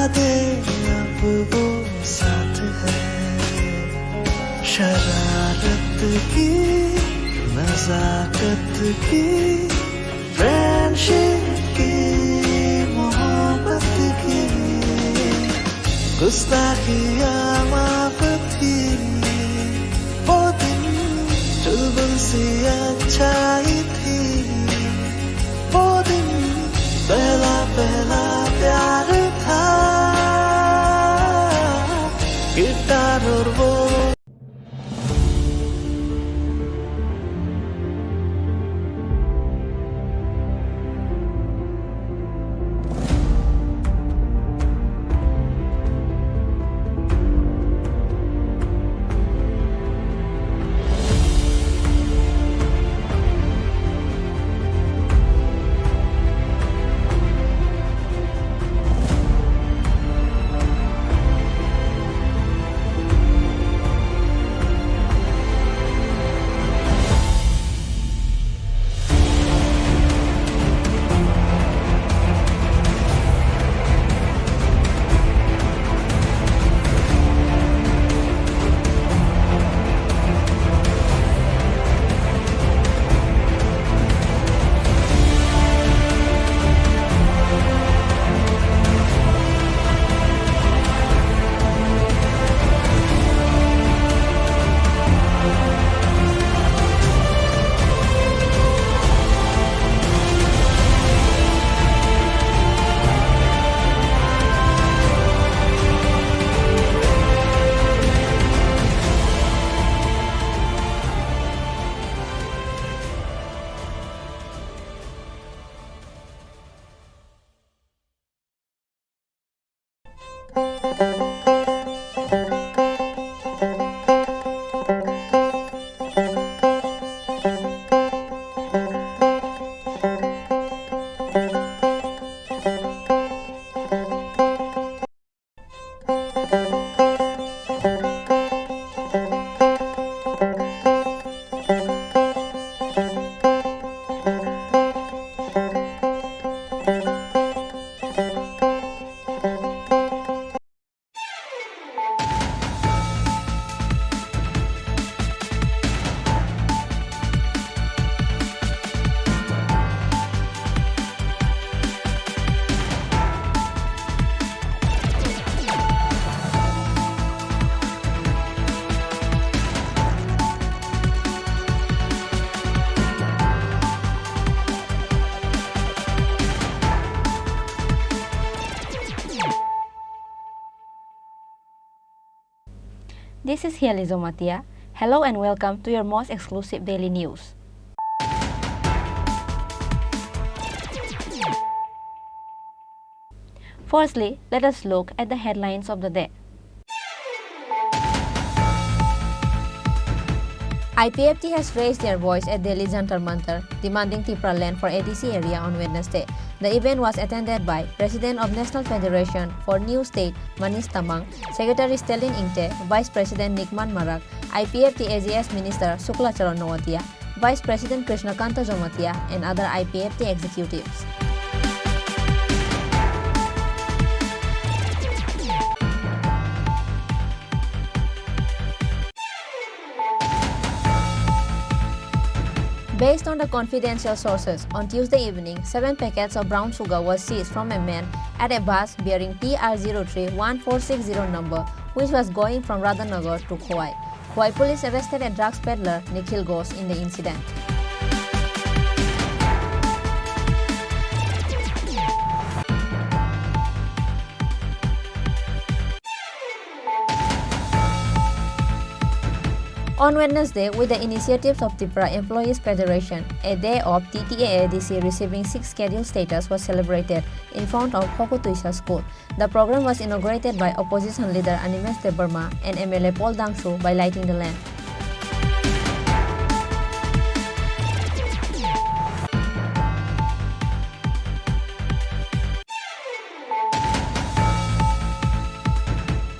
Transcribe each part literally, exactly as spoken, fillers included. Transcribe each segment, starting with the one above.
अब वो साथ है, शरारत की, नजाकत की, फ्रेंडशिप की, मोहब्बत की, गुस्ताखियाँ माफ थी। वो दिन चुलबुल सी अच्छाई थी। वो दिन पहला पहला प्यार था। गिटार और वो This is Hiali Jomatia. Hello and welcome to your most exclusive daily news. Firstly, let us look at the headlines of the day. I P F T has raised their voice at Delhi Jantar Mantar, demanding Tipra land for A D C area on Wednesday. The event was attended by President of National Federation for New State Manish Tamang, Secretary Stalin Ingte, Vice President Nikman Marak, I P F T A G S Minister Shukla Charan Noatia, Vice President Krishna Kanta Jomatia, and other I P F T executives. Based on the confidential sources, on Tuesday evening, seven packets of brown sugar was seized from a man at a bus bearing T R zero three one four six zero number, which was going from Radhanagar to Khowai. Khowai police arrested a drugs peddler, Nikhil Ghosh, in the incident. On Wednesday, with the initiatives of Tipra Employees Federation, a day of T T A A D C receiving sixth schedule status was celebrated in front of Hokutwisa School. The program was inaugurated by opposition leader Animesh Debbarma and M L A Paul Dangshu by lighting the lamp.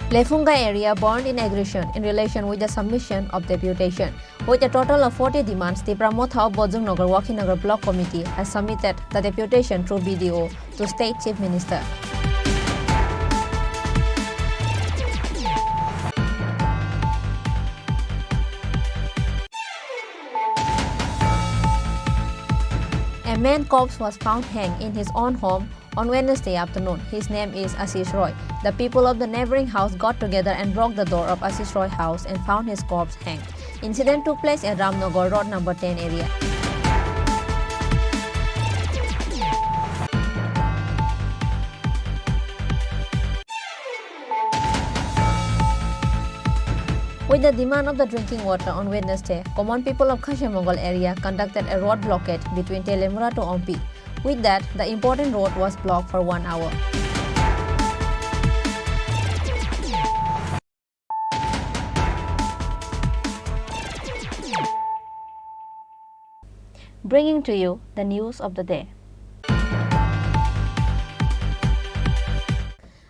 Lefunga area burned in aggression in relation with the submission of deputation. With a total of forty demands, Tipra Motha of Bojongnagar Wakhinnagar Block Committee has submitted the deputation through B D O to State Chief Minister. A man corpse was found hanged in his own home on Wednesday afternoon. His name is Ashish Roy. The people of the neighboring house got together and broke the door of Ashish Roy house and found his corpse hanged. Incident took place at Ramnagar Road number ten area. With the demand of the drinking water on Wednesday, common people of Khasiamongol area conducted a road blockade between Telemura to Ompi. With that, the important road was blocked for one hour. Bringing to you the news of the day.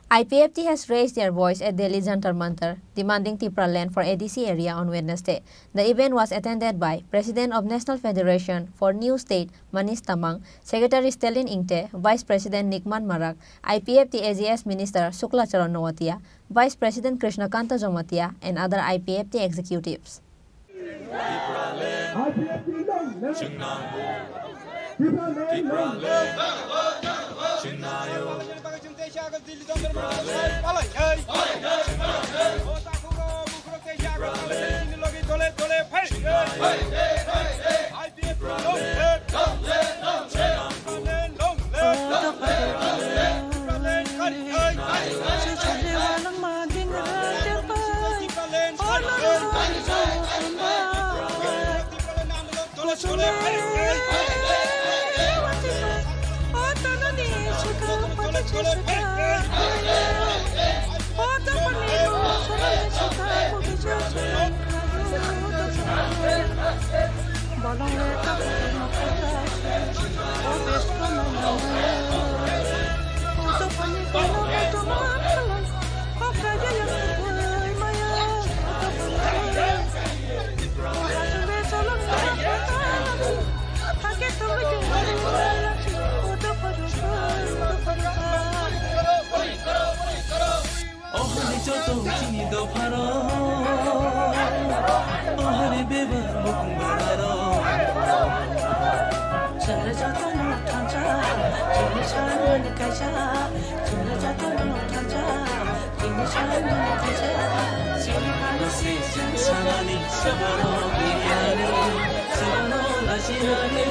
I P F T has raised their voice at Delhi Jantar Mantar, demanding Tipraland for A D C area on Wednesday. The event was attended by President of National Federation for New State, Manish Tamang, Secretary Stalin Ingte, Vice President Nikman Marak, I P F T A G S Minister Shukla Charan Noatia, Vice President Krishna Kanta Jamatia, and other I P F T executives. Ohani joto chini dopharo, ohani beba mukung bararo. Chale joto no thansa, chini sanani kaisa, chale joto no thansa, chini sanani kaisa, chini kanu se chini sanani sabano biyani, sabano lajinani.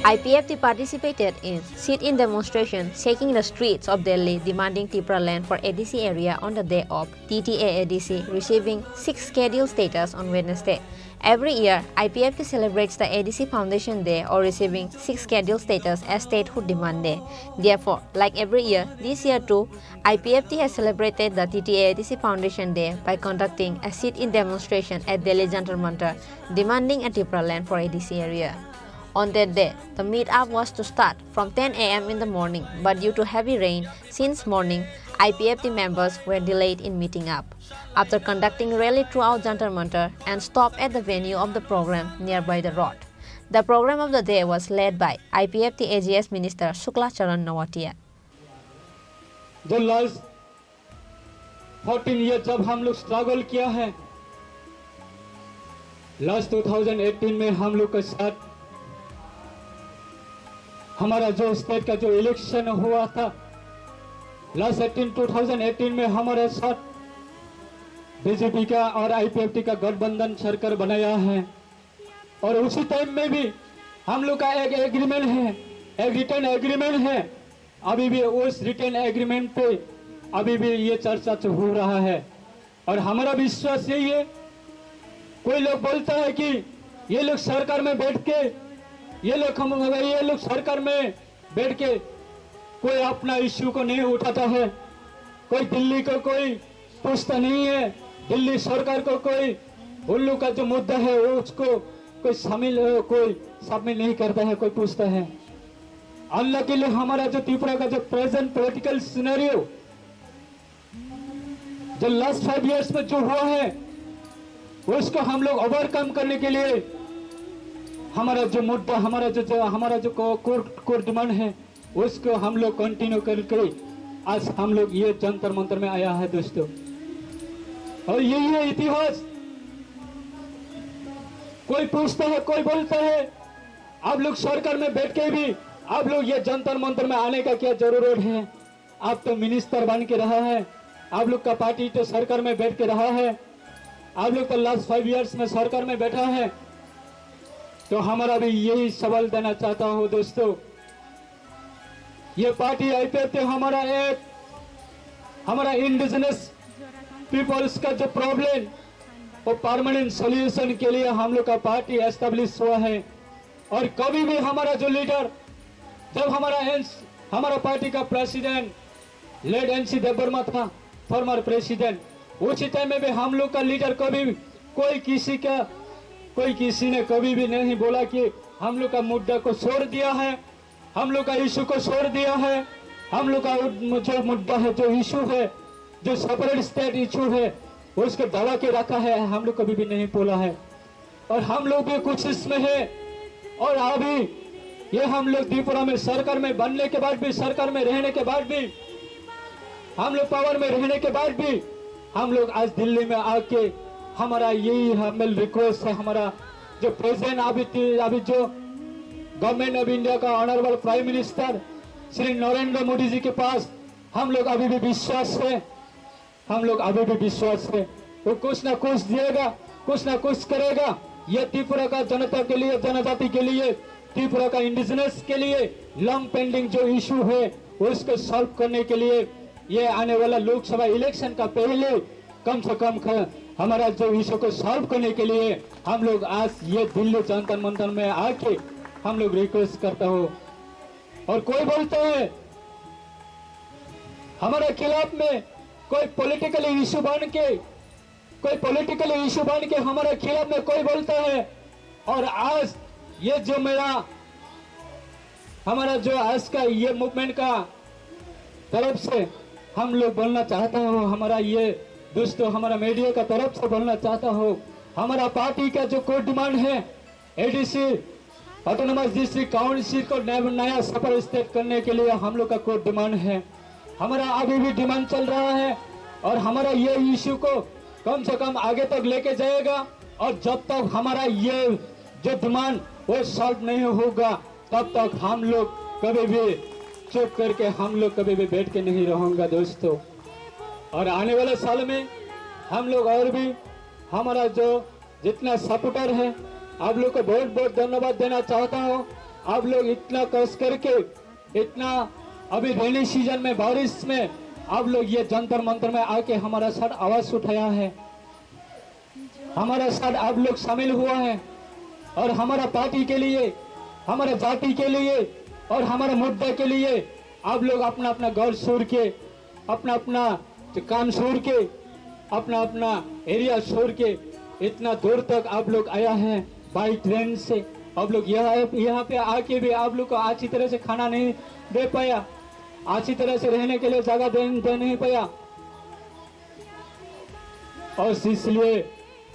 I P F T participated in sit-in demonstration shaking the streets of Delhi demanding Tipraland for A D C area on the day of T T A A D C receiving sixth schedule status on Wednesday. Every year, I P F T celebrates the A D C Foundation Day or receiving sixth schedule status as statehood demand day. Therefore, like every year, this year too, I P F T has celebrated the T T A A D C Foundation Day by conducting a sit-in demonstration at Delhi Jantar Mantar demanding a Tipraland for A D C area. On that day, the meet-up was to start from ten A M in the morning, but due to heavy rain since morning, I P F T members were delayed in meeting up. After conducting rally throughout Jantar Mantar and stop at the venue of the program nearby the road. The program of the day was led by I P F T A G S Minister Shukla Charan Noatia. जो last fourteen year जब हम लोग स्ट्रगल किया है, last two thousand eighteen में हम लोग के साथ हमारा जो स्टेट का जो इलेक्शन हुआ था, last eighteen, two thousand eighteen में हमारे साथ बीजेपी का और आईपीएफटी का गठबंधन सरकार बनाया है। और उसी टाइम में भी हम लोग का एक एग्रीमेंट है, एक रिटर्न एग्रीमेंट है। अभी भी उस रिटर्न एग्रीमेंट पे अभी भी ये चर्चा च-, हो रहा है। और हमारा विश्वास यही है, कोई लोग बोलता है कि ये लोग सरकार में बैठ के, ये लोग हम, ये लोग सरकार में बैठ के कोई अपना इश्यू को नहीं उठाता है, कोई दिल्ली को कोई पूछता नहीं है, दिल्ली सरकार को कोई उल्लू का जो मुद्दा है वो उसको कोई शामिल, कोई शामिल नहीं करता है, कोई पूछता है। अल्लाह के लिए हमारा जो त्रिपुरा का जो प्रेजेंट पॉलिटिकल सिनेरियो जो लास्ट फाइव ईयर्स में जो हुआ है, उसको हम लोग ओवरकम करने के लिए हमारा जो मुद्दा, हमारा जो, जो, हमारा जो को-, कोर, कोर डिमांड है, उसको हम लोग कंटिन्यू करके आज हम लोग ये जंतर मंतर में आया है दोस्तों। और यही है इतिहास। कोई पूछता है, कोई बोलता है, आप लोग सरकार में बैठ के भी आप लोग ये जंतर मंतर में आने का क्या जरूरत है? आप तो मिनिस्टर बन के रहा है, आप लोग का पार्टी तो सरकार में बैठ के रहा है, आप लोग तो लास्ट फाइव इयर्स में सरकार में बैठा है। तो हमारा भी यही सवाल देना चाहता हूँ दोस्तों, ये पार्टी आईपीएफ तो हमारा एक, हमारा इंडिजिनस पीपल्स का जो प्रॉब्लम, वो परमानेंट सॉल्यूशन के लिए हम लोग का पार्टी एस्टेब्लिश हुआ है। और कभी भी हमारा जो लीडर, जब हमारा एन, हमारा पार्टी का प्रेसिडेंट लेट एनसी देववर्मा था, फॉर्मर प्रेसिडेंट, उसी टाइम में भी हम लोग का लीडर कभी, कोई किसी का, कोई किसी ने कभी भी नहीं बोला कि हम लोग का मुद्दा को छोड़ दिया है, हम लोग का इशू को छोड़ दिया है, हम लोग का उद-, जो मुद्दा है, जो इशू है, जो सेपरेट स्टेट इशू है, उसको दबा के रखा है, हम लोग कभी भी नहीं बोला है। और हम लोग भी कोशिश में है। और अभी ये हम लोग त्रिपुरा में सरकार में बनने के बाद भी, सरकार में रहने के बाद भी, हम लोग पावर में रहने के बाद भी हम लोग आज दिल्ली में आके हमारा यही हम्बल रिक्वेस्ट है, हमारा जो प्रेजेंट अभी ति-, अभी जो गवर्नमेंट ऑफ इंडिया का ऑनरेबल प्राइम मिनिस्टर श्री नरेंद्र मोदी जी के पास हम लोग अभी भी विश्वास है, हम लोग अभी भी विश्वास है, वो कुछ ना कुछ दिएगा, कुछ ना कुछ करेगा। ये त्रिपुरा का जनता के लिए, जनजाति के लिए, त्रिपुरा का इंडिजिनस के लिए लॉन्ग पेंडिंग जो इशू है, उसको सॉल्व करने के लिए ये आने वाला लोकसभा इलेक्शन का पहले कम से कम ख-, हमारा जो इशू को सॉल्व करने के लिए हम लोग आज ये दिल्ली जंतर मंतर में आके हम लोग रिक्वेस्ट करता हूँ। और कोई बोलता है हमारे खिलाफ में, कोई पॉलिटिकल इशू बन के, कोई पॉलिटिकल इशू बन के हमारे खिलाफ में कोई बोलता है। और आज ये जो मेरा, हमारा जो आज का ये मूवमेंट का तरफ से हम लोग बोलना चाहता हूँ, हमारा ये दोस्तों, हमारा मीडिया का तरफ से बोलना चाहता हूँ, हमारा पार्टी का जो कोर डिमांड है, एडीसी, ऑटोनोमस डिस्ट्रिक्ट काउंसिल को नया, नया सुपर स्टेट करने के लिए हम लोग का कोर डिमांड है। हमारा अभी भी डिमांड चल रहा है और हमारा ये इशू को कम से कम आगे तक लेके जाएगा। और जब तक हमारा ये जो डिमांड वो सॉल्व नहीं होगा, तब तक हम लोग कभी भी चुप करके हम लोग कभी भी बैठ के नहीं रहूंगा दोस्तों। और आने वाले साल में हम लोग और भी, हमारा जो जितना सपोर्टर है, आप लोग को बहुत बहुत धन्यवाद देना चाहता हूँ। आप लोग इतना कष्ट करके, इतना अभी रेनी सीजन में, बारिश में आप लोग ये जंतर मंतर में आके हमारा साथ आवाज उठाया है, हमारा साथ आप लोग शामिल हुआ है और हमारा पार्टी के लिए, हमारा जाति के लिए और हमारा मुद्दा के लिए आप लोग अपना अपना घर छोड़ के, अपना अपना काम छोड़ के, अपना अपना एरिया छोड़ के इतना दूर तक आप लोग आया है बाई ट्रेन से। आप लोग यहाँ, यहाँ पे आके भी आप लोग को अच्छी तरह से खाना नहीं दे पाया, अच्छी तरह से रहने के लिए जगह दे, दे नहीं पाया। और इसलिए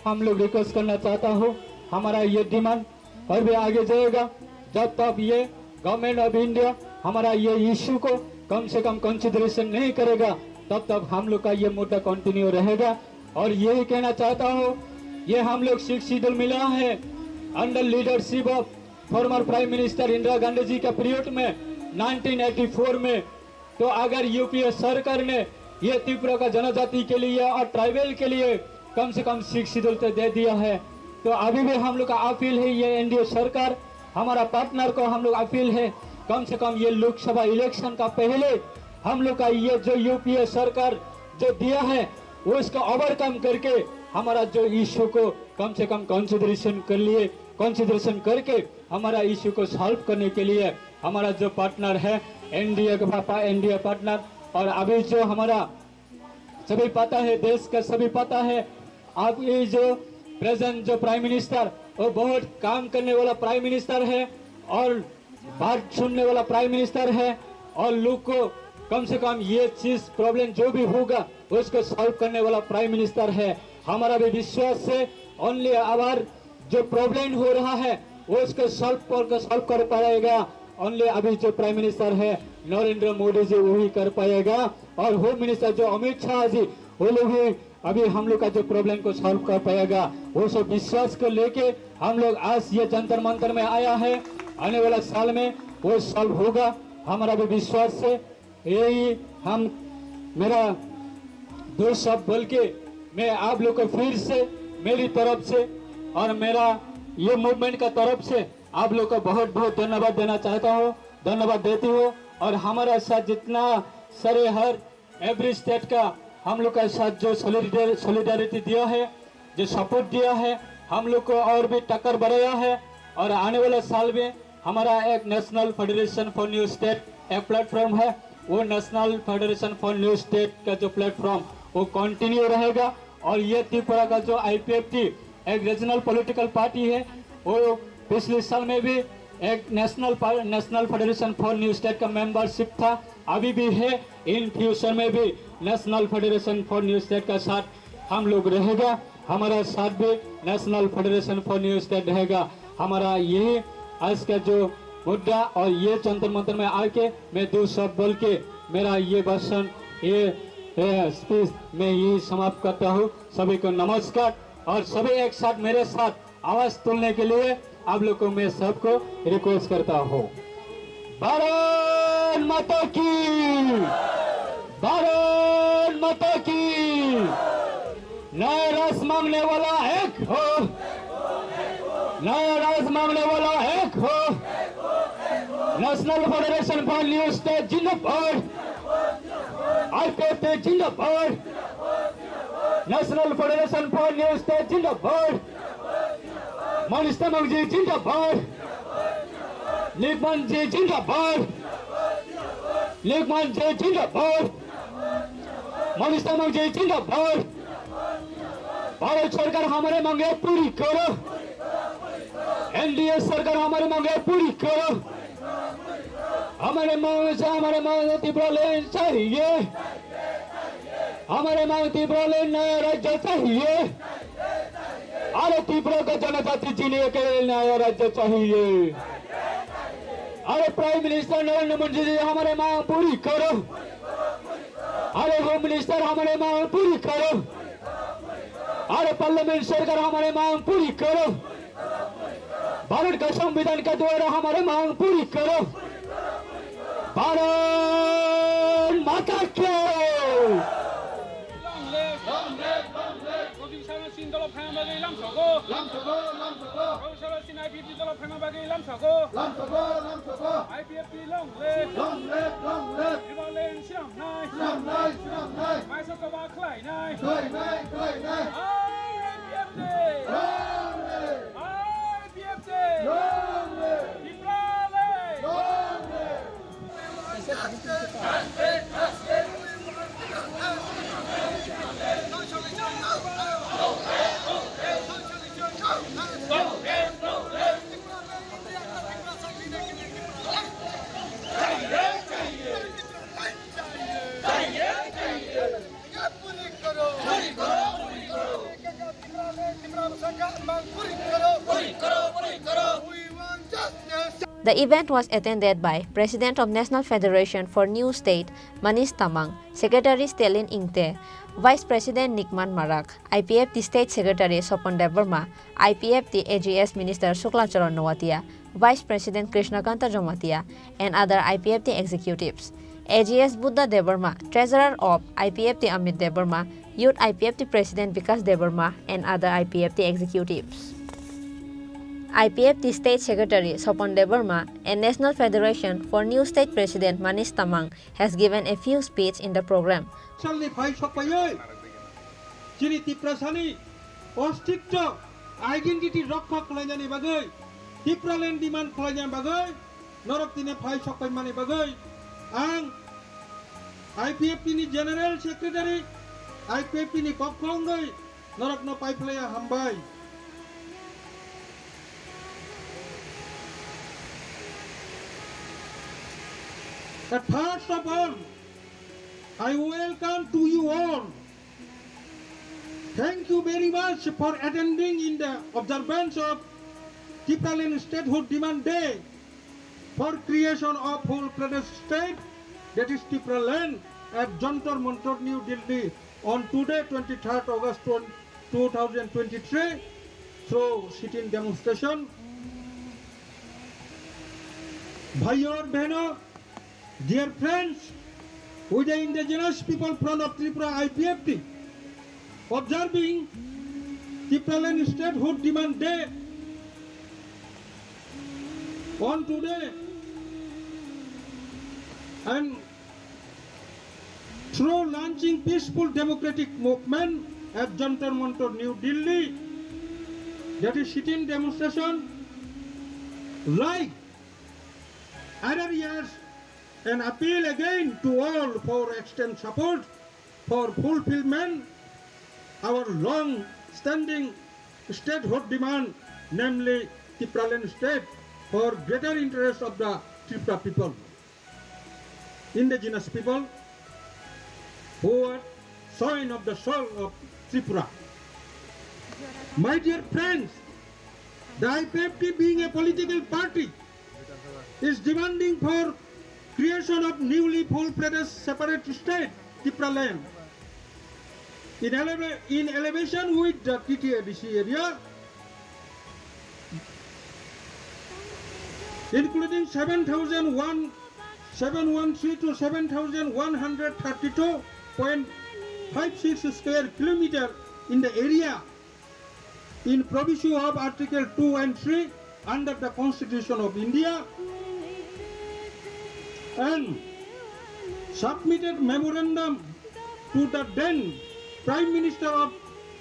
हम लोग रिक्वेस्ट करना चाहता हूँ, हमारा ये डिमांड और भी आगे जाएगा। जब तक ये गवर्नमेंट ऑफ इंडिया हमारा ये इशू को कम से कम कंसिडरेशन नहीं करेगा, तब तक हम लोग का ये मुद्दा कंटिन्यू रहेगा। और यही कहना चाहता हूँ, ये हम लोग सिक्स शेड्यूल मिला है under leadership of former prime minister Indira Gandhi ji का पीरियड में, नाइनटीन एटी फ़ोर में। तो अगर यूपीए सरकार ने ये त्रिपुरा का जनजाति के लिए और ट्राइबल के लिए कम से कम सिक्स शेड्यूल तो दे दिया है, तो अभी भी हम लोग का अपील है, ये एनडीए सरकार, हमारा पार्टनर को हम लोग अपील है, कम से कम ये लोकसभा इलेक्शन का पहले हम लोग का ये जो यूपीए सरकार जो दिया है, उसका ओवरकम करके हमारा जो इशू को कम से कम कंसिडरेशन कर लिए, कंसिडरेशन करके हमारा इशू को सॉल्व करने के लिए हमारा जो पार्टनर है एनडीए का पापा, एनडीए पार्टनर, और अभी जो हमारा सभी पता है, देश का सभी पता है, आप ये जो प्रेजेंट जो प्राइम मिनिस्टर, वो बहुत काम करने वाला प्राइम मिनिस्टर है और बात सुनने वाला प्राइम मिनिस्टर है और लोग को कम से कम ये चीज प्रॉब्लम जो भी होगा उसको सॉल्व करने वाला प्राइम मिनिस्टर है। हमारा भी विश्वास है, ओनली आवर जो प्रॉब्लम हो रहा है उसको सॉल्व कर, सॉल्व कर पाएगा। ओनली अभी जो प्राइम मिनिस्टर है नरेंद्र मोदी जी, वही कर पाएगा। और होम मिनिस्टर जो अमित शाह जी, वो लोग भी अभी हम लोग का जो प्रॉब्लम को सॉल्व कर पाएगा। वो सब विश्वास को लेके हम लोग आज ये जंतर मंतर में आया है। आने वाला साल में वो सॉल्व होगा, हमारा भी विश्वास है। यही हम, मेरा दो शब्द बोल के मैं आप लोग को फिर से मेरी तरफ से और मेरा ये मूवमेंट का तरफ से आप लोग को बहुत बहुत धन्यवाद देना चाहता हूँ, धन्यवाद देती हूँ। और हमारा साथ जितना सारे हर एवरी स्टेट का हम लोग का साथ जो सॉलिडारिटी दिया है, जो सपोर्ट दिया है, हम लोग को और भी टक्कर बढ़ाया है। और आने वाला साल में हमारा एक national federation for new state एक प्लेटफॉर्म है, वो national federation for new state का जो प्लेटफॉर्म वो कंटिन्यू रहेगा। और ये त्रिपुरा का जो आईपीएफटी एक रीजनल पॉलिटिकल पार्टी है, वो पिछले साल में भी एक नेशनल पा-, national federation for new state का मेंबरशिप था, अभी भी है, इन फ्यूचर में भी national federation for new state का साथ हम लोग रहेगा, हमारा साथ भी national federation for new state रहेगा। हमारा यही आज का जो मुद्दा और ये जंतर मंतर में आके मैं दो शब्द बोल के मेरा ये भाषण, ये, ये स्पीच मैं यही समाप्त करता हूँ। सभी को नमस्कार और सभी एक साथ मेरे साथ आवाज तुलने के लिए आप लोग को मैं सबको रिक्वेस्ट करता हूँ। भारत माता की, भारत माता की। नया राज मांगने वाला एक हो, नया राज मांगने वाला एक हो। National federation for new state जिंदाबाद, आईपीएफटी जिंदाबाद, national federation for new state जिंदाबाद। मनीष तामांग जी जिंदाबाद। लिगमान जी जिंदाबाद। लिगमान जी जिंदाबाद। मनीष तामांग जी जिंदाबाद। भारत सरकार हमारे मांगे पूरी करो। एनडीए सरकार हमारे मांगे पूरी करो। हमारे मांग से हमारे मांग तिब्रालैंड चाहिए। हमारे मांग तिब्रालैंड नया राज्य चाहिए। अरे त्रिपुरा का जनजाति जीने के लिए नया राज्य चाहिए। अरे प्राइम मिनिस्टर नरेंद्र मोदी जी हमारे मांग पूरी करो। अरे होम मिनिस्टर हमारे मांग पूरी करो। अरे पार्लियामेंट सरकार हमारे मांग पूरी करो। भारत का संविधान के द्वारा हमारे मांग पूरी करो। भारत माता की। Long live, long live, long live. Gobin Sara Singh dolo phaima bagwi lamsogo. Lamsogo, lamsogo. Gobin Sara Singh I P F T dolo phaima bagwi lamsogo. Lamsogo, lamsogo. I P F T long live. Long live, long live. Tipraland swnamnai. Swnamnai, swnamnai. Maisa choba khlainai. Khlainai, khlainai. I P F T. Long live. I P F T. Long live. Tipraland. Long live. The event was attended by President of National Federation for New State, Manish Tamang, Secretary Stalin Ingte, Vice President Nikman Marak, I P F T State Secretary Sopon Debbarma, I P F T A G S Minister Shukla Charan Noatia, Vice President Krishnakanta Jamatia, and other I P F T executives. A G S Buddha Debbarma, Treasurer of I P F T Amit Debbarma, Youth I P F T President Vikas Debbarma, and other I P F T executives. I P F T State Secretary Sopon Debbarma and National Federation for New State President Manish Tamang has given a few speech in the program. Salni phai sokpaiwi chini Tiprasani ostitto, identity rokha khwlainani bagwi, Tipraland demand khwlainani bagwi norok tini phai sokpaimani bagwi ang I P F T ni General Secretary, I P F T ni kokko wngwi norokno paiphlaiya hambai. At first of all, I welcome to you all. Thank you very much for attending in the observance of Tipraland Statehood Demand Day for creation of full-fledged state, that is Tipraland, at Jantar Mantar, New Delhi on today, twenty-third August two thousand twenty-three, through sit-in demonstration. Bhai or behno, dear friends, with the indigenous people front of Tripura, I P F T, observing Tipraland Statehood Demand Day on today, and through launching peaceful democratic movement at Jantar Mantar, New Delhi, that is sit-in demonstration, like other years, and appeal again to all for extend support for fulfillment our long-standing statehood demand, namely Tipraland state, for greater interest of the Tripura people, indigenous people who are soil of the soul of Tripura. My dear friends, the I P F T being a political party is demanding for creation of newly full-fledged separate state, Tipraland, in eleva-, in elevation with the T T A D C area, including seven thousand one, seven one three to seven thousand one hundred thirty-two point five six square kilometer in the area in proviso of Article two and three under the Constitution of India, and submitted memorandum to the then Prime Minister of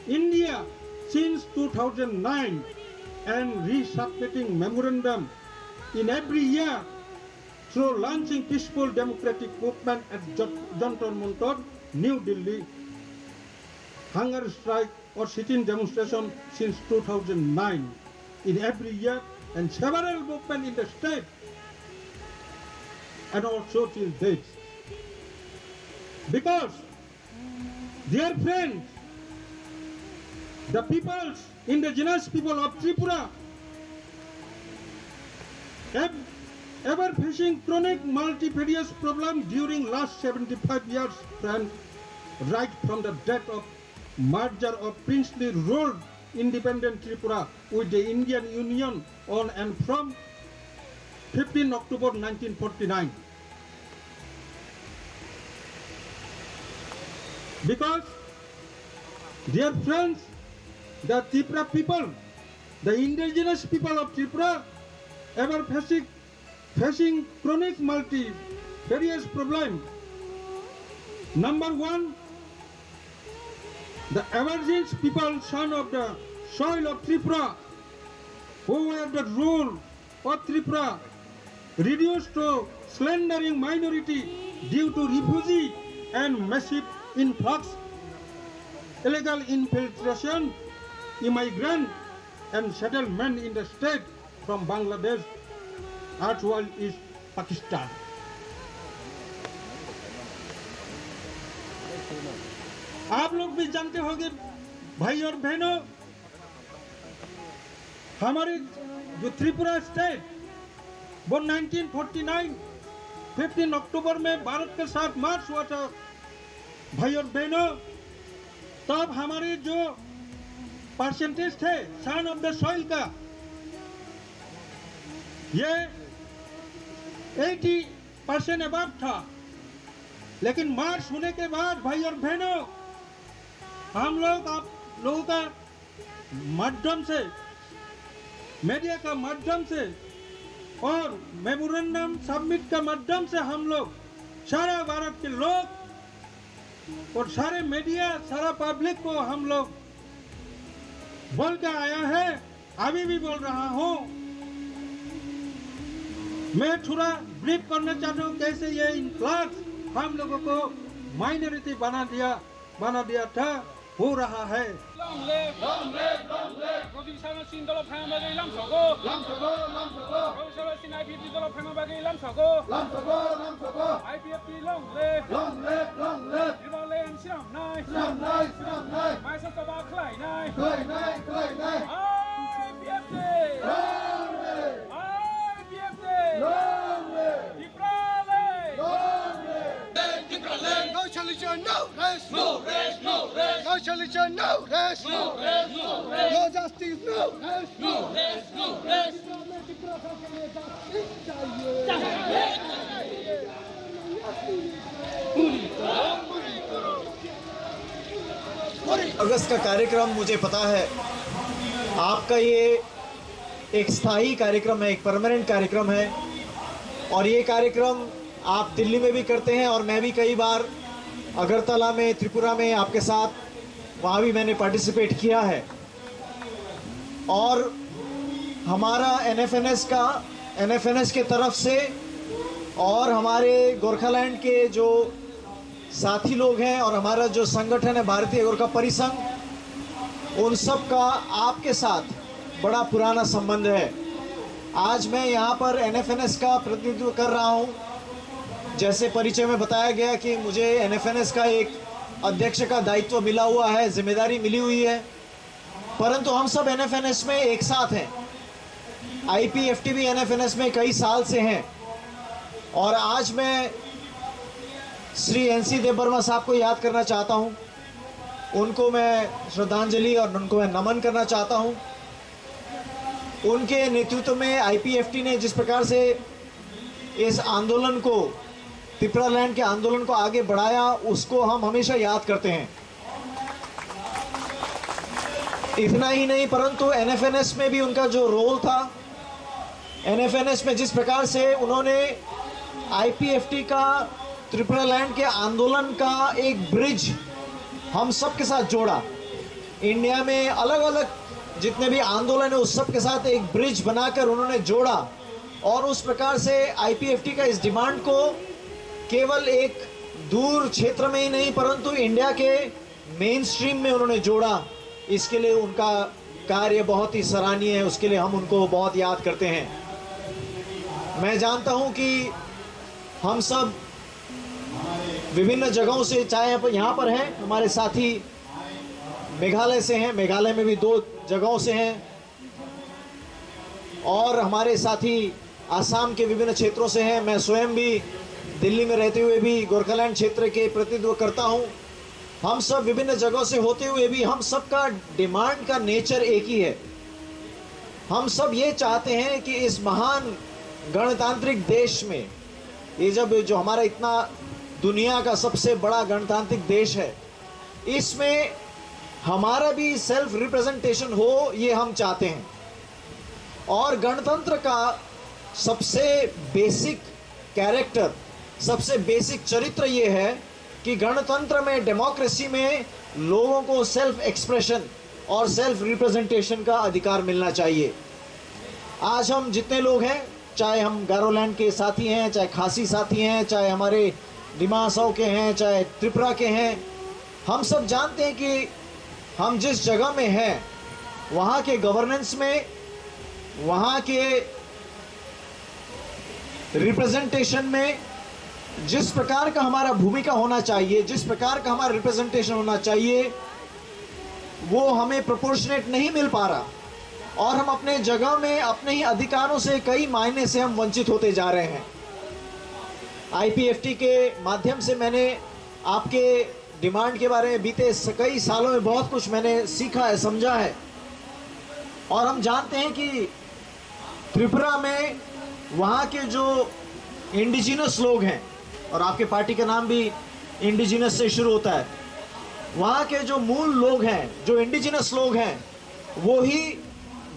India since two thousand nine, and resubmitting memorandum in every year through launching peaceful democratic movement at Jat-, Jantar Mantar, New Delhi, hunger strike or sit-in demonstration since two thousand nine in every year, and several movement in the state and also till date. Because, dear friends, the peoples, indigenous people of Tripura, ev-, ever facing chronic multifarious problem during last seventy-five years, friend, right from the date of merger of princely ruled independent Tripura with the Indian Union on and from fifteen October nineteen forty-nine. Because, dear friends, the Tripura people, the indigenous people of Tripura, ever facing, facing chronic multifarious problem. Number one, the emergence people, son of the soil of Tripura, who were the rule of Tripura, reduced to slendering minority due to refugee and massive influx, illegal infiltration, immigrant and settlement in the state from Bangladesh, erstwhile East Pakistan. आप लोग भी जानते होंगे भाई और बहनों, हमारे जो त्रिपुरा स्टेट, वो नाइनटीन फोर्टी नाइन, फिफ्टीन अक्टूबर में भारत के साथ मार्च हुआ था, भाई और बहनों। तब हमारे जो परसेंटेज थे सन ऑफ द सॉइल का, ये एटी परसेंट अबाव था। लेकिन मार्च होने के बाद, भाई और बहनों, हम लोग आप लोगों का माध्यम से, मीडिया का माध्यम से और मेमोरेंडम सबमिट का माध्यम से हम लोग सारा भारत के लोग और सारे मीडिया, सारा पब्लिक को हम लोग बोल के आया है, अभी भी बोल रहा हूँ। मैं थोड़ा ब्रीफ करना चाहता हूँ, कैसे ये इन्फ्लक्स हम लोगों को माइनॉरिटी बना दिया, बना दिया था, हो रहा है। Long live! Long live! Long live! Rojing Sarma Singh dolo phaima bagwi lamsogo. Lamsogo, lamsogo. Rojing Sarma Singh I P F T dolo phaima bagwi lamsogo. Lamsogo, lamsogo. I P F T long live! Long live! Long live! Tribal land swnamnai. Swnamnai, swnamnai. Maisa choba khlainai. Khlainai, khlainai. I P F T! Long live! I P F T! Long live! Tipraland! Long live! Tipraland! No solution, no rest! No rest, no rest! No Chalicha, no rest. No rest, no rest. No justice, no rest. No rest, no rest. Tipra Motha ke liye justice chahiye. Chahiye. अगस्त का कार्यक्रम, मुझे पता है आपका ये एक स्थायी कार्यक्रम है, एक परमानेंट कार्यक्रम है। और ये कार्यक्रम आप दिल्ली में भी करते हैं और मैं भी कई बार अगरतला में, त्रिपुरा में आपके साथ वहाँ भी मैंने पार्टिसिपेट किया है। और हमारा एनएफएनएस का, एनएफएनएस के तरफ से और हमारे गोरखालैंड के जो साथी लोग हैं और हमारा जो संगठन है भारतीय गोरखा परिसंघ, उन सब का आपके साथ बड़ा पुराना संबंध है। आज मैं यहाँ पर एनएफएनएस का प्रतिनिधित्व कर रहा हूँ। जैसे परिचय में बताया गया कि मुझे एनएफएनएस का एक अध्यक्ष का दायित्व मिला हुआ है, जिम्मेदारी मिली हुई है, परंतु हम सब एनएफएनएस में एक साथ हैं। आईपीएफटी भी एनएफएनएस में कई साल से हैं। और आज मैं श्री एनसी देबबर्मा साहब को याद करना चाहता हूं। उनको मैं श्रद्धांजलि और उनको मैं नमन करना चाहता हूं। उनके नेतृत्व में आईपीएफटी ने जिस प्रकार से इस आंदोलन को, तिप्रा लैंड के आंदोलन को आगे बढ़ाया, उसको हम हमेशा याद करते हैं। इतना ही नहीं, परंतु एनएफएनएस में भी उनका जो रोल था, एनएफएनएस में जिस प्रकार से उन्होंने आईपीएफटी का, त्रिपुरा लैंड के आंदोलन का एक ब्रिज हम सबके साथ जोड़ा। इंडिया में अलग-अलग जितने भी आंदोलन है, उस सब के साथ एक ब्रिज बनाकर उन्होंने जोड़ा और उस प्रकार से आईपीएफटी का इस डिमांड को केवल एक दूर क्षेत्र में ही नहीं, परंतु इंडिया के मेन स्ट्रीम में उन्होंने जोड़ा। इसके लिए उनका कार्य बहुत ही सराहनीय है, उसके लिए हम उनको बहुत याद करते हैं। मैं जानता हूं कि हम सब विभिन्न जगहों से, चाहे आप यहाँ पर हैं, हमारे साथी मेघालय से हैं, मेघालय में भी दो जगहों से हैं, और हमारे साथी आसाम के विभिन्न क्षेत्रों से हैं। मैं स्वयं भी दिल्ली में रहते हुए भी गोरखालैंड क्षेत्र के प्रतिनिधित्व करता हूं। हम सब विभिन्न जगहों से होते हुए भी हम सबका डिमांड का नेचर एक ही है। हम सब ये चाहते हैं कि इस महान गणतांत्रिक देश में, ये जब जो हमारा इतना दुनिया का सबसे बड़ा गणतांत्रिक देश है, इसमें हमारा भी सेल्फ रिप्रेजेंटेशन हो, ये हम चाहते हैं। और गणतंत्र का सबसे बेसिक कैरेक्टर, सबसे बेसिक चरित्र ये है कि गणतंत्र में, डेमोक्रेसी में लोगों को सेल्फ एक्सप्रेशन और सेल्फ रिप्रेजेंटेशन का अधिकार मिलना चाहिए। आज हम जितने लोग हैं, चाहे हम गारोलैंड के साथी हैं, चाहे खासी साथी हैं, चाहे हमारे डिमा हासाओ के हैं, चाहे त्रिपुरा के हैं, हम सब जानते हैं कि हम जिस जगह में हैं, वहाँ के गवर्नेंस में, वहाँ के रिप्रेजेंटेशन में जिस प्रकार का हमारा भूमिका होना चाहिए, जिस प्रकार का हमारा रिप्रेजेंटेशन होना चाहिए, वो हमें प्रोपोर्शनेट नहीं मिल पा रहा और हम अपने जगह में अपने ही अधिकारों से कई मायने से हम वंचित होते जा रहे हैं। आईपीएफटी के माध्यम से मैंने आपके डिमांड के बारे में बीते स-, कई सालों में बहुत कुछ मैंने सीखा है, समझा है। और हम जानते हैं कि त्रिपुरा में वहाँ के जो इंडिजिनस लोग हैं, और आपके पार्टी का नाम भी इंडिजिनस से शुरू होता है, वहाँ के जो मूल लोग हैं, जो इंडिजिनस लोग हैं, वो ही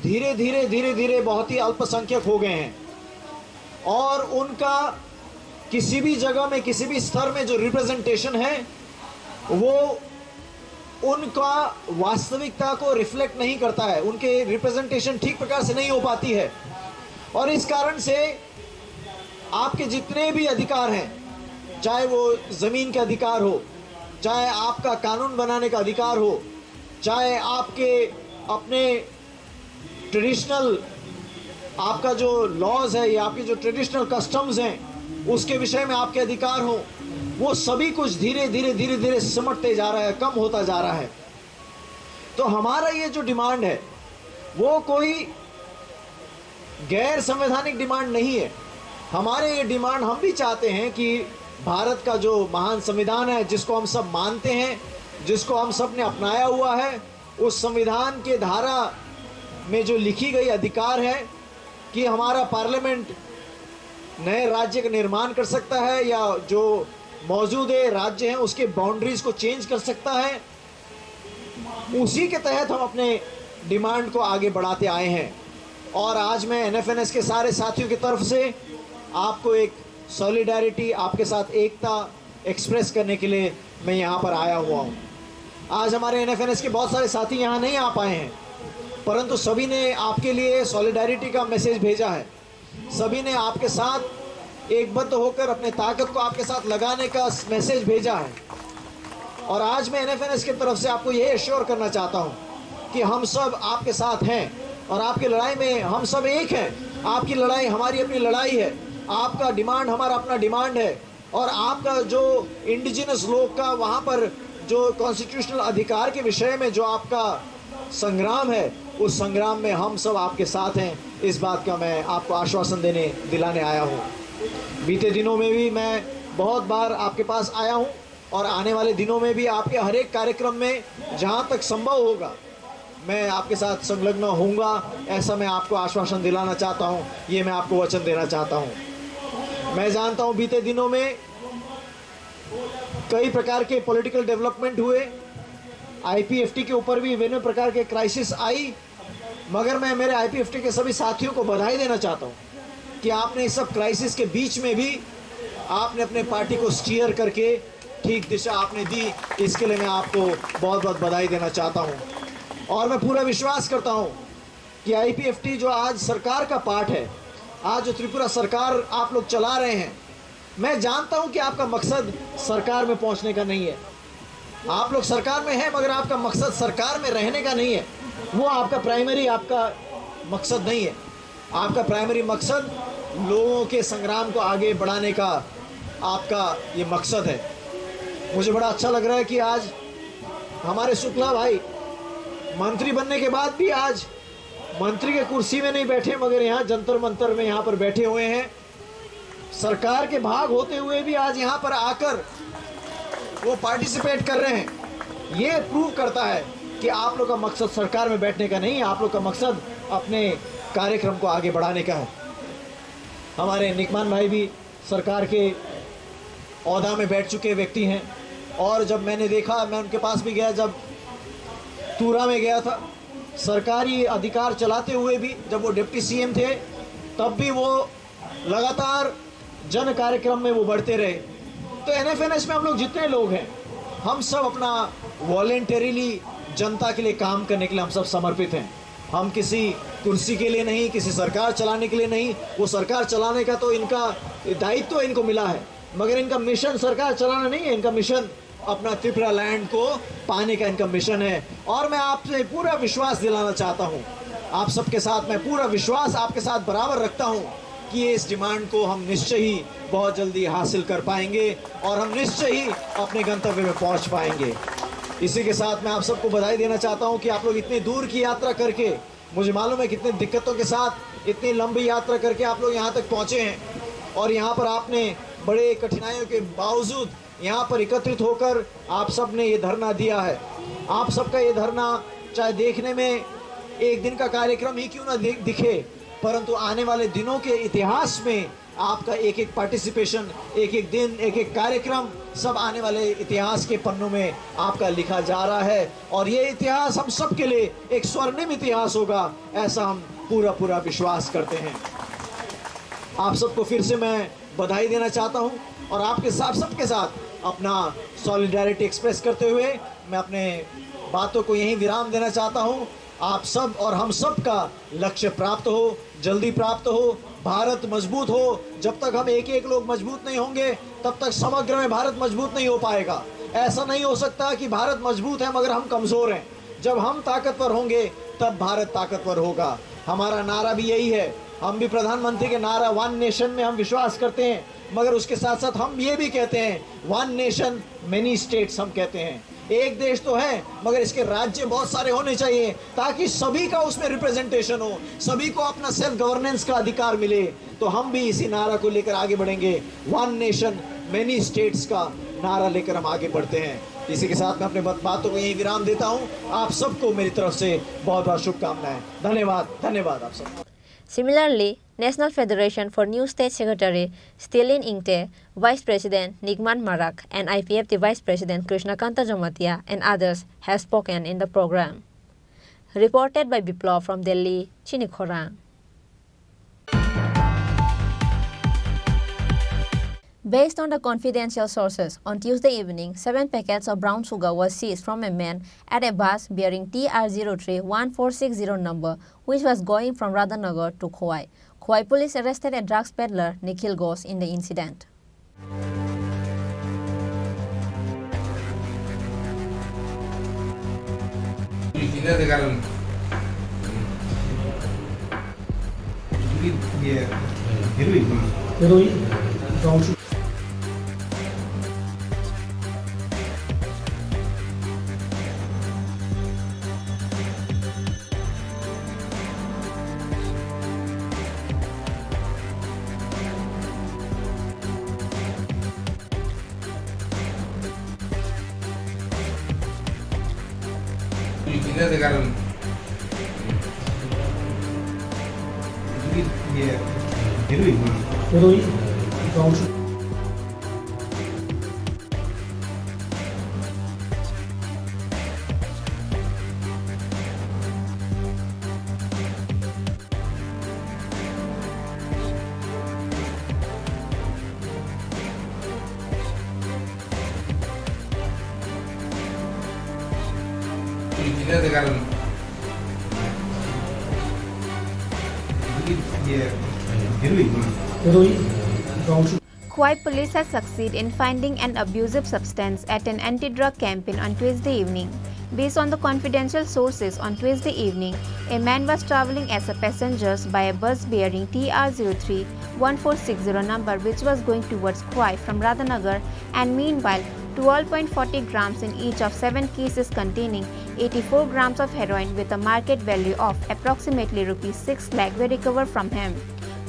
धीरे धीरे, धीरे धीरे बहुत ही अल्पसंख्यक हो गए हैं और उनका किसी भी जगह में, किसी भी स्तर में जो रिप्रेजेंटेशन है, वो उनका वास्तविकता को रिफ्लेक्ट नहीं करता है, उनके रिप्रेजेंटेशन ठीक प्रकार से नहीं हो पाती है। और इस कारण से आपके जितने भी अधिकार हैं, चाहे वो ज़मीन के अधिकार हो, चाहे आपका कानून बनाने का अधिकार हो, चाहे आपके अपने ट्रेडिशनल, आपका जो लॉज है या आपके जो ट्रेडिशनल कस्टम्स हैं, उसके विषय में आपके अधिकार हो, वो सभी कुछ धीरे धीरे, धीरे धीरे सिमटते जा रहा है, कम होता जा रहा है। तो हमारा ये जो डिमांड है, वो कोई गैर संवैधानिक डिमांड नहीं है। हमारे ये डिमांड, हम भी चाहते हैं कि भारत का जो महान संविधान है, जिसको हम सब मानते हैं, जिसको हम सब ने अपनाया हुआ है, उस संविधान के धारा में जो लिखी गई अधिकार है कि हमारा पार्लियामेंट नए राज्य का निर्माण कर सकता है या जो मौजूद है राज्य हैं उसके बाउंड्रीज को चेंज कर सकता है, उसी के तहत हम अपने डिमांड को आगे बढ़ाते आए हैं। और आज मैं एनएफएनएस के सारे साथियों की तरफ से आपको एक सॉलिडारिटी, आपके साथ एकता एक्सप्रेस करने के लिए मैं यहाँ पर आया हुआ हूँ। आज हमारे एनएफएनएस के बहुत सारे साथी यहाँ नहीं आ पाए हैं, परंतु सभी ने आपके लिए सॉलिडारिटी का मैसेज भेजा है। सभी ने आपके साथ एकबद्ध होकर अपने ताकत को आपके साथ लगाने का मैसेज भेजा है। और आज मैं एनएफएनएस की तरफ से आपको यह एश्योर करना चाहता हूँ कि हम सब आपके साथ हैं और आपकी लड़ाई में हम सब एक हैं। आपकी लड़ाई हमारी अपनी लड़ाई है, आपका डिमांड हमारा अपना डिमांड है, और आपका जो इंडिजिनस लोग का वहाँ पर जो कॉन्स्टिट्यूशनल अधिकार के विषय में जो आपका संग्राम है, उस संग्राम में हम सब आपके साथ हैं। इस बात का मैं आपको आश्वासन देने, दिलाने आया हूँ। बीते दिनों में भी मैं बहुत बार आपके पास आया हूँ और आने वाले दिनों में भी आपके हर एक कार्यक्रम में जहाँ तक संभव होगा, मैं आपके साथ संलग्न होऊंगा, ऐसा मैं आपको आश्वासन दिलाना चाहता हूँ, ये मैं आपको वचन देना चाहता हूँ। मैं जानता हूँ, बीते दिनों में कई प्रकार के पॉलिटिकल डेवलपमेंट हुए, आईपीएफटी के ऊपर भी विभिन्न प्रकार के क्राइसिस आई, मगर मैं मेरे आईपीएफटी के सभी साथियों को बधाई देना चाहता हूँ कि आपने इस सब क्राइसिस के बीच में भी आपने अपने पार्टी को स्टीयर करके ठीक दिशा आपने दी, इसके लिए मैं आपको बहुत बहुत बधाई देना चाहता हूँ। और मैं पूरा विश्वास करता हूँ कि आईपीएफटी जो आज सरकार का पार्ट है, आज जो त्रिपुरा सरकार आप लोग चला रहे हैं, मैं जानता हूं कि आपका मकसद सरकार में पहुंचने का नहीं है। आप लोग सरकार में हैं, मगर आपका मकसद सरकार में रहने का नहीं है। वो आपका प्राइमरी, आपका मकसद नहीं है। आपका प्राइमरी मकसद लोगों के संग्राम को आगे बढ़ाने का आपका ये मकसद है। मुझे बड़ा अच्छा लग रहा है कि आज हमारे शुक्ला भाई मंत्री बनने के बाद भी आज मंत्री के कुर्सी में नहीं बैठे, मगर यहाँ जंतर मंतर में यहाँ पर बैठे हुए हैं। सरकार के भाग होते हुए भी आज यहाँ पर आकर वो पार्टिसिपेट कर रहे हैं। ये प्रूव करता है कि आप लोग का मकसद सरकार में बैठने का नहीं है, आप लोग का मकसद अपने कार्यक्रम को आगे बढ़ाने का है। हमारे निकमान भाई भी सरकार के ओहदा में बैठ चुके व्यक्ति हैं, और जब मैंने देखा, मैं उनके पास भी गया, जब तूरा में गया था, सरकारी अधिकार चलाते हुए भी, जब वो डिप्टी सीएम थे, तब भी वो लगातार जन कार्यक्रम में वो बढ़ते रहे। तो एनएफएनएस में हम लोग जितने लोग हैं, हम सब अपना वॉलेंटरीली जनता के लिए काम करने के लिए हम सब समर्पित हैं। हम किसी कुर्सी के लिए नहीं, किसी सरकार चलाने के लिए नहीं। वो सरकार चलाने का तो इनका दायित्व इनको मिला है, मगर इनका मिशन सरकार चलाना नहीं है। इनका मिशन अपना त्रिपुरा लैंड को पाने का इनका मिशन है। और मैं आपसे पूरा विश्वास दिलाना चाहता हूँ, आप सबके साथ मैं पूरा विश्वास आपके साथ बराबर रखता हूँ कि इस डिमांड को हम निश्चय ही बहुत जल्दी हासिल कर पाएंगे और हम निश्चय ही अपने गंतव्य में पहुँच पाएंगे। इसी के साथ मैं आप सबको बधाई देना चाहता हूँ कि आप लोग इतनी दूर की यात्रा करके, मुझे मालूम है कितनी दिक्कतों के साथ इतनी लंबी यात्रा करके आप लोग यहाँ तक पहुँचे हैं, और यहाँ पर आपने बड़े कठिनाइयों के बावजूद यहाँ पर एकत्रित होकर आप सब ने ये धरना दिया है। आप सबका ये धरना चाहे देखने में एक दिन का कार्यक्रम ही क्यों ना दि-, दिखे, परंतु आने वाले दिनों के इतिहास में आपका एक एक पार्टिसिपेशन, एक एक दिन, एक एक कार्यक्रम, सब आने वाले इतिहास के पन्नों में आपका लिखा जा रहा है, और ये इतिहास हम सब के लिए एक स्वर्णिम इतिहास होगा, ऐसा हम पूरा पूरा विश्वास करते हैं। आप सबको फिर से मैं बधाई देना चाहता हूं, और आपके साथ, सबके साथ अपना सॉलिडारिटी एक्सप्रेस करते हुए मैं अपने बातों को यहीं विराम देना चाहता हूं। आप सब और हम सब का लक्ष्य प्राप्त हो, जल्दी प्राप्त हो, भारत मजबूत हो। जब तक हम एक एक लोग मजबूत नहीं होंगे, तब तक समग्र में भारत मजबूत नहीं हो पाएगा। ऐसा नहीं हो सकता कि भारत मजबूत है मगर हम कमजोर हैं। जब हम ताकतवर होंगे, तब भारत ताकतवर होगा। हमारा नारा भी यही है। हम भी प्रधानमंत्री के नारा वन नेशन में हम विश्वास करते हैं, मगर उसके साथ साथ हम ये भी कहते हैं, वन नेशन मेनी स्टेट्स हम कहते हैं। एक देश तो है, मगर इसके राज्य बहुत सारे होने चाहिए, ताकि सभी का उसमें रिप्रेजेंटेशन हो, सभी को अपना सेल्फ गवर्नेंस का अधिकार मिले। तो हम भी इसी नारा को लेकर आगे बढ़ेंगे, वन नेशन मेनी स्टेट्स का नारा लेकर हम आगे बढ़ते हैं। इसी के साथ मैं अपने बात-, बातों को यहीं विराम देता हूं। आप सबको मेरी तरफ से बहुत बहुत शुभकामनाएं। धन्यवाद, धन्यवाद आप सबको। Similarly, National Federation for New State Secretary Stilin Ingte, Vice President Nigman Marak, and I P F T Vice President Krishnakanta Jamatia and others have spoken in the program. Reported by Biplab from Delhi, Chini Khorang. Based on the confidential sources, on Tuesday evening, seven packets of brown sugar was seized from a man at a bus bearing T R zero three one four six zero number, which was going from Radhanagar to Khowai. Khowai police arrested a drugs peddler, Nikhil Ghosh, in the incident. Khowai police has succeeded in finding an abusive substance at an anti-drug campaign on Tuesday evening. Based on the confidential sources, on Tuesday evening, a man was traveling as a passenger by a bus bearing T R zero three one four six zero number, which was going towards Khowai from Radhanagar, and meanwhile, twelve point forty grams in each of seven cases containing eighty-four grams of heroin with a market value of approximately rupees six lakh were recovered from him.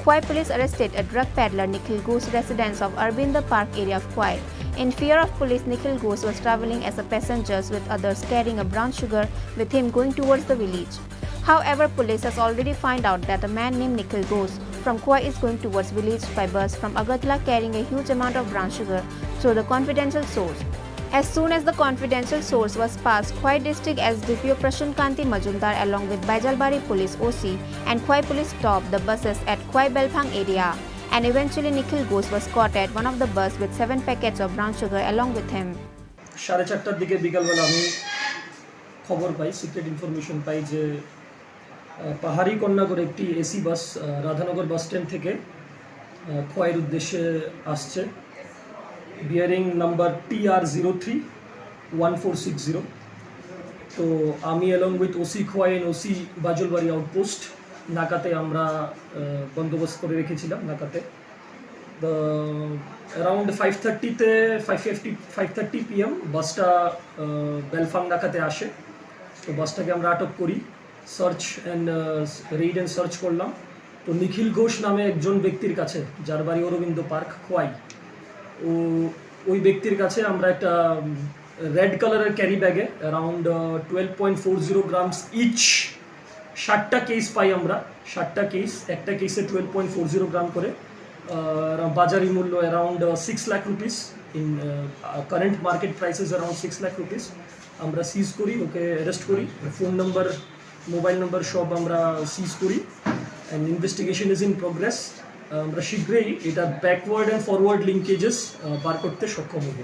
Khowai police arrested a drug peddler Nikhil Ghosh, residents of Aurobindo Park area of Khowai. In fear of police, Nikhil Ghosh was traveling as a passenger with others carrying a brown sugar with him going towards the village. However, police has already find out that a man named Nikhil Ghosh from Khowai is going towards village by bus from Agartala carrying a huge amount of brown sugar through the confidential source. As soon as the confidential source was passed, Khowai District S D P O Prashant Kanti Majumdar along with Baijalbari Police O C and Khowai Police stopped the buses at Khowai Belphang area, and eventually Nikhil Ghosh was caught at one of the bus with seven packets of brown sugar along with him. সাড়ে চারটার দিকে বিকালবেলা আমি খবর পাই, secret information পাই যে, আহ, পাহাড়ি কন্যাগর একটি এসি বাস, আহ, রাধানগর বাস স্ট্যান্ড থেকে, আহ, খোয়াইর উদ্দেশ্যে আসছে, bearing number T R zero three one four six zero. তো আমি along with OC Khowai and OC Bajalbari outpost নাকাতে আমরা, আহ, বন্দোবস্ত করে রেখেছিলাম নাকাতে। তো অ্যারাউন্ড ফাইভ থার্টিতে, five fifty, five thirty PM বাসটা, আহ, বেলফাং নাকাতে আসে। তো বাসটাকে আমরা আটক করি, search and, ah, raid and search করলাম। তো নিখিল ঘোষ নামে একজন ব্যক্তির কাছে, যার বাড়ি অরবিন্দ পার্ক, খোয়াই, ও, ওই ব্যক্তির কাছে আমরা একটা, উম, রেড কালারের ক্যারি ব্যাগে অ্যারাউন্ড, আহ, twelve point four zero grams each সাতটা কেস পাই আমরা, সাতটা কেস, একটা কেসে twelve point four zero gram করে, আহ, বাজারি মূল্য অ্যারাউন্ড, আহ, সিক্স লাখ রুপিস ইন, আহ, current market prices around six lakh rupees. আমরা সিজ করি, ওকে অ্যারেস্ট করি, ফোন নাম্বার, মোবাইল নাম্বার সব আমরা সিজ করি, and investigation is in progress। আমরা শীঘ্রই এটা ব্যাকওয়ার্ড অ্যান্ড ফরওয়ার্ড লিঙ্কেজেস, আহ, বার করতে সক্ষম হব।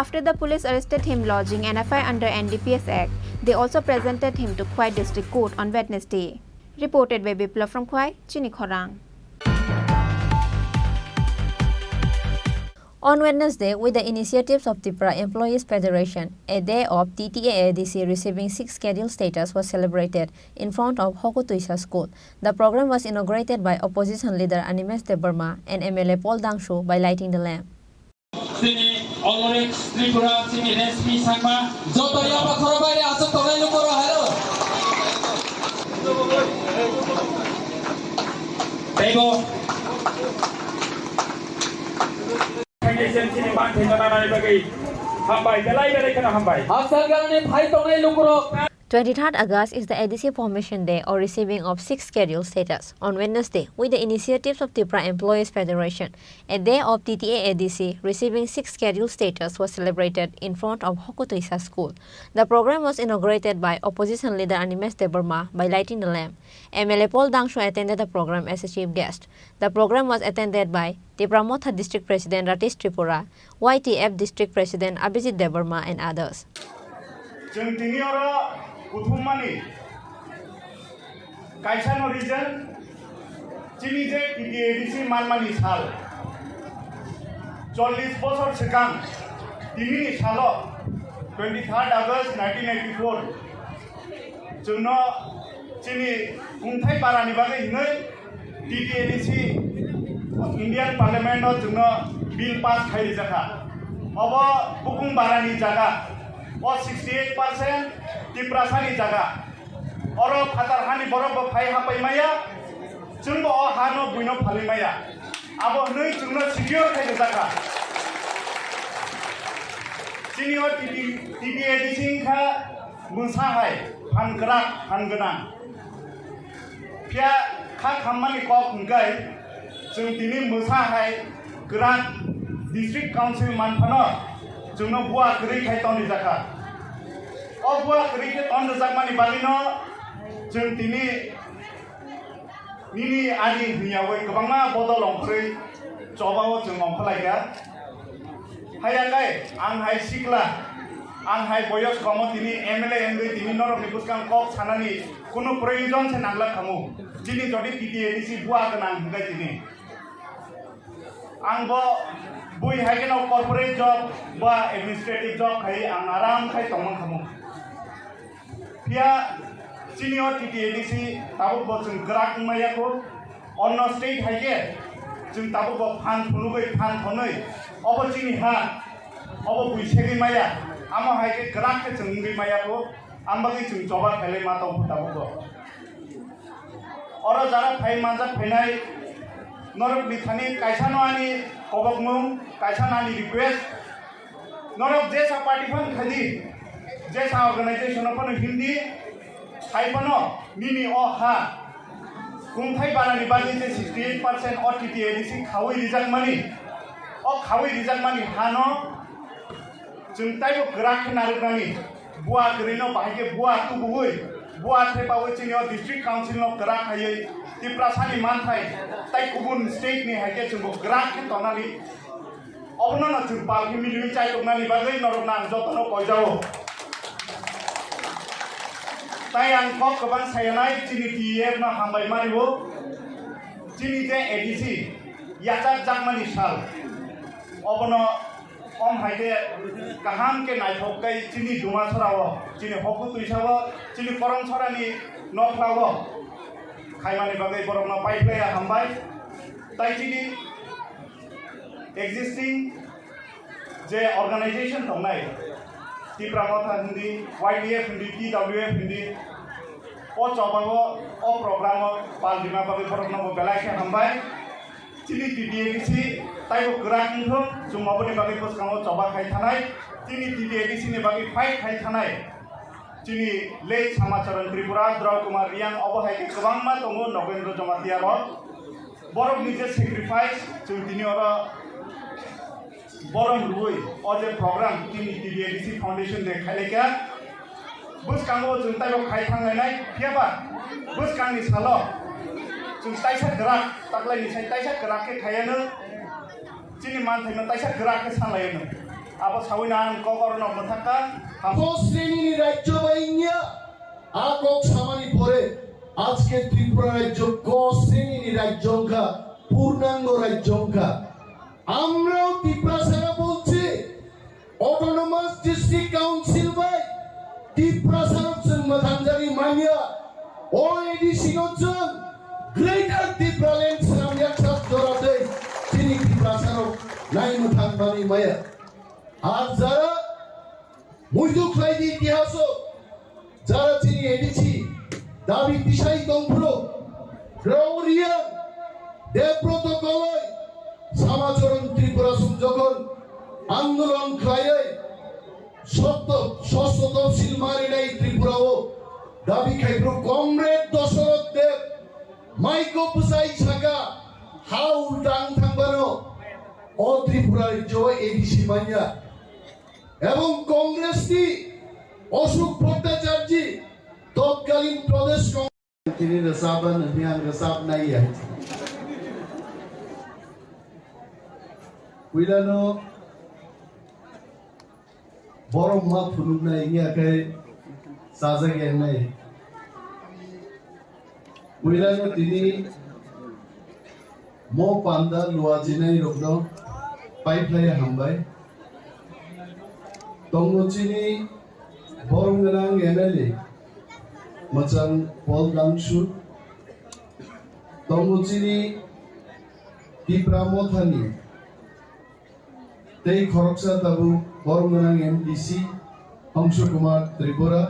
After the police arrested him lodging an F I R under N D P S Act, they also presented him to Khowai District Court on Wednesday. Reported by Biplab from Khowai, Chini Khorang. On Wednesday, with the initiatives of Tipra Employees Federation, a day of T T A A D C receiving sixth schedule status was celebrated in front of Hoku Tuisa School. The program was inaugurated by opposition leader Animesh Debbarma and M L A Paul Dangshu by lighting the lamp. Chini Olorek Tripura, chini Reshmi Sangma. Joto yaba khoro baire aswk tongnai lukurok hairo. Teibo. Foundation chini manthai nana nani bagwi hambai, belai belai kheno hambai. Aswk gangni phai tongnai lukurok. Twenty-third August is the A D C formation day or receiving of sixth schedule status. On Wednesday, with the initiatives of Tipra Employees Federation, a day of T T A A D C receiving sixth schedule status was celebrated in front of Hokutuisa School. The program was inaugurated by opposition leader Animesh Debbarma by lighting the lamp. M L A Paul Dangshu attended the program as a chief guest. The program was attended by Tipra Motha District President Ratesh Tripura, Y T F District President Abhijit Debbarma and others. Chwng tini oro kuthumani kaisa no reason, chini je T T A D C manmani sal, chollish bosor swkang, tinini salo, twenty-third August nineteen eighty-four, chwngno chini kungthai barani bagwi hinwi T T A D C Indian Parliament o chwngno bill pass khai rijak kha. Obo bukung barani jaga, o sixty eight percent Tiprasani jaga. Oro phatar hani borok bo phai hapai maya, chwngbo o hano buino phalwi maya. Abo hwnwi chwngno secure khai rijak kha. Chini o T T, T T A D C wngkha bwsa hai phan kwrak, phan gwnang. Phiya kha khammani kok hwnkhe chwng tini bwsa hai kwrak district council manphano chwngno bua kwrwi khai tonrijak kha. O bua kwrwi khe tonrijakmani bagwino chwng tini nini ani hwnyawi kwbangma bodol ongkhorwi chobao chwng ongkhorlaikha. Haiya kai, ang hai sikla, ang hai boyos komo tini M L A wngwi tini norokni bwskang kok sanani kunu proyojon se nanglak khamu. Chini jodi T T A D C bua gwnang hwnkhe tini. Ang bo bui hai kheno corporate job ba administrative job khai ang aram khai tongmang khamu. Phiya chini o T T A D C tabuk bo chwng kwrak wngmaya kho. Onno state hai khe chwng tabuk bo phan phunugwi phan thonwi obo chini ha, obo bui segwi maya, amo hai khe kwrak khe chwng wngwi maya kho. Ang bagwi chwng choba khailai ma tong kho tabuk bo. Oro jara phai manjak phainai norok ni thani kaisa no ani kobokmung, kaisa no ani request. Norok jesa party phano khaidi, jesa organization no phano hindi, hai phano nini o ha kungthai barani bagwi je sixty eight percent o T T A D C khawi rijakmani, o khawi rijakmani hano chwng taibo kwrak khe narwknani, bua kwrwino bahai khe bua tubuwi, bua thepawi chini o district council no kwrak khaiwi Tiprasani manthai tai kubun state ni hai khe chwngbo kwrak khe tongnani. Obono no chwng pal khe miliwi chaituknani bagwi norokno ang jotono koijao. Tai ang kok kwbang sayanai chini T E F no hambai mani bo. Chini je A D C yachak jakmani sal. Obono om hai khe kaham khe naithok tei chini Dumasora o, chini Hoku Tuisa o, chini Koromsora ni nokhla o khaimani bagwi borokno paiphlaiya hambai. Tai chini existing je organization tongnai, Tipra Motha hindi, Y T F hindi, T W F hindi, o chobao, o programo pal rima bagwi borokno bo belai khe hambai. Chini T T A D C taibo kwrak wngthok, chwng oboni bagwi bwskango choba khai thanai. Chini T T A D C ni bagwi fight khai thanai. Chini late Samacharan Tripura, Drau Kumar Riang, obo hai khe kwbangma tongo, Nogendra Jamatia rok. Borokni je sacrifice, chwng tini oro borom rwui o je program tini T B A D C Foundation de khailai kha. Bwskango chwng taibo khai thanglainai, phiyaba bwskangni salo chwng taisa kwrak, taklaini sai taisa kwrak khe khaiya nw. Chini manthaino taisa kwrak khe sanlaio nw. Abo saui na ang kok orono mwthakha. Ko srenini rajyo bai wngya, a kok samani pore ajke Tripura rajyo ko srenini rajyo wngkha, purnango rajyo wngkha. আমরাও তিপ্রাসারা বলছি, autonomous district council bai তিপ্রাসারা chwng mwthangjagwi manya. O ADC no chwng greater Tipraland swnam yaksa jora tei chini তিপ্রাসারা nai mwthang manwi maya. Ar jara muitu khlai di itihaso, jara chini ADC dabi tisai tongphuru, Rao Reang, Debroto Koloi, Samacharan Tripura song jokhon andolon khlaiwi sotto, sosto topsil marinai Tripura o dabi khaiphuru Comrade Dosoroth Deb maiko bwsai saka ha ulta ang thangbano o Tripura rajyo o ADC manya. Ebong Congress ni Ashok Bhattacharjee totkalin Pradesh Congress tini rwchapna nini ang rwchapnai ya. Puilano borok ma phunuknai wngya khe chajak ya wngnai. Puilano tini mo panda luajinai rokno paiphlai hambai. Tongo chini borom gwnang M L A mwchang Paul Dangsu. Tongo chini Tipra Mothani tei khoroksa tabuk borom gwnang M D C Hongsu Kumar Tripura.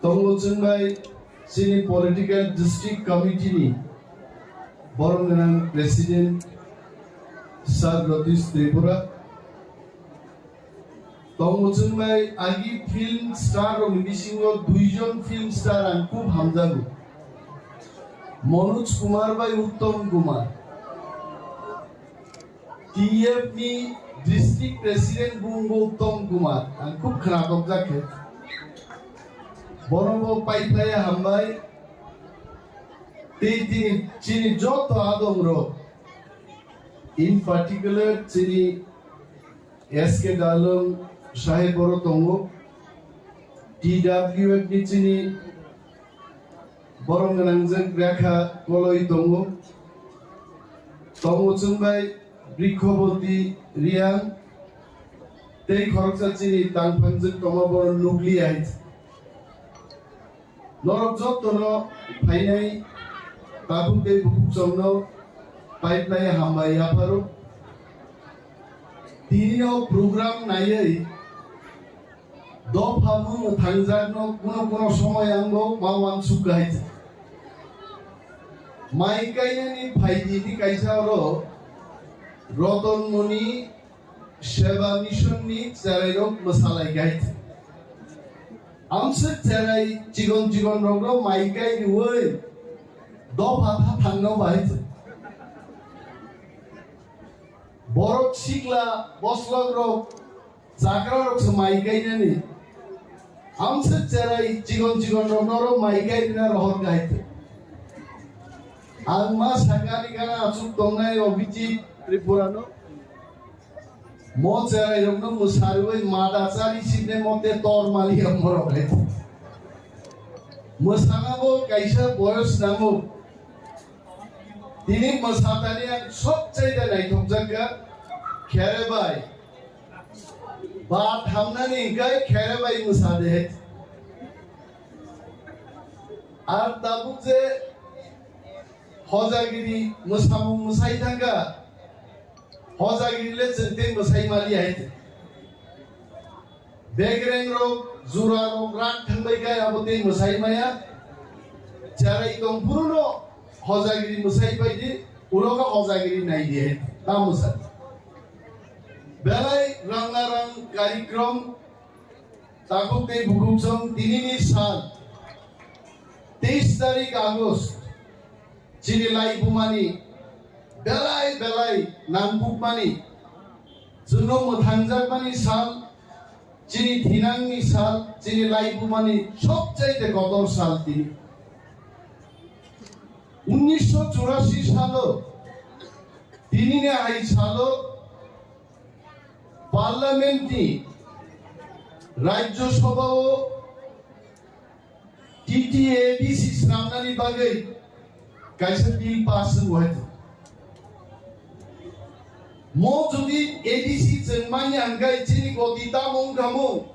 Tongo chwng bai chini political district committee ni borom gwnang president Sir Ratish Tripura. Tongo chwng bai agi film star rokni bisingo duijon film star ang khub hamjago, Manoj Kumar bai Uttam Kumar. T F ni district president bo wngkha Uttam Kumar, ang khub khwnatokjak khe. Bono bo paiphlaiya hambai. Tei tini chini joto adongrok, in particular chini S K Dalung saheb boro tongo, T W F ni chini borom gwnangjak Rekha Koloi tongo. Tongo chwng bai Brikhoboti Riang tei khoroksa chini tangphangjak tongma borok nukliya hai. Norok jotono phainai tabuk tei bukhuk chongno paiphlai hambai yapharo. Tini o program naiwi dopha mung thangjakno kuno kuno somoy ang bo ma wansuk kahai. Mai kainani phaidi ni kaisa oro Roton Moni Seva Mission ni cherairok mwsalai kahai. Amswk cherai chikon chikon rokno mai kai riwi dopha tha thangno bahai. Borok sikla boslok rok chakra rok se mai kainani. Amswk cherai chikon chikon rok noro mai kainina rohor kahai. Ang ma sakani gana achuk tongnai Abhijit Tripura no. Mo cherai rok no mwsarwi mada chari sine mote tor mali ang borok hai. Mwsana bo kaisa boyos nango. Tini mwsatani ang sobchaida naithokjak kha khere bai. Ba thamnani hwnkhe khere bai mwsa de. Ar tabuk je hojagiri mwsamung mwsai thangkha, hojagiri le chwng tei mwsai mali hai. Begreng rok, jura rok rak thangbai khe abo tei mwsai maya. Cherai tongphuru no hojagiri mwsai pai di, ulo khe hojagiri nai di hai. Ta mwsa. Belai ranga rang karikrom, takhuk tei bukhuk song tinini sal, teis tarik August. Chini laibumani belai belai nangkukmani, chwngno mwthangjakmani sal, chini thinangni sal, chini laibumani sobchaite kotor sal tini. Unnisho churasi salo, tinini hai salo Parliament ni Rajya Sabha o T T A D C swnamnani bagwi kaisa bill pass wngwi. Mo jodi A D C chwng manya hwnkhe chini goti tamo wngkha mo?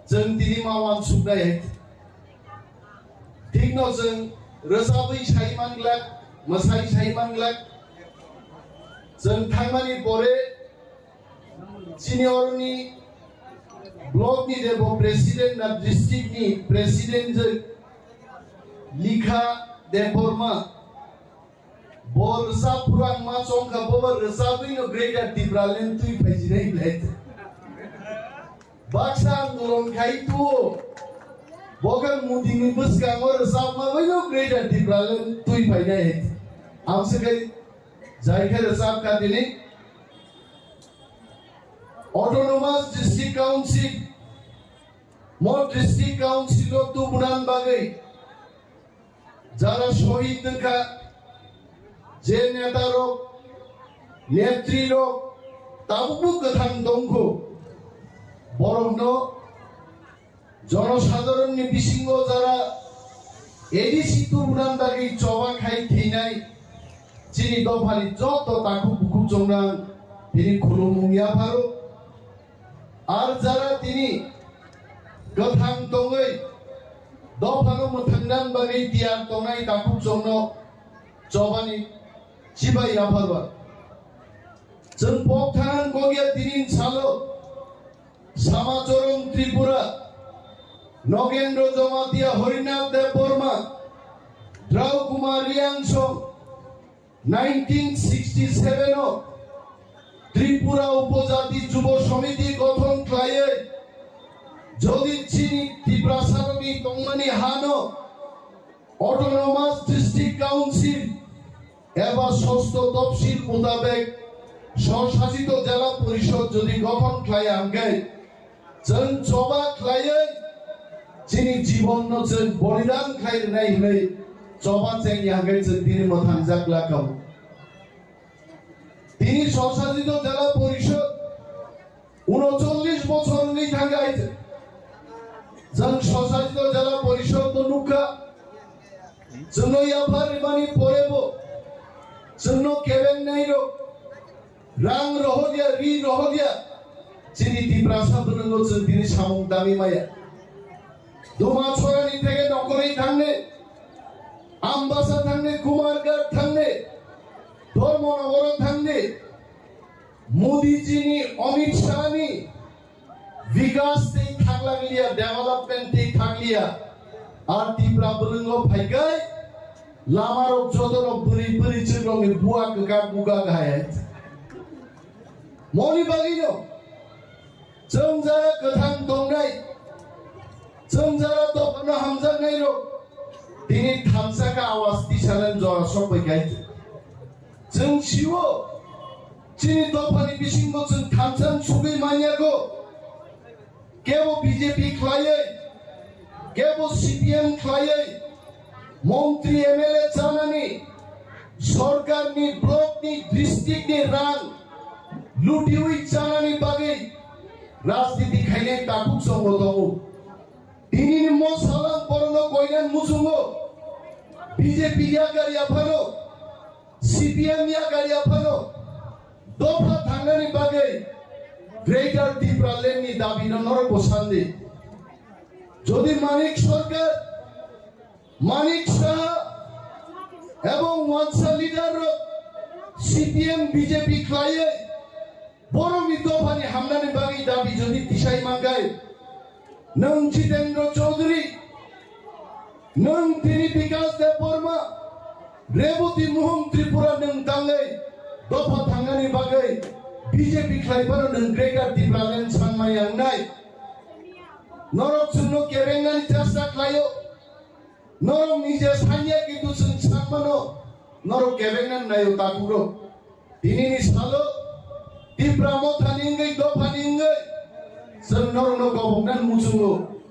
Chwng tini ma wansuknai. Thikno chwng rwchabwi sai manglak, mwsai sai manglak. Chwng thangmani pore chini oroni block ni jebo president na district ni president je Likha Debbarma. Bo rwchap phuru ang ma chongkha, bo ba rwchabwino Greater Tipraland twi phaijinai belai. Baksa andolon khai tuo. Bo khe Modi ni bwskango rwchapma baino Greater Tipraland twi phainai. Ang se khai jai khe rwchap kha tini. Autonomous District Council, mo District Council o tubunan bagwi jara shohid wngkha, je neta rok, netri rok tabukbo kwthang tongkho, borokno jonosadharon ni bisingo jara A D C tubunan bagwi choba khai thwinai chini dophani joto takhuk bukhuk chongnang tini khulumung yapharo. Ar jara tini kwthang tongwi dophano mwthangna bagwi tiyar tongnai takhuk chongno chobani chibai yapharba. Chwng pok thanang kokya tini salo Samachorom Tripura, Nogendro Jamatia, Harinath Debbarma, Drau Kumar Riangsong, nineteen sixty-seven o Tripura Upojati Jubo Samiti gothon khlaiwi jodi chini Tiprasarokni tongmani hano Autonomous District Council eba sosto topsil mutabek Swsasito Jela Porishod jodi gothon khlaiya hwnkhe, chwng choba khlaiwi chini jibonno chwng bolidan khlai rwnai hwnwi choba chengya hwnkhe chwng tini mwthangjak lakao. Tini Swsasito Jela Porishod unocholish bochor wngwi thangkha hai. Chwng Swsasito Jela Porishod no nukha. Chwngno yaphar rimani porebo chwngno kebengnai rok rang rohorya, ri rohorya, chini Tiprasa bwrwngo chwng tini samung tangwi maya. Duma chorani theke nokorwi thangne, Ambasa thangne, Kumarghat thangne, Dharmanagaro thangne, Modi jini, Amit Shah ni Vikas tei thaklangliya, development tei thakliya. Ar Tipra bwrwngo phaikai, lamarok jotono bwrwi bwrwi chwkrokni bua kwkak buka hai. Moni bagwino chwng jara kwthang tongnai, chwng jara dophano hamjaknairok tini thansa khe awas tisalan jora sokbai kai. Chwng sio, chini dophani bisingo chwng thansa sugwi manyago. Kebo B J P khlaiwi, kebo C P M khlaiwi, montri M L A chanani, sorkarni, blockni, districtni rang lutiwi chanani bagwi rajniti khainai takhuk chwngbo tongo. Tinini mo salang borokno koinan muchungo B J P yakar yaphano, C P M yakar yaphano dopha thangnani bagwi Greater Tipraland ni dabi no norok bo sandi. Jodi Manik Sarkar, Manik Saha ebong wansa leader rok C P M B J P khlaiwi borokni dophani hamnani bagwi dabi jodi tisai mankhai, nwng Jitendra Chaudhary, nwng tini Bikas Debbarma, Reboti Mohon Tripura nwng tangwi dopha thangnani bagwi B J P khlai phano nwng Greater Tipraland sanmaya wngnai. Norok chwngno kebengnani chesta khlaio. Norok nije sanya kintu chwng sakmano norok kebengna naio takhuk rok. Tinini salo Tipra mothani wngwi dophani wngwi chwng norokno goboknani muchungo.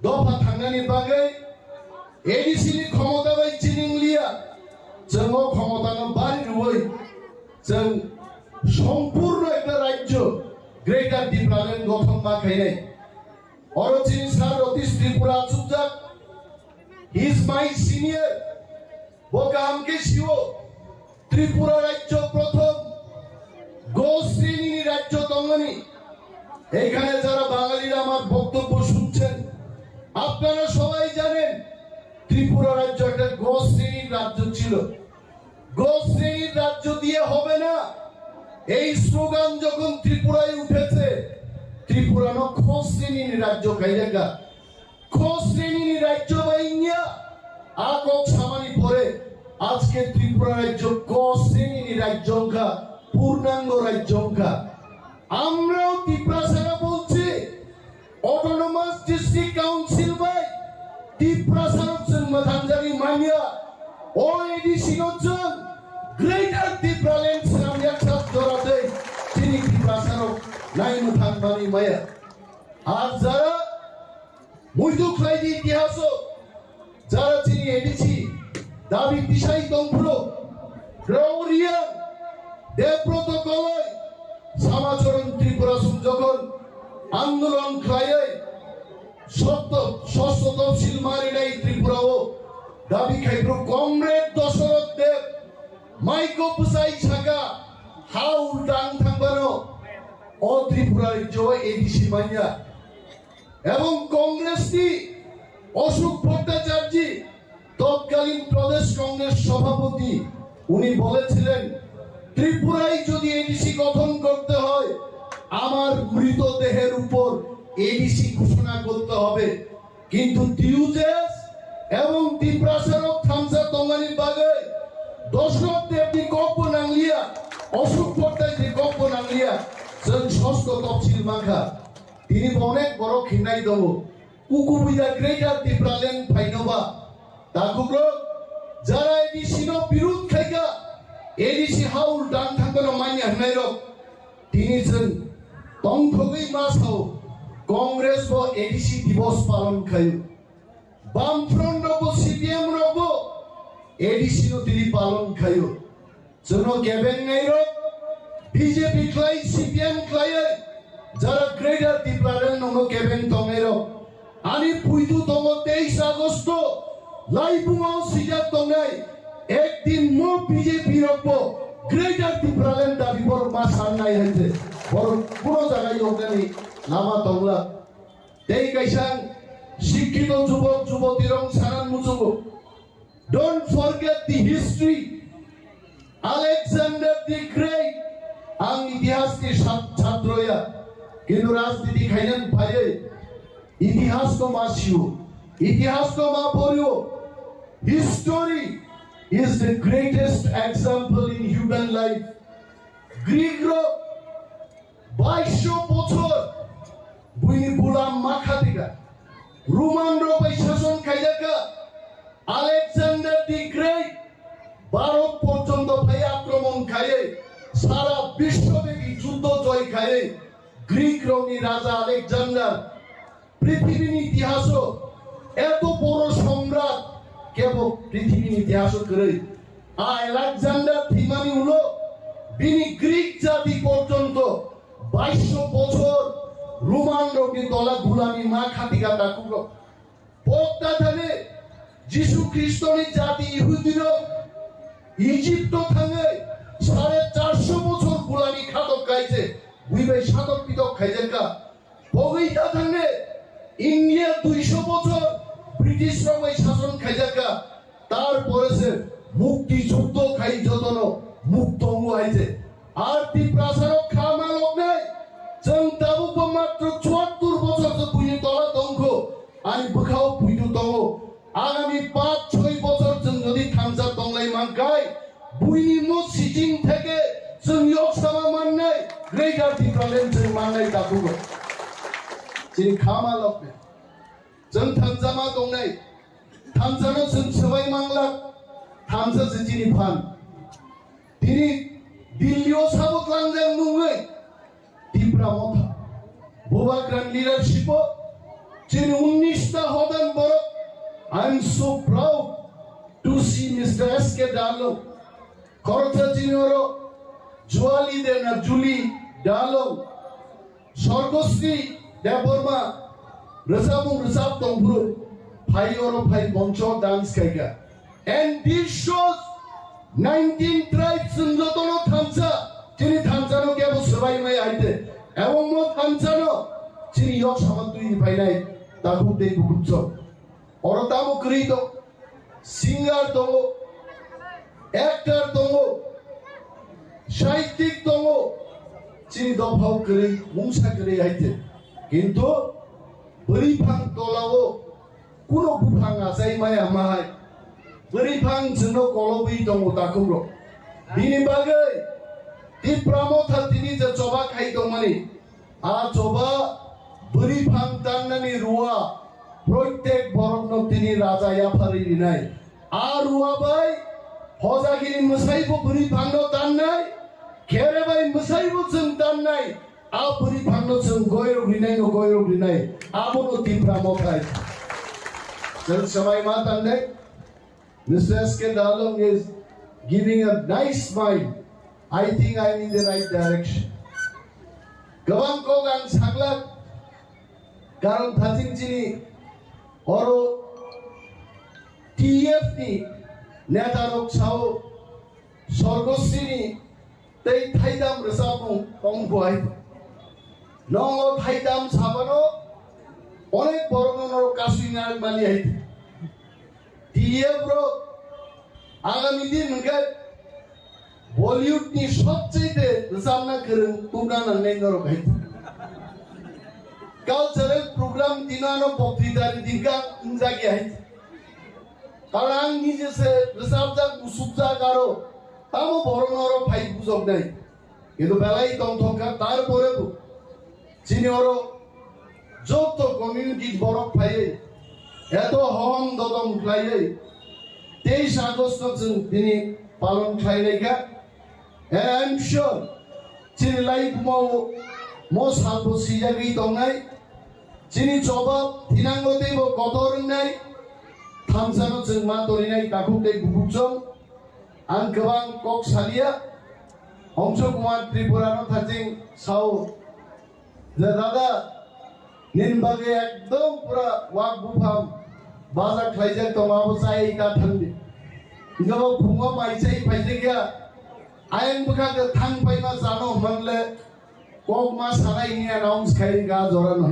Dopha thangnani bagwi A D C ni khomota bai chining liya, chwng o khomotano bari rwui chwng sompurno ekta rajyo Greater Tipraland gothon ma khainai. Oro chini sir Ratish Tripura achukjak. He is my senior. Bo kaham khe sio. Tripura rajyo prothom গ শ্রেণীর রাজ্য তঙ্গনি। এখানে যারা বাঙালিরা আমার বক্তব্য শুনছেন, আপনারা সবাই জানেন ত্রিপুরা রাজ্য একটা গ শ্রেণীর রাজ্য ছিল। গ শ্রেণীর রাজ্য দিয়ে হবে না। এই স্লোগান যখন ত্রিপুরায় উঠেছে, ত্রিপুরা ন খ শ্রেণীর রাজ্য কাইলেকা। খ শ্রেণীর রাজ্য বাইঙ্গা, আ ক খ সামানি পরে আজকে ত্রিপুরা রাজ্য ক শ্রেণীর রাজ্য অঙ্কা, পূর্ণাঙ্গ রাজ্য অঙ্কা। আমরাও তিপ্রাসারা বলছি, autonomous district council bai Tiprasa rok chwng mwthang jagwi manya, o A D C no chwng Greater Tipraland swnam yaksa jora tei chini Tiprasa rok nai mwthang manwi maya. Ar jara muitu khlai di itihaso, jara chini A D C dabi tisai tongphuru, Rao Reang, Debroto Koloi, Samacharan Tripura song jokhon andolon khlaiwi sotto, sosto topsil marinai Tripura o dabi khaiphuru Comrade Dosoroth Deb, maiko bwsai saka, ha ulta ang thangbano, o Tripura rajyo A D C manya. এবং কংগ্রেসটি অশোক ভট্টাচার্য, তৎকালীন প্রদেশ কংগ্রেস সভাপতি, উনি বলেছিলেন, ত্রিপুরায় যদি এডিসি গঠন করতে হয়, আমার মৃতদেহের উপর এডিসি ঘোষণা করতে হবে। কিন্তু টিউজেস এবং তিপ্রাসারক থামসা তঙ্গানির বাগে দশরথ দেবনি কক্ষ নাংলিয়া, অশোক ভট্টাচার্য কক্ষ নাংলিয়া, जों সস্ত তফসিল মাখা। Tini bo onek borok hinai tongo. Kukubuida Greater Tipraland phainoba. Takukrok, jara A D C no birud khaika, A D C haul dang thangkano manya hwnai rok. Tini chwng tongthogwi ma sao, Congress bo A D C divos palon khaio. Bamfront rok bo C P M rok bo A D C no tini palon khaio. Chwngno kebeng nairok, B J P khlai, C P M khlaiwi, jara Greater Tipraland nongno kebeng tongnairok. Ani puitu tongo teis Agosto, laibungao sijak tongnai, ekdin mo B J P rokbo Greater Tipraland dabi borok ma sannai hai se. Borok kuno jaga yoknani lama tongla. Tei kaisa sikkito jubok jubotirok sanan muchungo. Don't forget the history. Alexander the Great. Ang itihas ni sat-, chhatro ya. Kintu rajniti khainani phaiwi itihas no ma sio. Itihas no ma porio. History is the greatest example in human life. Greek rok baisho bochor buini bulam ma khatika. Roman rok bai sason khaijaka. Alexander the Great Bharat porjonto phai akromon khaiwi sara biswo bebi juddho joy khaiwi Greek rokni raja Alexander prithibini itihaso eto boro somrat kebo prithibini itihaso kwrwi. A Alexander thwimani ulo bini Greek jati porjonto baisho bochor Roman rokni tola gulami ma khatika takukrok. Pokta thani Jisu Khristoni jati Ihudirok Egypto thangwi sare charsho bochor gulami khatok kaise, buibai satok pitok khaijakka. Pogwi ta thangni India duisho bochor British rok bai sason khaijakka, tar pore se mukti juddho khai jotono mukto wngo hai se. Ar Tiprasa rok kha ma loknai, chwng tabuk bo matro chuattor bochor se buini tola tongkho, ani bwkhao puitu tongo. Agami paanch choi bochor chwng jodi thansa tonglai mankhai, buini mo sijing theke chwng yok sama mannai, Greater Tipraland chwng mannai takugo. Chini kha ma loknai. Chwng thansa ma tongnai. Thansa no chwng swbai mangla. Thansa se chini phan. Tini Delhi o sabo tlangjak nungwi Tipra Motha. Bubagrani leadership o chini unnish ta hodan borok. I am so proud to see Mister S K Darlong. Khoroksa chini oro Juali de na Juli Darlong. Sorgosri Debbarma rwchapmung rwchap tongphuru phai oro phai moncho dance khaikha. And this shows nineteen tribes chwng jotono thansa Chini thansa no kebo swbai mai aite. Ebong mo thansa no chini yok sama twi ni phainai takhuk tei bukhuk chwng. Oro tamo kwrwi tong, singer tongo, actor tongo, sahittik tongo, chini dophao kwrwi, mungsa kwrwi hai te. Kintu bwrwi phang tolao kuno buphang achai maya ma hai. Bwrwi phang chwngno kolobwi tongo takhuk rok. Bini bagwi Tipra Motha tini je choba khai tongmani, a choba bwrwi phang tannani rua, proitek borokno tini raja yapharwi rinai. A rua bai hojagini mwsaibo bwrwi phangno tannai, khere bai mwsaibo chwng tannai, a bwrwi phangno chwng goirok rinaino goirok rinai, abono Tipra Mothai. Chwng swbai ma tannai. Mister S K Dalung is giving a nice smile. I think I am in the right direction. Gabang kok ang saklak, karon thajing chini oro T F ni neta rok sao Sorgosri ni tei thaidam rwchapmung tong buai. Nongo thaidam sabano onek borokno norok kasui narwk mani hai. T F rok agami din hwnkhe Bollywood ni sobchaite rwchapna kwrwng tubna nangnai norok hai. Cultural program dinano boktwitari dinkha wngjak ya hai. Karon ang nije se rwchapjak, musukjak aro tamo borokno oro phai bujoknai. Kintu belai tongthok kha, tarpore bo chini oro joto community borok phaiwi eto hohom dodom khlaiwi teis August no chwng tini palon khlainai kha. And I am sure chini life mo, mo salbo sijagwi tongnai. Chini choba thinango teibo kotor wngnai. Thamsano chwng ma torinai takhuk tei bukhuk chwng. Ang kwbang kok salia. Hongso Kumar Tripura no thaching sao. Je dada, nini bagwi ekdom pura wak buphang baja khlaijak tongo, abo chai ta thangdi. Hingke bo phungo mai chai phaijak ya, ayang bwkha khe thang phaima chano hwnle kok ma sanai hwnwi announce khai rikha jora no.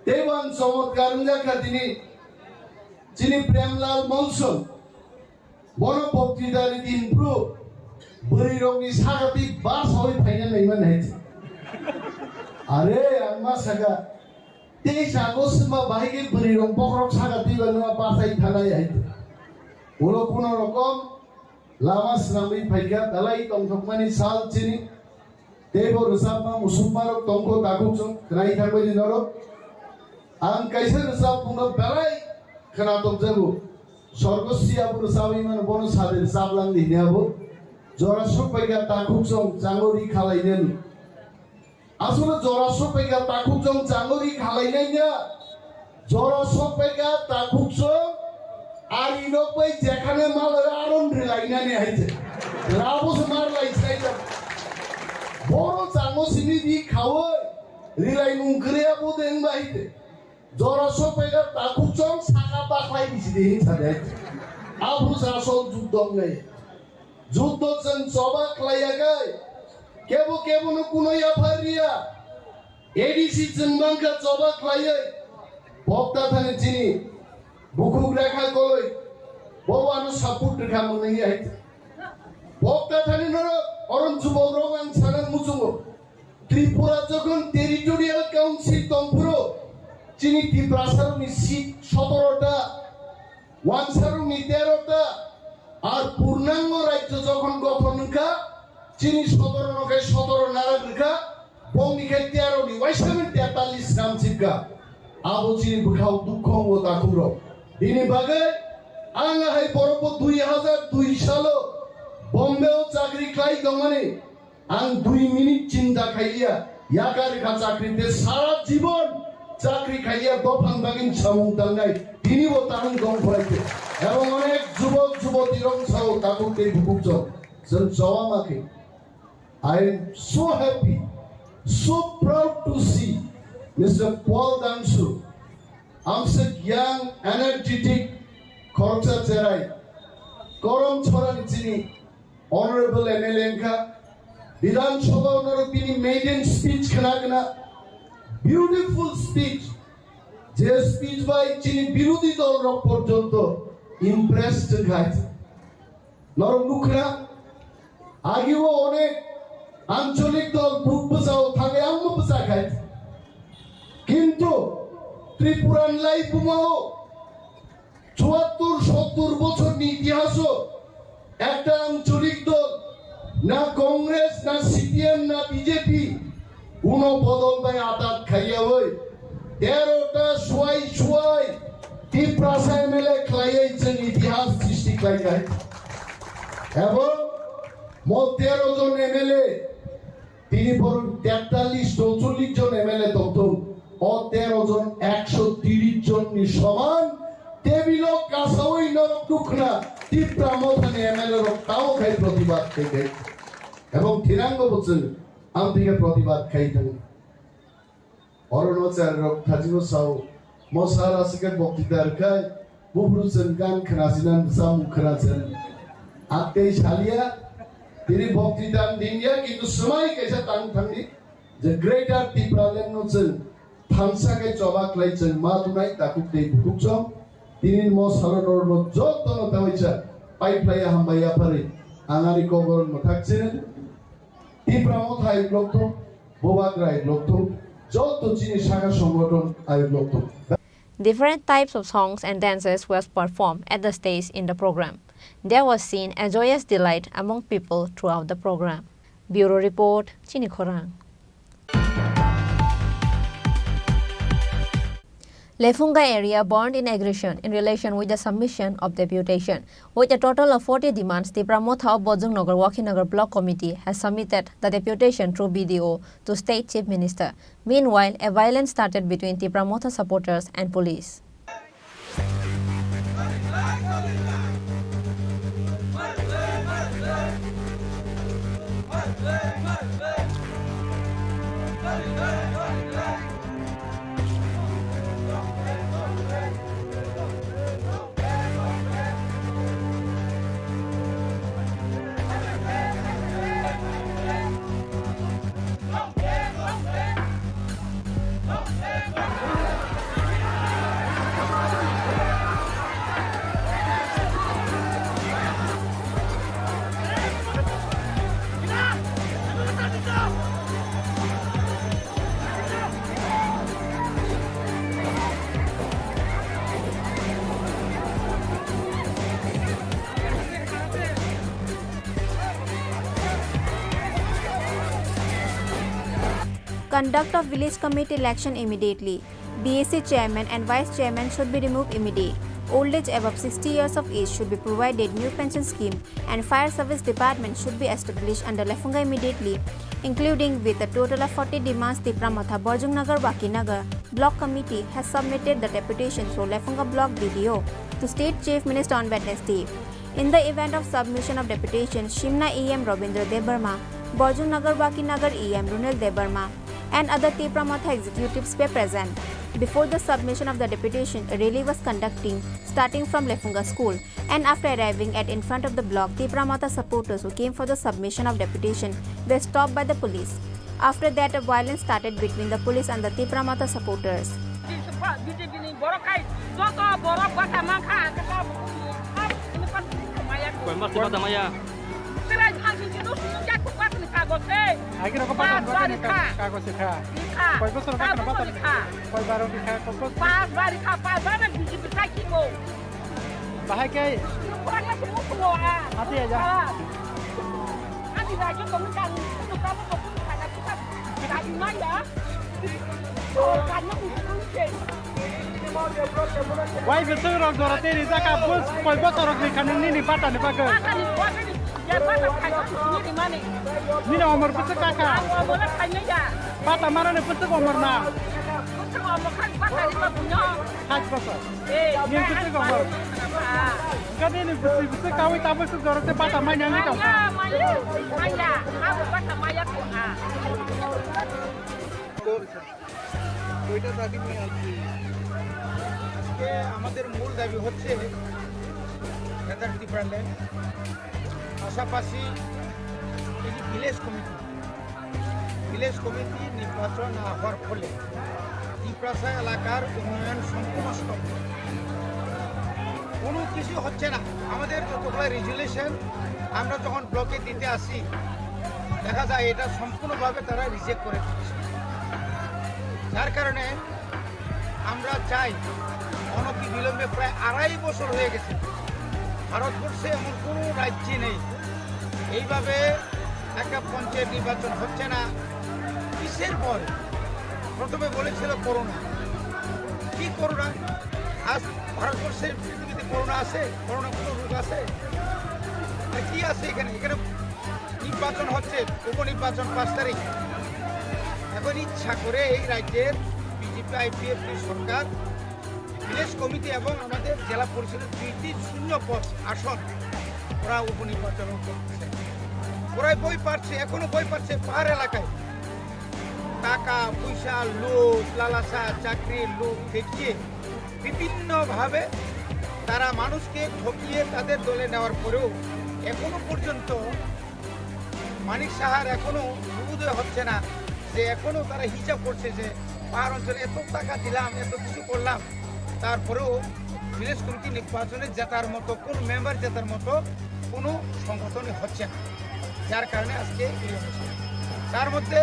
Tei bo ang chomotkar wngjak kha tini chini Premlal Monson. Bono boktwitari din bru bwrwi rokni sakati ba sawi phaina naimani hai se. Are ang ma saka, tei sago sima bahai ke bwrwi rok bokrok sakati ba nwa pasai thanai hai se. Ulo kuno rokom lama swnamwi phaikha, dalai tongthokmani sal chini. Tei bo rwchapma musukmarok tongkho takhuk chwng khwnai thangbaini norok. Ang kaisa rwchapmungno belai khwnatok jago. Sorgosri abo rwchapwi mano, bono sade rwchaplang di hini abo. Jora sokpaikha takhuk chwng chango ri khalainani. Aswkno jora sokpaikha takhuk chwng chango ri khalainai ya. Jora sokpaikha takhuk chwng, ari nok bai jekhane malai aron rilainani hai se. Rabo se mar lai sai ta. Boro chango simi di khawi, rilai mung kriya bo deng bai te. Jora sokpaikha takhuk chwng saka baklai bisi de hin sa de hai se. Abru sa sol juk dong nai. Juddo chwng choba khlaiya kai. Kebo kebo no kuno yaphar riya. A D C chwng bangkha choba khlaiwi, bokta thani chini bukhuk Rekha Koloi, bo ano support rwkha mwnwi hai. Bokta thani norok orom jubok rok ang sana muchungo. Tripura jokhon territorial council tongphuru, chini Tiprasa rokni seat sotoro ta, Wansarokni tero ta, ar purnango rajyo jokhon gothon wngkha, chini sotoro no khe sotoro narak rwkha, bongni khe tero ni waisa mani tetallis gram chipkha. Abo chini bwkhao dukho wngo takhuk rok. Bini bagwi ang hai borok bo dui hajar dui salo Bombay o chakri khlai tongmani. Ang dui minute chinta khaiya, yakar kha chakri te sara jibon chakri khaiya, dophang bagin samung tangnai, tini bo tahang dong khwlai te. Ebong onek jubok juboti rok sao takhuk tei bukhuk chwng, chwng choba ma khe. I am so happy, so proud to see Mister Paul Dangsu, amsek young, energetic, khoroksa cherai, korom chorani chini Honorable M L A wngkha, Bidhan Sabha norok bini maiden speech khna khna, beautiful speech, je speech bai chini birodhi dol rok porjonto impressed khai. Norok nukhna, agio onek ancholik dol buk bwsao thangwi angbo bwsa khai. Kintu Tripura ni lai bumao chuattor sottor bochor ni itihaso ekta ancholik dol, na Congress, na C P M, na B J P, kuno bodol bai atat khaiyawi, tero ta suai suai Tiprasa M L A khlaiwi chwng itihas srishti khlaikai. Ebong mo tero jon M L A, tini borok tektalis chorchollis jon M L A tongthung, o tero jon ekso tiris jon ni soman tebilo kasawi norok nukhna Tipra Mothani M L A rok tamo khai protibad khai khai. Ebong thinango bo chwng amtwi khe protibad khai thang. Orono chwng rok thajino sao, mo sara sikhe boktita rwkhai, buphuru chwng gan khna sinan samung khna chwng. Aktei salia, tini boktita din ya, kintu swmai kaisa tang thangni, je Greater Tipraland no chwng thansa khe choba khlai chwng ma tunai takhuk tei bukhuk chong. Tini mo salo norno jotono tawaisa pai phlaiya hambai yaphari, ang ani koboron mwthak chini. Tipra Motha ayuk lokthung, Bubagra ayuk lokthung, joto chini saka songothon ayuk lokthung. Different types of songs and dances was performed at the stage in the program. There was seen a joyous delight among people throughout the program. Bureau report, Chini Khorang. Lefunga area burned in aggression in relation with the submission of deputation. With a total of forty demands, Tipra Motha of Bojongnagar Wakinagar Block Committee has submitted the deputation through B D O to State Chief Minister. Meanwhile, a violence started between Tipra Motha supporters and police. Conduct of village committee election immediately. B A C chairman and vice chairman should be removed immediate. Old age above sixty years of age should be provided new pension scheme and fire service department should be established under Lefunga immediately, including with a total of forty demands Tipra Motha Borjungnagar Wakinagar Block Committee has submitted the deputation through Lefunga Block B D O to State Chief Minister on Wednesday. In the event of submission of deputation, Shimna E M Rabindra Debbarma, Borjungnagar Wakinagar E M Runil Debbarma, and other Tipra Motha executives were present. Before the submission of the deputation, a rally was conducting, starting from Lefunga School, and after arriving at in front of the block, Tipra Motha supporters who came for the submission of deputation were stopped by the police. After that, a violence started between the police and the Tipra Motha supporters. B J P ni borok hai joto borok bata mankha, ang khe tabuk ini pan maya. Koi mas bata maya? Trai thansi si no sunu jak bata ni kagos se. Agi rok bata ni kagos se kha. Koi bosor bata ni kha. Koi baro ni kha, koi bosor. Pas bari kha, pas bari B J P sai ki mo. Bahai kai. Hati aja. Wai bwswk rok jora tei rijak kha, bus koi bosor rok ni kha nini bata ni bagwi. Nini omor bwswk kha kha. Bata mara ni bwswk omor na. Haj bosor. Nini bwswk omor. Kani ni bwswk bwswk kawi tabuk swk jorok te bata manya ni tong. Manya, manya. Abo bata maya ko a. তো এটা দাবি নিয়ে আসছি। আজকে আমাদের মূল দাবি হচ্ছে গ্রেটার ত্রিপুরাল্যান্ড, পাশাপাশি এই যে ভিলেজ কমিটি, ভিলেজ কমিটি নির্বাচন না হওয়ার ফলে তিপ্রাসা এলাকার উন্নয়ন সম্পূর্ণ স্তব্ধ। কোনো কিছু হচ্ছে না। আমাদের যতগুলো রেজুলেশন আমরা যখন ব্লকে দিতে আসি, দেখা যায় এটা সম্পূর্ণভাবে তারা রিজেক্ট করে দিচ্ছে। যার কারণে আমরা চাই, অনতিবিলম্বে, প্রায় আড়াই বছর হয়ে গেছে, ভারতবর্ষে এমন কোনো রাজ্যে নেই এইভাবে একটা পঞ্চায়েত নির্বাচন হচ্ছে না। কিসের ভয়? প্রথমে বলেছিল করোনা। কি করোনা? আজ ভারতবর্ষের পৃথিবীতে করোনা আছে? করোনা কোনো রোগ আছে? আর কি আছে এখানে? এখানে নির্বাচন হচ্ছে, উপনির্বাচন পাঁচ তারিখ। এখন ইচ্ছা করে এই রাজ্যের বিজেপি আইপিএফটি সরকার ভিলেজ কমিটি এবং আমাদের জেলা পরিষদের দুইটি শূন্য পদ আসন ওরা উপনির্বাচন করতেছে। ওরাই বই পাচ্ছে, এখনো বই পাচ্ছে পাহাড় এলাকায়। টাকা পয়সা, লোভ, লালসা, চাকরির লোভ দেখিয়ে বিভিন্নভাবে তারা মানুষকে ঠকিয়ে তাদের দলে নেওয়ার পরেও এখনো পর্যন্ত মানিক সাহার এখনো বোধোদয় হচ্ছে না, যে এখনো তারা হিসাব করছে যে পাহাড় অঞ্চলে এত টাকা দিলাম, এত কিছু করলাম, তারপরেও ভিলেজ কমিটি নির্বাচনে জেতার মতো, কোনো মেম্বার জেতার মতো কোনো সংগঠনই হচ্ছে না, যার কারণে আজকে এই অবস্থা। তার মধ্যে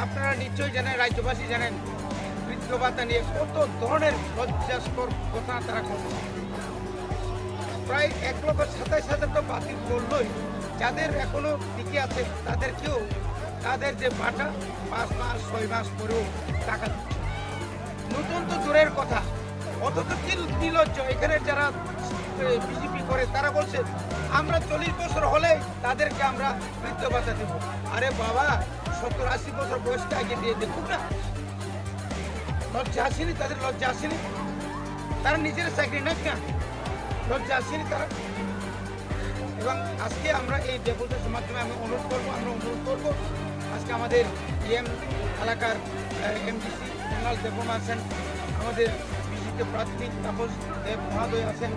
আপনারা নিশ্চয়ই জানেন, রাজ্যবাসী জানেন, বৃদ্ধ ভাতা নিয়ে কত ধরনের লজ্জাস্কর ঘটনা তারা ঘটছে। প্রায় এক লক্ষ সাতাইশ হাজার তো বাতিল করলোই, যাদের এখনো টিকে আছে তাদেরকেও, তাদের যে ভাতা, পাঁচ মাস ছয় মাস পরেও টাকা দিচ্ছে। নতুন তো দূরের কথা, অথচ কি নির্লজ্জ এখানে যারা বিজেপি করে, তারা বলছে আমরা চল্লিশ বছর হলে তাদেরকে আমরা বৃদ্ধ ভাতা দেবো। আরে বাবা, সত্তর আশি বছর বয়সকে আগে দিয়ে দেখুক না। লজ্জা আসেনি তাদের? লজ্জা আসেনি? তারা নিজের চাকরি না কিনা? লজ্জা আসেনি তারা? এবং আজকে আমরা এই ডেপুটেশনের মাধ্যমে আমি অনুরোধ করবো, আমরা অনুরোধ করবো, আজকে আমাদের ইএম এলাকার এমডিসি জোনাল দেববর্মা আছেন, আমাদের বিজেপি প্রার্থী তাপস দেব মহোদয় আছেন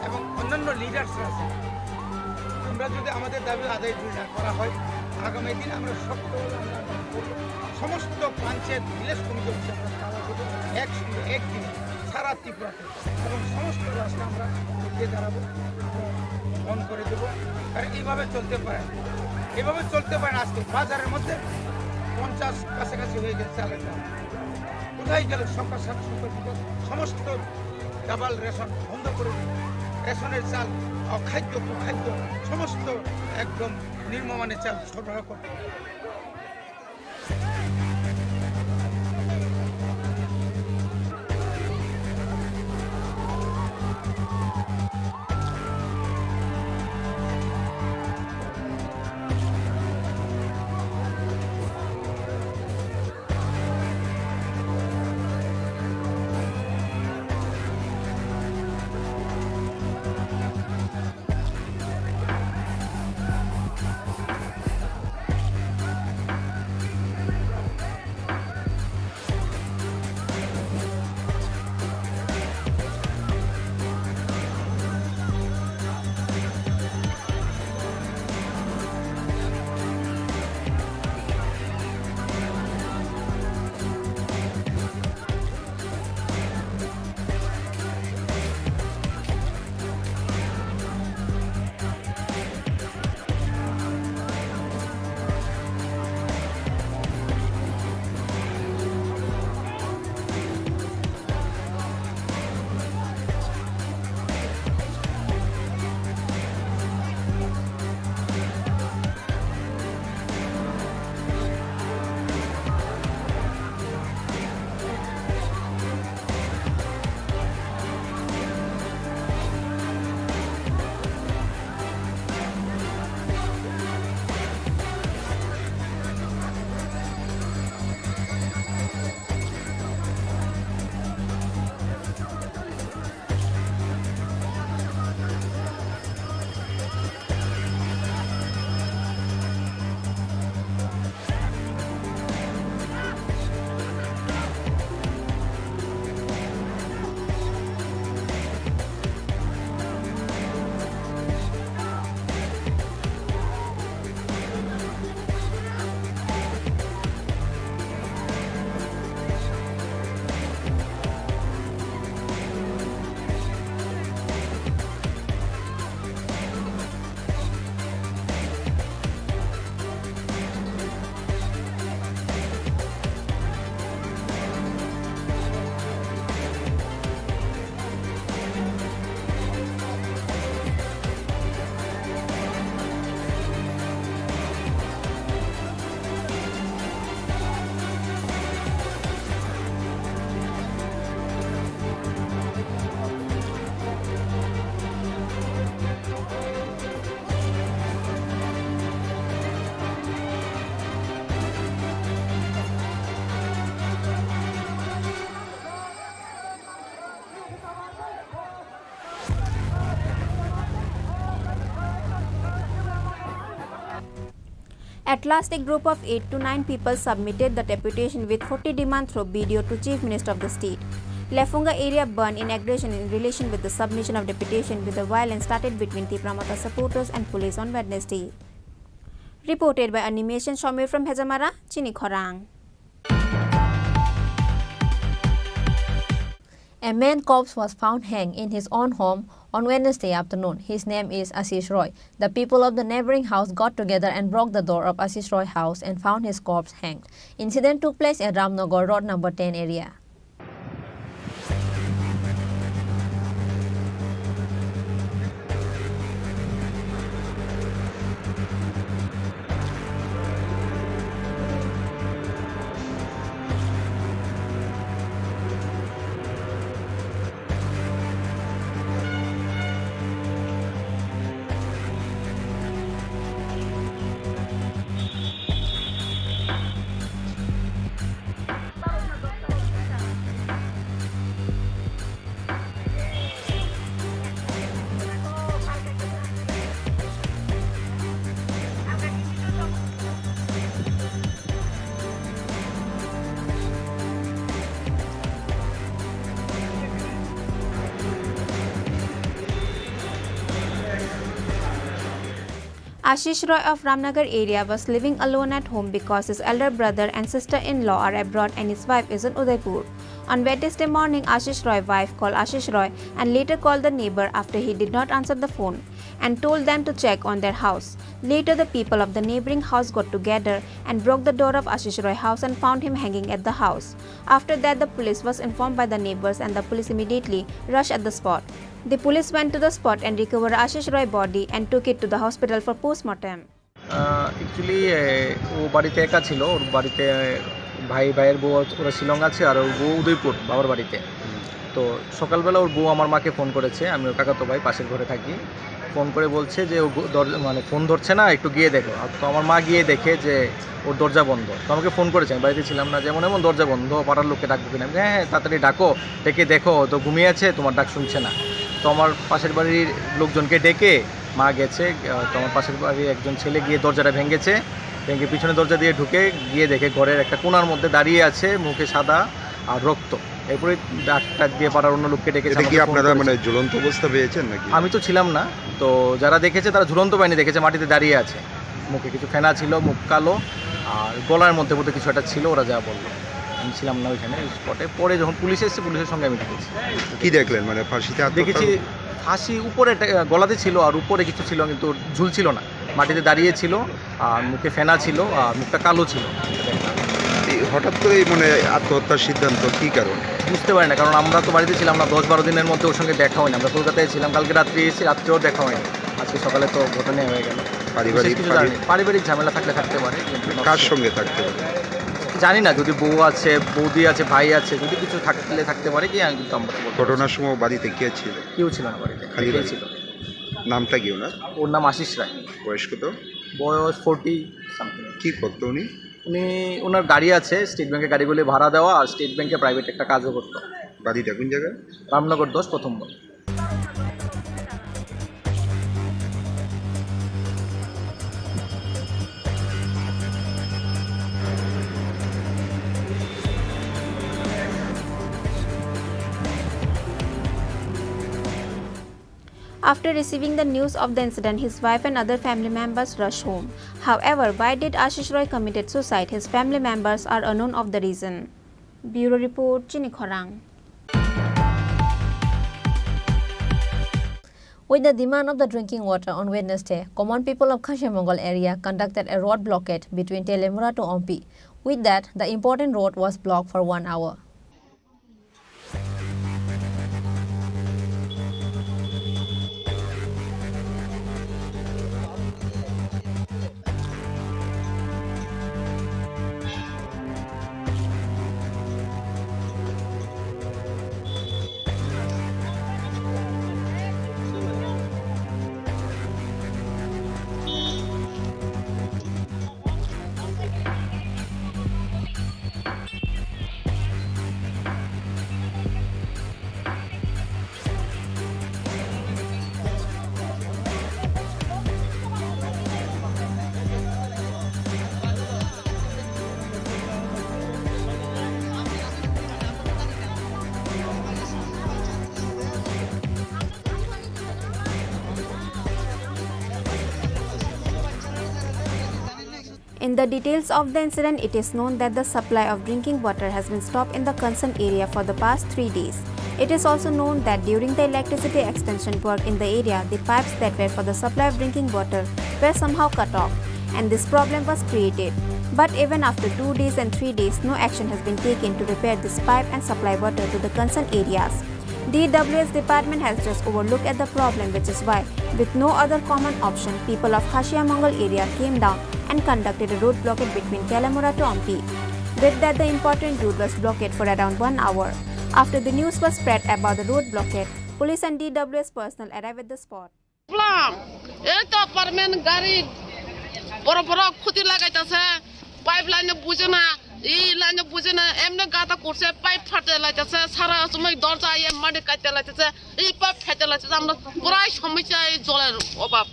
এবং অন্যান্য লিডার্সরা আছেন। আমরা যদি আমাদের দাবি আদায় যদি না করা হয়, আগামী দিন আমরা শক্ত হয়ে আমরা আন্দোলন করবো। সমস্ত পঞ্চায়েত ভিলেজ কমিটি অফিসে আমরা তালা দেবো, একসঙ্গে একদিনে সারা ত্রিপুরাতে এবং সমস্ত রাস্তা আমরা এগিয়ে দাঁড়াবো, বন্ধ করে দেবো। কারণ এইভাবে চলতে পারে না, এইভাবে চলতে পারে না। আজকে বাজারের মধ্যে পঞ্চাশ কাছাকাছি হয়ে গেছে চালের দাম। কোথায় গেল সরকার সাথে সরকার দিল? সমস্ত ডাবল রেশন বন্ধ করে দিল। রেশনের চাল, অখাদ্য কুখাদ্য, সমস্ত একদম নিম্নমানের চাল সরবরাহ করতে হবে। At last, a group of eight to nine people submitted the deputation with forty demands through B D O to Chief Minister of the state. Lefunga area burned in aggression in relation with the submission of deputation, with the violence started between Tipra Motha supporters and police on Wednesday. Reported by Animation Shomir from Hejamara, Chini Khorang. A man corpse was found hanged in his own home on Wednesday afternoon. His name is Ashish Roy. The people of the neighboring house got together and broke the door of Ashish Roy house and found his corpse hanged. Incident took place at Ramnagar Road number ten area. Ashish Roy of Ramnagar area was living alone at home because his elder brother and sister-in-law are abroad and his wife is in Udaipur. On Wednesday morning, Ashish Roy wife called Ashish Roy and later called the neighbor. After he did not answer the phone and told them to check on their house. Later, the people of the neighboring house got together and broke the door of Ashish Roy house and found him hanging at the house. After that, the police was informed by the neighbors and the police immediately rushed at the spot. The police went to the spot and recovered Ashish Roy body and took it to the hospital for postmortem. Actually ও বাড়িতে একা ছিল। ওর বাড়িতে ভাই, ভাইয়ের বউ, ওরা শিলং আছে, আর ওর বউ উদয়পুর বাবার বাড়িতে। তো সকালবেলা ওর বউ আমার মাকে ফোন করেছে, আমি ওর কাকাতো ভাই, পাশের ঘরে থাকি। ফোন করে বলছে যে ও গো- দরজা, মানে, ফোন ধরছে না, একটু গিয়ে দেখো। আর তো আমার মা গিয়ে দেখে যে ওর দরজা বন্ধ। তো আমাকে ফোন করেছে, আমি বাড়িতে ছিলাম না, যেমন এমন দরজা বন্ধ, পাড়ার লোককে ডাকবো কিনা। আমি, "হ্যাঁ, হ্যাঁ, তাড়াতাড়ি ডাকো, ডেকে দেখো, ও তো ঘুমিয়ে আছে, তোমার ডাক শুনছে না।" তো আমার পাশের বাড়ির লোকজনকে ডেকে মা গেছে। আহ, তো আমার পাশের বাড়ির একজন ছেলে গিয়ে দরজাটা ভেঙেছে, ভেঙে পিছনে দরজা দিয়ে ঢুকে গিয়ে দেখে ঘরের একটা কোণার মধ্যে দাঁড়িয়ে আছে, মুখে সাদা আর রক্ত। এরপরে ডাক টাক দিয়ে পাড়ার অন্য লোককে ডেকেছে, এটা কি আমাকে ফোন আপনারা করেছে। মানে ঝুলন্ত অবস্থা পেয়েছেন নাকি? আমি তো ছিলাম না, তো যারা দেখেছে তারা ঝুলন্ত বাহিনী দেখেছে, মাটিতে দাঁড়িয়ে আছে, মুখে কিছু ফেনা ছিল, মুখ কালো, আর গলার মধ্যে বোধহয় কিছু একটা ছিল, ওরা যা বললো। আমি ছিলাম না ওইখানে, ওই স্পটে। পরে যখন পুলিশ এসেছে, পুলিশের সঙ্গে আমি দেখেছি। কি দেখলেন? মানে ফাঁসিতে আত্মহত্যা? দেখেছি ফাঁসি উপরে একটা, আহ, গলাতে ছিল, আর উপরে কিছু ছিল, কিন্তু ঝুলছিল না, মাটিতে দাঁড়িয়ে ছিল, আর মুখে ফেনা ছিল, আর মুখটা কালো ছিল, এটা দেখলাম। এই হঠাৎ করে এই মানে আত্মহত্যার সিদ্ধান্ত, কি কারণ? বুঝতে পারি না, কারণ আমরা তো বাড়িতে ছিলাম না, দশ বারো দিনের মধ্যে ওর সঙ্গে দেখা হয়নি। আমরা কলকাতায় ছিলাম, কালকে রাত্রে এসে রাত্রেও দেখা হয়নি, আজকে সকালে তো ঘটনা হয়ে গেল। পারিবারিক বিশেষ কিছু ফাঁড়ি- জানি না। পারিবারিক ঝামেলা থাকলে থাকতে পারে, কিন্তু কার সঙ্গে থাকতে পারে? জানি না, যদি বউ আছে, বৌদি আছে, ভাই আছে, যদি কিছু থাকলে থাকতে পারে কি, আমি কিন্তু আমরা তো বলতে পারছি না। ঘটনার সময় বাড়িতে কে ছিল? কেউ ছিল না বাড়িতে, খালি একাই বাড়ি? ছিল। নামটা কি ওনার? ওর নাম আশিস রায়। বয়স কত? বয়স ফর্টি সামথিং। কি করতো উনি? উনি, ওনার গাড়ি আছে, স্টেট ব্যাংকে গাড়িগুলি ভাড়া দেওয়া, আর স্টেট ব্যাংকে প্রাইভেট একটা কাজও করতো। বাড়িটা কোন জায়গায়? রামনগর দশ, প্রথম বল। After receiving the news of the incident, his wife and other family members rushed home. However, why did Ashish Roy committed suicide? His family members are unknown of the reason. Bureau Report, Chini Khorang. With the demand of the drinking water on Wednesday, common people of Khasiang Mangal area conducted a road blockade between Teliamura to Ompi. With that, the important road was blocked for one hour. In the details of the incident, it is known that the supply of drinking water has been stopped in the concerned area for the past three days. It is also known that during the electricity extension work in the area, the pipes that were for the supply of drinking water were somehow cut off, and this problem was created. But even after two days and three days, no action has been taken to repair this pipe and supply water to the concerned areas. D W S department has just overlooked at the problem, which is why, with no other common option, people of Khashiamangal area came down and conducted a road blockade between Telemura to Ompi. With that, the important route was blockaded for around one hour. After the news was spread about the road blockade, police and D W S personnel arrived at the spot. Problem, এই তো পারমেন গাড়ি বড় বড় খুঁটি লাগাইতেছে, পাইপ লাইনে বুঝে না, এই লাইনে বুঝে না, এমনি গাদা করছে, পাইপ ফাটে লাইতেছে, সারা সময় দরজা ইয়ে মাটি কাটতে লাইতেছে, এই পাইপ ফাটে লাইতেছে। আমরা পুরাই সমস্যা এই জলের অভাব,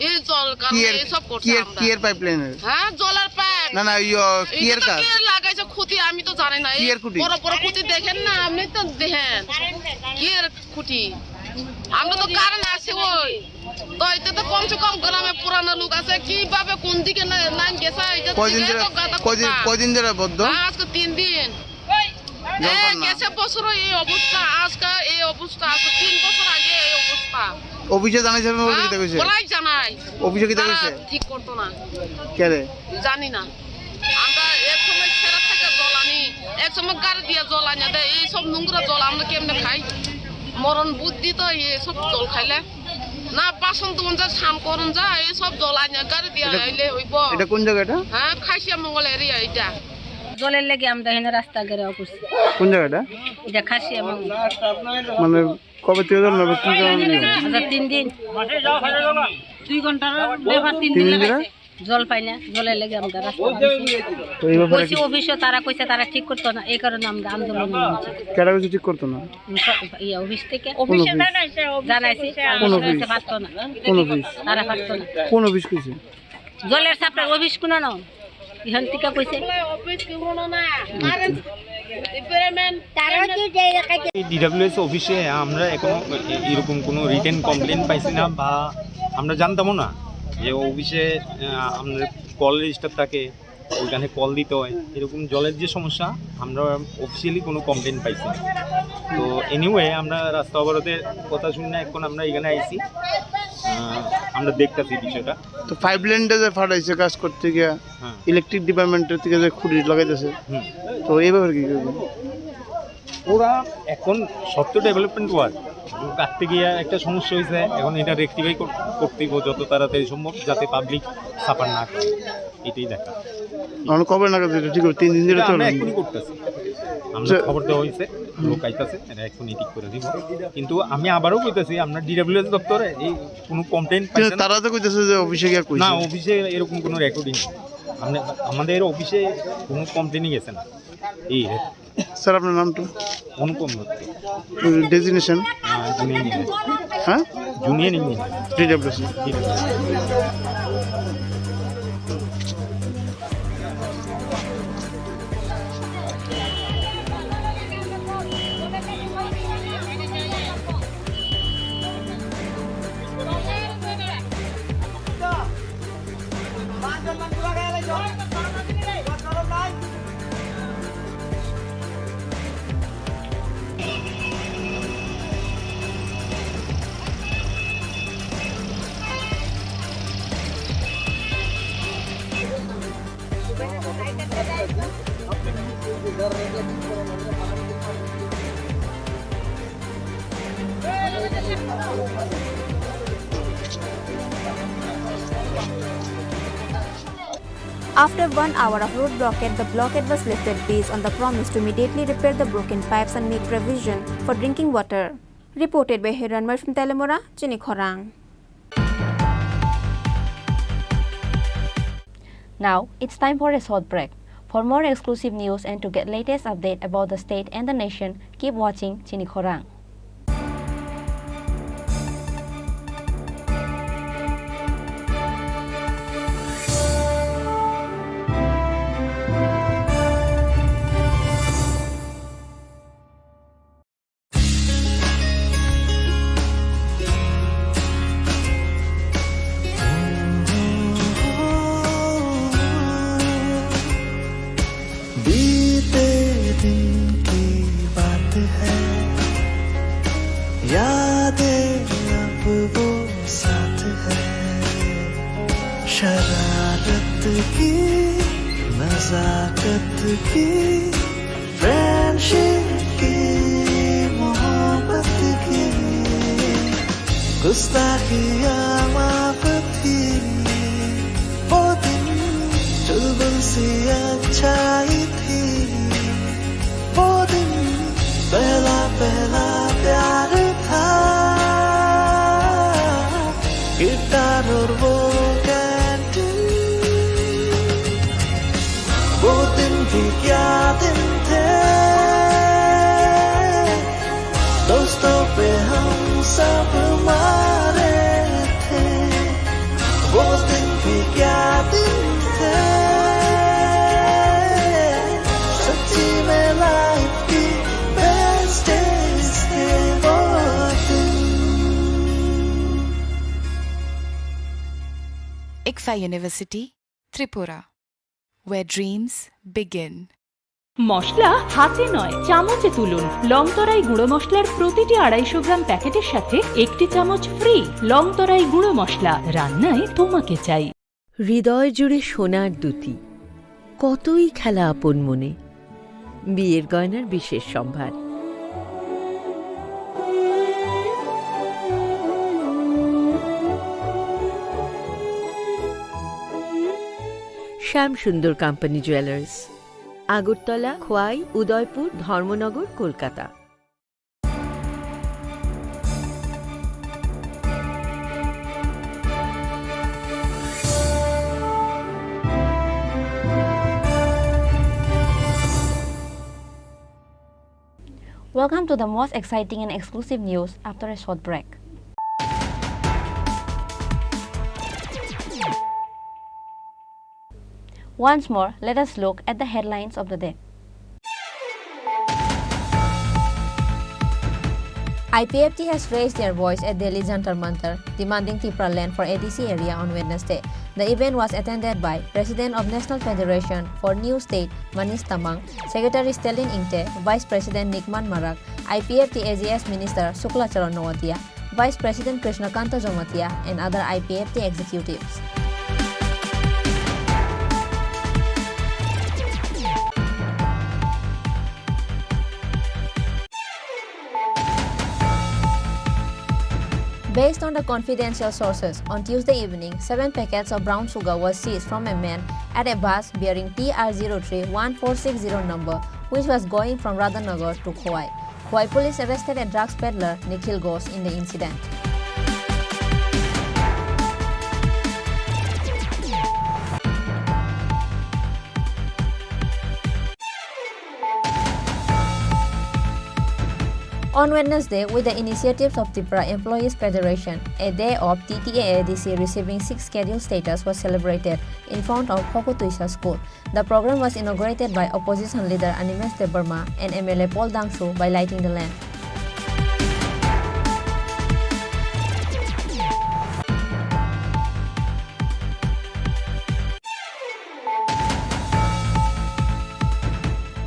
এই জল কারণে কিয়ের, এইসব করছে কিয়ের, আমরা। কিয়ের পাইপলাইনের? হ্যাঁ, জলের পাইপ। না, না, ইয়ো, এটা কিয়ের তো কাজ? কিয়ের লাগাইছে খুঁটি, আমি তো জানি না। এই কিয়ের খুঁটি? বড় বড় খুঁটি দেখেন না, আপনি তো দেখেন। কিয়ের খুঁটি। আমরা তো কারেন্ট আছে ওই। তো এটা তো কমসে কম গ্রামে পুরানো লোক আছে, কিভাবে কোন দিকে লা-, লাইন গেছে, এটা কয়দিন থেকে ধরে, তো গাদা কয়দিন, করতাম। কয়দিন ধরে বন্ধ? হ্যাঁ, আজকে তিন দিন। জল এ, পান না? গেছে বছরও এই অবস্থা, আজকে এই অবস্থা, আজকে তিন বছর আগে এই অবস্থা। অফিসে জানাইছে না, হ্যাঁ, কিতা কইছে? ওরাই জানাই। অফিসে কিতা তারা কইছে? ঠিক করতো না। কে রে? জানি না। আমরা এক সময় ছেড়া থেকে জল আনি, এক সময় গাড়ি দিয়ে জল আনি দেয়। এই সব নোংরা জল আমরা কেমনে খাই? মরণ বুদ্ধি তো এই সব জল খাইলে। না বাসন ধুন যা, স্নান করুন যা, এই সব জল আনি গাড়ি দিয়ে এটা, আইলে হইব। এটা কোন জায়গা এটা? হ্যাঁ, খাসিয়া মঙ্গল এরিয়া এটা। জলের লেগে আমরা এখানে রাস্তা ঘেরাও করছি। কোন জায়গাটা? এটা খাসিয়া মঙ্গল। মানে কবে থেকে জল নেবে? কি কারণে নেবে? আচ্ছা, তিন দিন। দুই ঘন্টার ব্যাপার, তিন তিন দিন দিন ধরে? লাগাইছে। জল পাই না, জলের লেগে আমরা রাস্তা ভাঙছি। তো এই ব্যাপারে বলছি কি অফিসে, তারা কইছে তারা ঠিক করতো না, এই কারণে আমরা আন্দোলন করছি। কেডা কইছে ঠিক করতো না? উম, স-, ইয়ে, অফিস থেকে কোন অফিস? জানাইছি, কোন অফিস? পারতো না। কোন অফিস? তারা পারতো না। কোন অফিস কইছে? জলের সাপ্লাই অফিস কোনো না, এখান থেকে কইছে। অফিস কোনো না, কারেন্ট ডিপার্টমেন্ট। এই ডিডাব্লিউএস অফিসে আমরা এখনো এ-, এরকম কোনো রিটেন কমপ্লেন পাইছি না, বা আমরা জানতামও না যে অফিসে, আহ, আমাদের কল রেজিস্টার থাকে, ওইখানে কল দিতে হয়। এরকম জলের যে সমস্যা, আমরা অফিসিয়ালি কোনো কমপ্লেন পাইছি না। তো এনিওয়ে, আমরা রাস্তা অবরোধের কথা শুনে এখন আমরা এখানে আইছি। আহ, আমরা দেখতাছি বিষয়টা। তো পাইপ লাইনটা যে ফাটাইছে কাজ করতে গিয়া, হ্যাঁ। ইলেকট্রিক ডিপার্টমেন্টের থেকে যে খুঁটি লাগাইতেছে, হুম। তো এই ব্যাপারে কি করবেন? ওরা এখন সত্য ডেভেলপমেন্ট ওয়ার্ক, কাটতে গিয়ে একটা সমস্যা হয়েছে, এখন এটা রেকটিফাই করতে হইব যত তাড়াতাড়ি সম্ভব, যাতে পাবলিক সাফার না করে, এটাই দেখা। মানে কবে নাগাদ এটা ঠিক হবে? তিন দিন ধরে এটা আমরা চলবে। এখনই করতেছি, আমরা আচ্ছা। খবর দেওয়া হয়েছে, লোক আইতাছে, এটা এখনই ঠিক করে দিব। কিন্তু আমি আবারও কইতাছি, আমরা ডিডাব্লিউএস দপ্তরে এই কোনো কমপ্লেন কিন্তু পাইছে না। তারা তো কইতেছে যে অফিসে গিয়ে কইছে। না, অফিসে এরকম কোনো রেকর্ডিং নেই। আমরা, আমাদের অফিসে কোনো কমপ্লেনই গেছে না। এই স্যার, আপনার নামটা? অনুপম দত্ত। ডেজিগনেশন? আহ, জুনিয়র ইঞ্জিনিয়ার। হ্যাঁ? Junior engineer. ডিডাব্লিউসি। ডিডাব্লিউসি। After one hour of road blockade, the blockade was lifted based on the promise to immediately repair the broken pipes and make provision for drinking water. Reported by Hiranmai from Telemura, Chini Khorang. Now, it's time for a short break. For more exclusive news and to get latest update about the state and the nation, keep watching Chini Khorang. यादें अब वो साथ है, शरारत की, नजाकत की, फ्रेंडशिप की, मोहब्बत की, गुस्ताखियाँ माफ थी वो दिन, चुलबुल सी अच्छाई थी वो दिन, पहला पहला प्यार था, गिटार और वो कैंटीन। वो दिन भी क्या दिन थे, दोस्तों पे हम सब मारे थे। वो दिन भी क्या दिन थे, सच्ची में लाइफ की बेस्ट डेज थे वो दिन। Ikfa University, Tripura, where dreams begin. মশলা হাতে নয়, চামচে তুলুন। লং তরাই গুঁড়ো মশলার প্রতিটি আড়াইশো গ্রাম প্যাকেটের সাথে একটি চামচ ফ্রি। লং তরাই গুঁড়ো মশলা, রান্নায় তোমাকে চাই। হৃদয় জুড়ে সোনার দ্যুতি, কতই খেলা আপন মনে। বিয়ের গয়নার বিশেষ সম্ভার। শ্যাম সুন্দর কোম্পানি জুয়েলার্স, আগরতলা, খোয়াই, উদয়পুর, ধর্মনগর, Kolkata. Welcome to the most exciting and exclusive news after a short break. Once more, let us look at the headlines of the day. I P F T has raised their voice at Delhi Jantar Mantar, demanding Tipra land for A D C area on Wednesday. The event was attended by President of National Federation for New State Manish Tamang, Secretary Stalin Ingte, Vice President Nikman Marak, I P F T A G S Minister Shukla Charan Noatia, Vice President Krishna Kanta Jamatia and other I P F T executives. Based on the confidential sources, on Tuesday evening, seven packets of brown sugar was seized from a man at a bus bearing T R zero three one four six zero number, which was going from Radhanagar to Khowai. Khowai police arrested a drugs peddler, Nikhil Ghosh, in the incident. On Wednesday, with the initiatives of Tipra Employees Federation, a day of T T A A D C receiving sixth schedule status was celebrated in front of Hokotuisa School. The program was inaugurated by opposition leader Animesh Debbarma and M L A Paul Dangshu by lighting the lamp.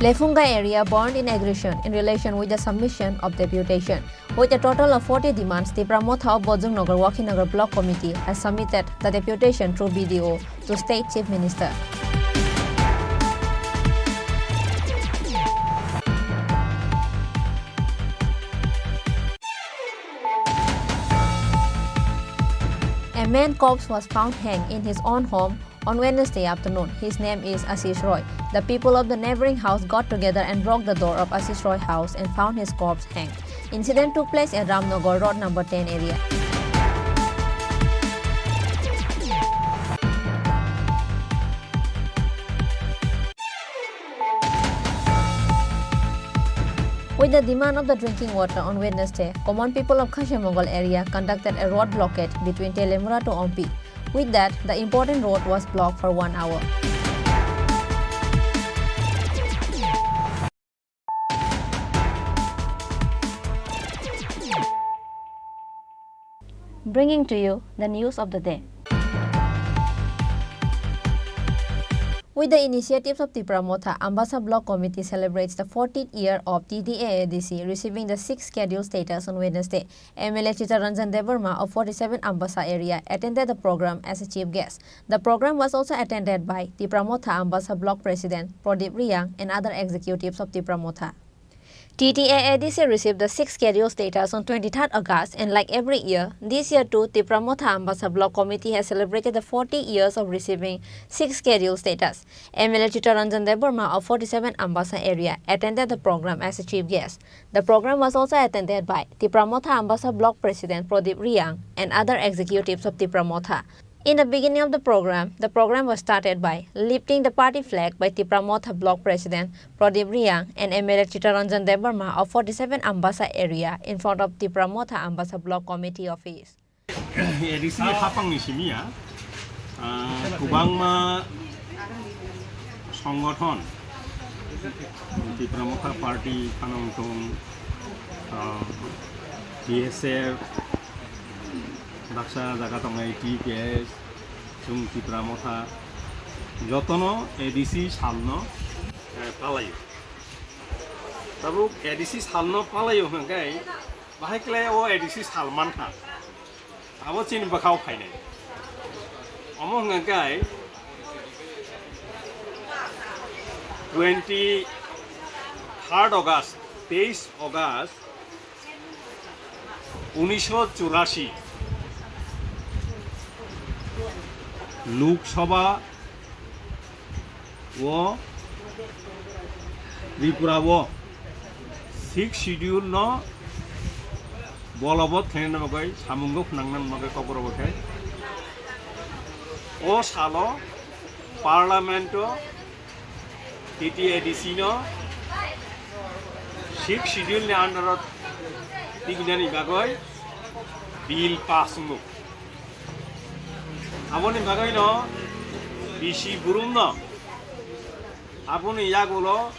Lephunga area burned in aggression in relation with the submission of deputation. With a total of forty demands, Tipra Motha of Bojongnagar Wakhinnagar Block Committee has submitted the deputation through B D O to State Chief Minister. A man corpse was found hanged in his own home on Wednesday afternoon. His name is Ashish Roy. The people of the neighboring house got together and broke the door of Ashish Roy house and found his corpse hanged. Incident took place at Ramnagar Road number ten area. With the demand of the drinking water on Wednesday, common people of Khasiamongol area conducted a road blockade between Telemura to Ompi. With that, the important road was blocked for one hour. Bringing to you the news of the day. With the initiatives of Tipra Motha, Ambasa Block Committee celebrates the fourteenth year of T T A A D C receiving the sixth Schedule status on Wednesday. M L A Chittaranjan Debbarma of forty-seven Ambasa area attended the program as a chief guest. The program was also attended by Tipra Motha Ambasa Block President Pradip Reang and other executives of Tipra Motha. T T A A D C received the sixth Schedule status on twenty-third August, and like every year, this year too, Tipra Motha Ambasa Block Committee has celebrated the forty years of receiving sixth Schedule status. M L A Chittaranjan Debbarma of forty-seven Ambasa area attended the program as a chief guest. The program was also attended by Tipra Motha Ambasa Block President Pradip Reang and other executives of Tipra Motha. In the beginning of the program, the program was started by lifting the party flag by Tipra Motha Block President Pradip Reang and M L A Chittaranjan Debbarma of forty-seven Ambasa area in front of Tipra Motha Ambasa Block Committee office. A D C hapangni simi ya, ah, kwbangma songothon, Tipra Motha Party, Phanangtung, ah, B S F, baksa jaga tongnai T P S, chwng Tipra Motha, jotono A D C salno, eh, palaio. Tabuk A D C salno palaio hwnkhe, bahai khlai o A D C sal mankha. Abo chini bwkhao phainai. Omo hwnkhe twenty third August, teis August, unisho churashi, Lok Sabha o Tripura o sixth Schedule no bolobot khlaina bagwi, samungo phnangna bagwi kokborok khe o salo Parliament o T T A D C no sixth Schedule ni under o tibinani bagwi bill pass wngo. Aboni bagwi no bisi burum no aboni yagulo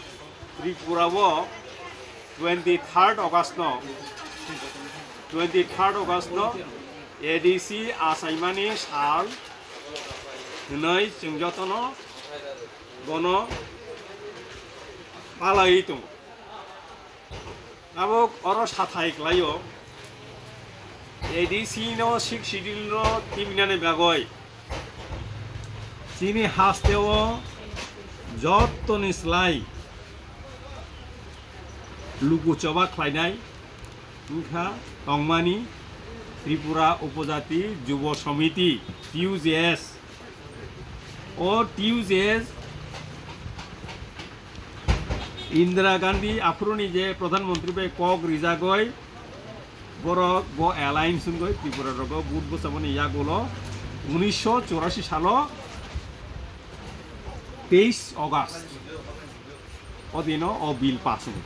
Tripura o twenty third August no, twenty third August no A D C achaimani sal hwnwi chwng jotono bono palaiwi tongo. Tabuk oro sathai klaio, A D C no sixth Schedule no tibinani bagwi chini hasteo jottoni slai luku choba khlainai wngkha tongmani Tripura Upojati Jubo Samiti, T U J S. O T U J S Indira Gandhi aphuruni je Pradhan Mantri bai kok rijagoi, borok bo alliance wngoi Tripura rogo vote bwchaboni yagulo unisho churashi salo teis August o dino o bill pass wngoi.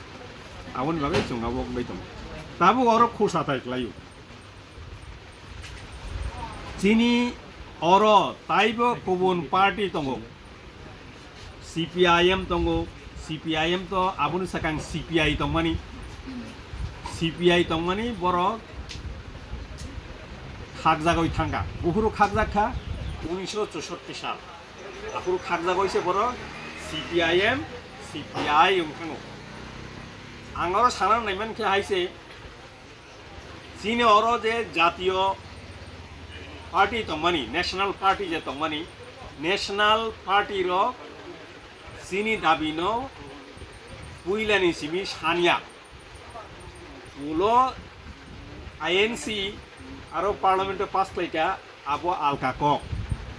Aboni bagwi chwng abo wngbai tongo. Tabuk oro khusa thai klaio. Chini oro taibo kubun party tongo, C P I M tongo, C P I M to aboni sakang C P I tongmani, C P I tongmani borok khakjagoi thangkha, buphuru khakjak kha unisho chushotti sal, aphuru khakjagoi se borok C P I M, C P I wngkhango. Ang oro sana naimankhe hai se, chini oro je jatiyo party tongmani, national party je tongmani, national party rok chini dabi no puilani simi sanya. Ulo I N C aro parliament o pass khlaikha, abo alka kok.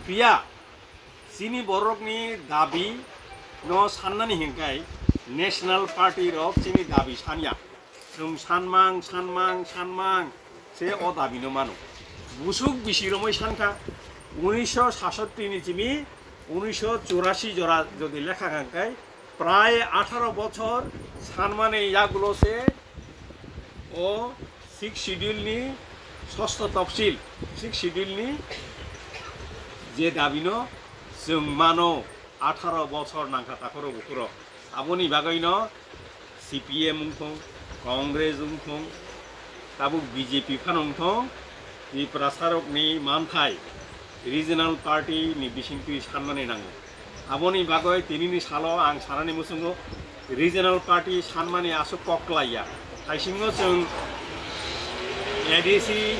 Phiya chini borokni dabi no sannani hinkhai national party rok chini dabi sanya. Chwng sanmang, sanmang, sanmang se o dabi no mano. Busuk bisi romoi sankha, unisho sasotti ni chimi unisho churashi jora jodi lekha kha khe, prai atharo bochor sanmani yagulo se o sixth schedule ni sosto topsil, sixth schedule ni je dabi no chwng mano, atharo bochor nangkha takhoro bukhuro. Aboni bagwi no C P M wngthong, Congress wngthong, tabuk B J P phano wngthong, Tiprasa rokni manthai regional party ni bisingtwi sanmani nango. Aboni bagwi tinini salo ang sanani muchungo regional party sanmani aswk kok klaiya. Haisingo chwng A D C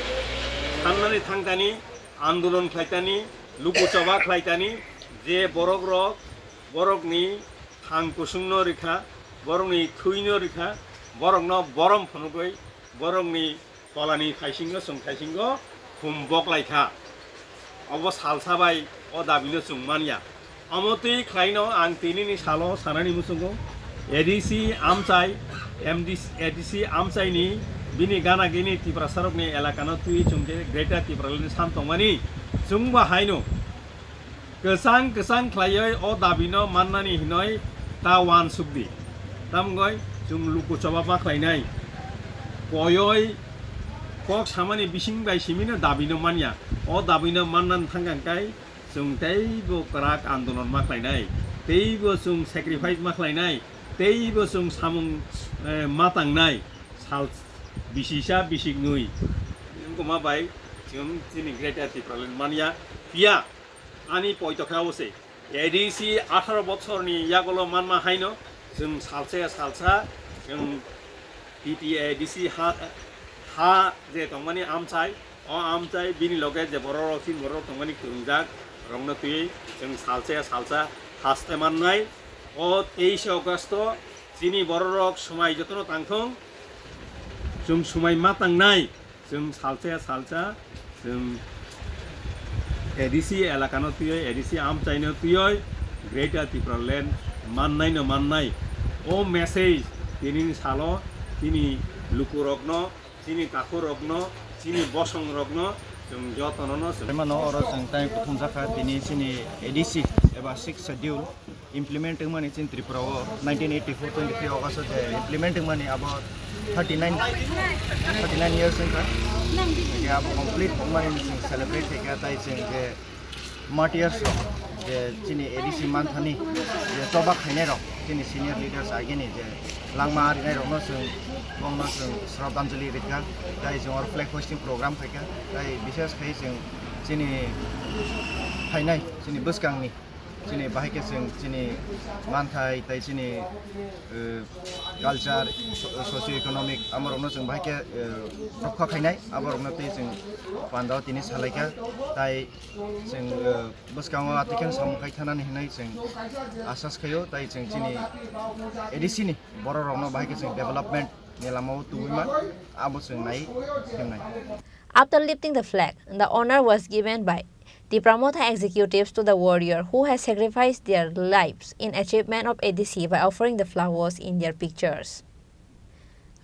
sanmani thangtani, andolon khlaitani, luku choba khlaitani, je borokrok borokni thang kusungno rikha, borokni thwino rikha, borokno borom phunugwi, borokni kolani thaisingo chwng thaisingo khum boklaikha. Obo salsa bai o dabino chwng manya. Omo twi khlaino ang tinini salo sanani muchungo A D C amchai, M D C, A D C amchaini bini gana gini Tiprasarokni elakano twi chwng khe Greater Tipraland san tongmani chwngbo haino kwchang kwchang khlaiwi o dabino mannani hinoi ta uansukdi. Tamgoi chwng luku choba ma khlainai. Koyoi kok samani bising bai simino dabino manya. O dabino mannani thangkang kai chwng teibo kwrak andolon ma khlainai. Teibo chwng sacrifice ma khlainai. Teibo chwng samung, eh, ma tangnai. Sal bisisa bisiknwi. Wngkoma bai chwng chini Greater Tipraland manya. Phiya ani poito khe abo se. A D C atharo bochorni yagulo manma haino chwng salsa ya salsa chwng T T A D C ha, ha je tongmani amchai, o amchai bini loge je bororok chini bororok tongmani kwrwngjak rokno twiwi chwng salsa ya salsa haste mannai. O teishe Augusto chini bororok swmai jotono tangthung, chwng swmai ma tangnai. Chwng salsa ya salsa, chwng A D C elakano twiwi, A D C amchaino twiwi Greater Tipraland mannaino mannai. O message tinini salo chini lukurokno, chini takhurokno, chini bosongrokno chwng jotonono chwng. Tei mano oro chwng tai kuthum jakha tini chini A D C eba Sixth Schedule implement wngmani chini Tripura o nineteen eighty-four twenty-three August o je implement wngmani abo thirty-nine, thirty-nine years wngkha. Hingke abo complete wngmani chwng celebrate khaikha, tai chwng je martyrs rok je chini A D C manthani je choba khainai rok chini senior leaders agini je langma arinai rokno chwng bongno chwng shraddhanjali rikha, tai chwng oro flag hoisting program khaikha, tai bishes khai chwng chini phainai chini bwskangni chini bahai khe chwng chini manthai tai chini, eh, culture, so-, socio economic amorokno chwng bahai khe, eh, rokha khainai, aborokno tei chwng pandao tini salaikha, tai chwng, eh, bwskango atwikhe samung khai thanani hinwi chwng asas khaio, tai chwng chini A D C ni bororokno bahai khe chwng development ni lamao tubui man, abo chwng nai himnai. After lifting the flag, the honor was given by Tipra Motha executives to the warrior who has sacrificed their lives in achievement of A D C by offering the flowers in their pictures.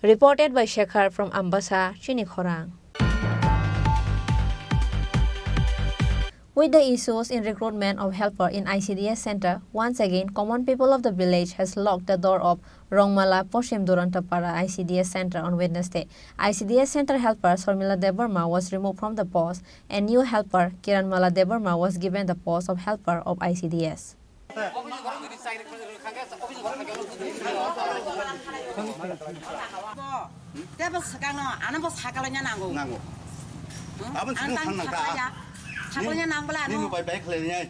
Reported by Shekhar from Ambasa, Chini Khorang. With the issues in recruitment of helper in I C D S center, once again, common people of the village has locked the door of Rongmala, Poschim Durantapara I C D S center on Wednesday. I C D S center helper Sharmila Debbarma was removed from the post and new helper Kiranmala Debbarma was given the post of helper of I C D S. Tebo swkangno, ano bo sakaloina nango. Nango. Hmm? Aboni ano sakno tang thang nang ta. Sakaloina nang bla ano. Nini bai bai khlai nai.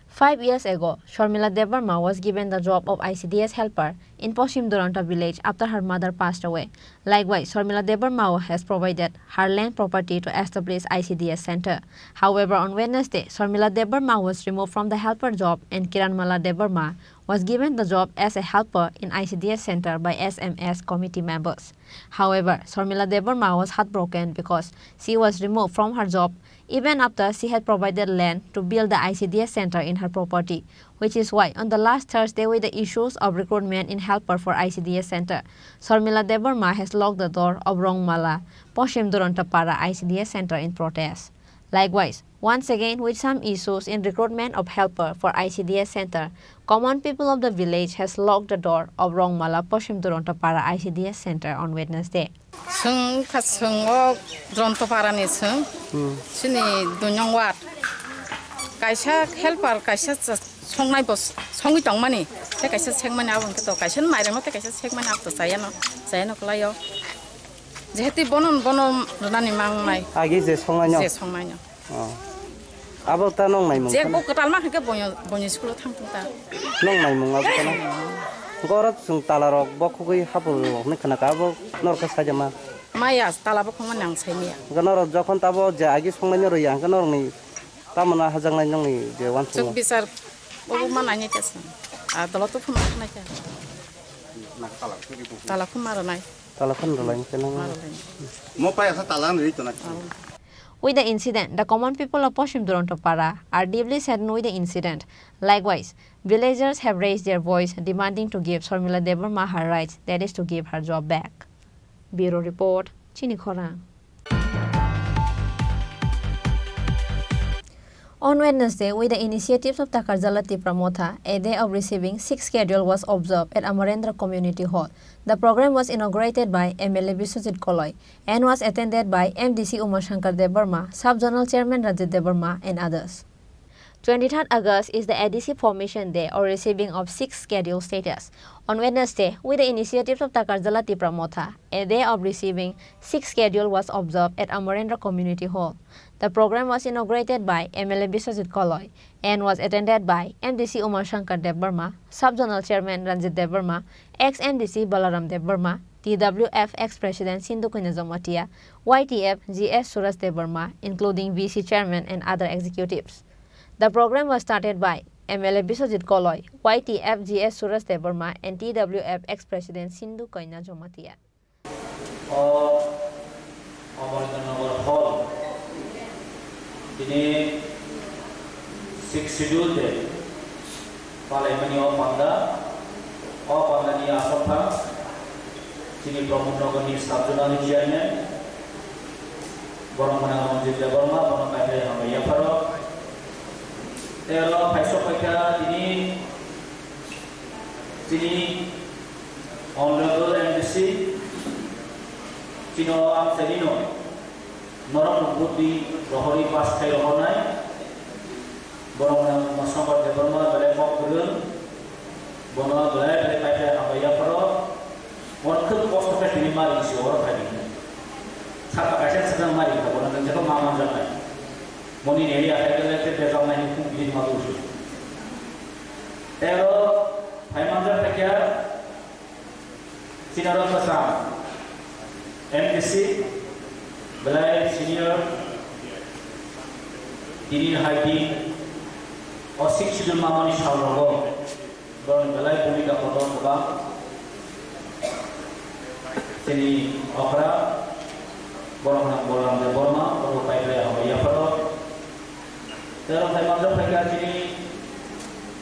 Five years ago, Sharmila Debbarma was given the job of I C D S helper in Poschim Duranta village after her mother passed away. Likewise, Sharmila Debbarma has provided her land property to establish I C D S center. However, on Wednesday, Sharmila Debbarma was removed from the helper job and Kiranmala Debbarma was given the job as a helper in I C D S center by S M S committee members. However, Sharmila Debbarma was heartbroken because she was removed from her job even after she had provided land to build the I C D S center in her property, which is why on the last Thursday with the issues of recruitment in helper for I C D S center, Sharmila Debbarma has locked the door of Rongmala, Poschim Durantapara I C D S center in protest. Likewise, once again with some issues in recruitment of helper for I C D S center, common people of the village has locked the door of Rongmala, Poschim Durantapara I C D S center on Wednesday. Chwng wngkha, chwng o Jontopara ni chwng. Hmm. Chini dui nong ward. Kaisa helper, kaisa cha-, songnai bo s-, songwi tongmani. Tei kaisa sekmani abo hwnkhe to, kaisa mairang no tei kaisa sekmani abo to chayano, chayano kwlaio. Jehetu bono, bono rwnani mang nai. Agi je songnai no? Je songnai no. Oh. Abo ta nong naimung Je khana? Bo kwtal ma khe boyo, boyo school o thang thung ta. Nong naimung abo khana? Gorok chwng tala rok bo khugui hapur rok ni khana ka abo nor khe sai ma? Maya tala bo khongma nang sai maya. Ga nor jokhon tabo je agi songnai no rwya hwnkhe nor ni tamo na hajak nai nong ni je wan Chwk bichar obo ma nai nai ta sa. A dolo to phun ma nai ta. Tala phun ma rwnai. Tala phun rwlai hwnkhe nang. Ma rwnai. Mo paya sa tala nri to na. With the incident, the common people of Poshim Durontopara are deeply saddened with the incident. Likewise, villagers have raised their voice demanding to give Sharmila Debbarma her rights, that is to give her job back. Bureau report, Chini Khorang. On Wednesday, with the initiatives of Takarjala Tipra Motha, a day of receiving sixth schedule was observed at Amarendra Community Hall. The program was inaugurated by M L A Biswajit Koloi and was attended by M D C Uma Shankar Debbarma, Sub-Zonal Chairman Ranjit Debbarma, and others. Twenty-third August is the A D C formation day or receiving of sixth schedule status. On Wednesday, with the initiatives of Takarjala Tipra Motha, a day of receiving sixth schedule was observed at Amarendra Community Hall. The program was inaugurated by M L A Biswajit Koloi and was attended by M D C Uma Shankar Debbarma, Sub-Zonal Chairman Ranjit Debbarma, ex-M D C Balaram Debbarma, T W F ex-President Sindhu Kanya Jamatia, Y T F G S Suraj Debbarma, including V C Chairman and other executives. The program was started by M L A Biswajit Koloi, Y T F G S Suraj Debbarma, and T W F ex-President Sindhu Kanya Jamatia. O Amarendra Nagar Hall, tini sixth schedule de palaimani o panda, o pandani aswk phang chini Pramod Nagarni sub-zonalni chairman, borok mwnang Ranjit Debbarma, bono kaitor hambai yapharo. Tei oro phaisok paikha tini chini Honorable M D C, chino ang sainino norok buddhi rohorwi pass khai rohornai. Borok no Mosongkor Debbarma belai kok kwrwng, bono belai belai paiphlai hambai yapharo. Bono khwk kosto khe tini mari si oro phaidi. Sakha kaisa swkang mari kha bono nang jeba ma manjaknai. Moni neri akhai kele khe bejaknai ni khum bini ma dushu. Tei oro phai manjak khe Sinaro Kasam, M D C, belai senior, tini hai di, o sixth schedule mamani salrogo, borokni belai bhumika kotor kwbang. Chini okra, borok nang Bolram Debbarma, borok pai belai hambai yapharo. Tei rok hai manjak phaikha chini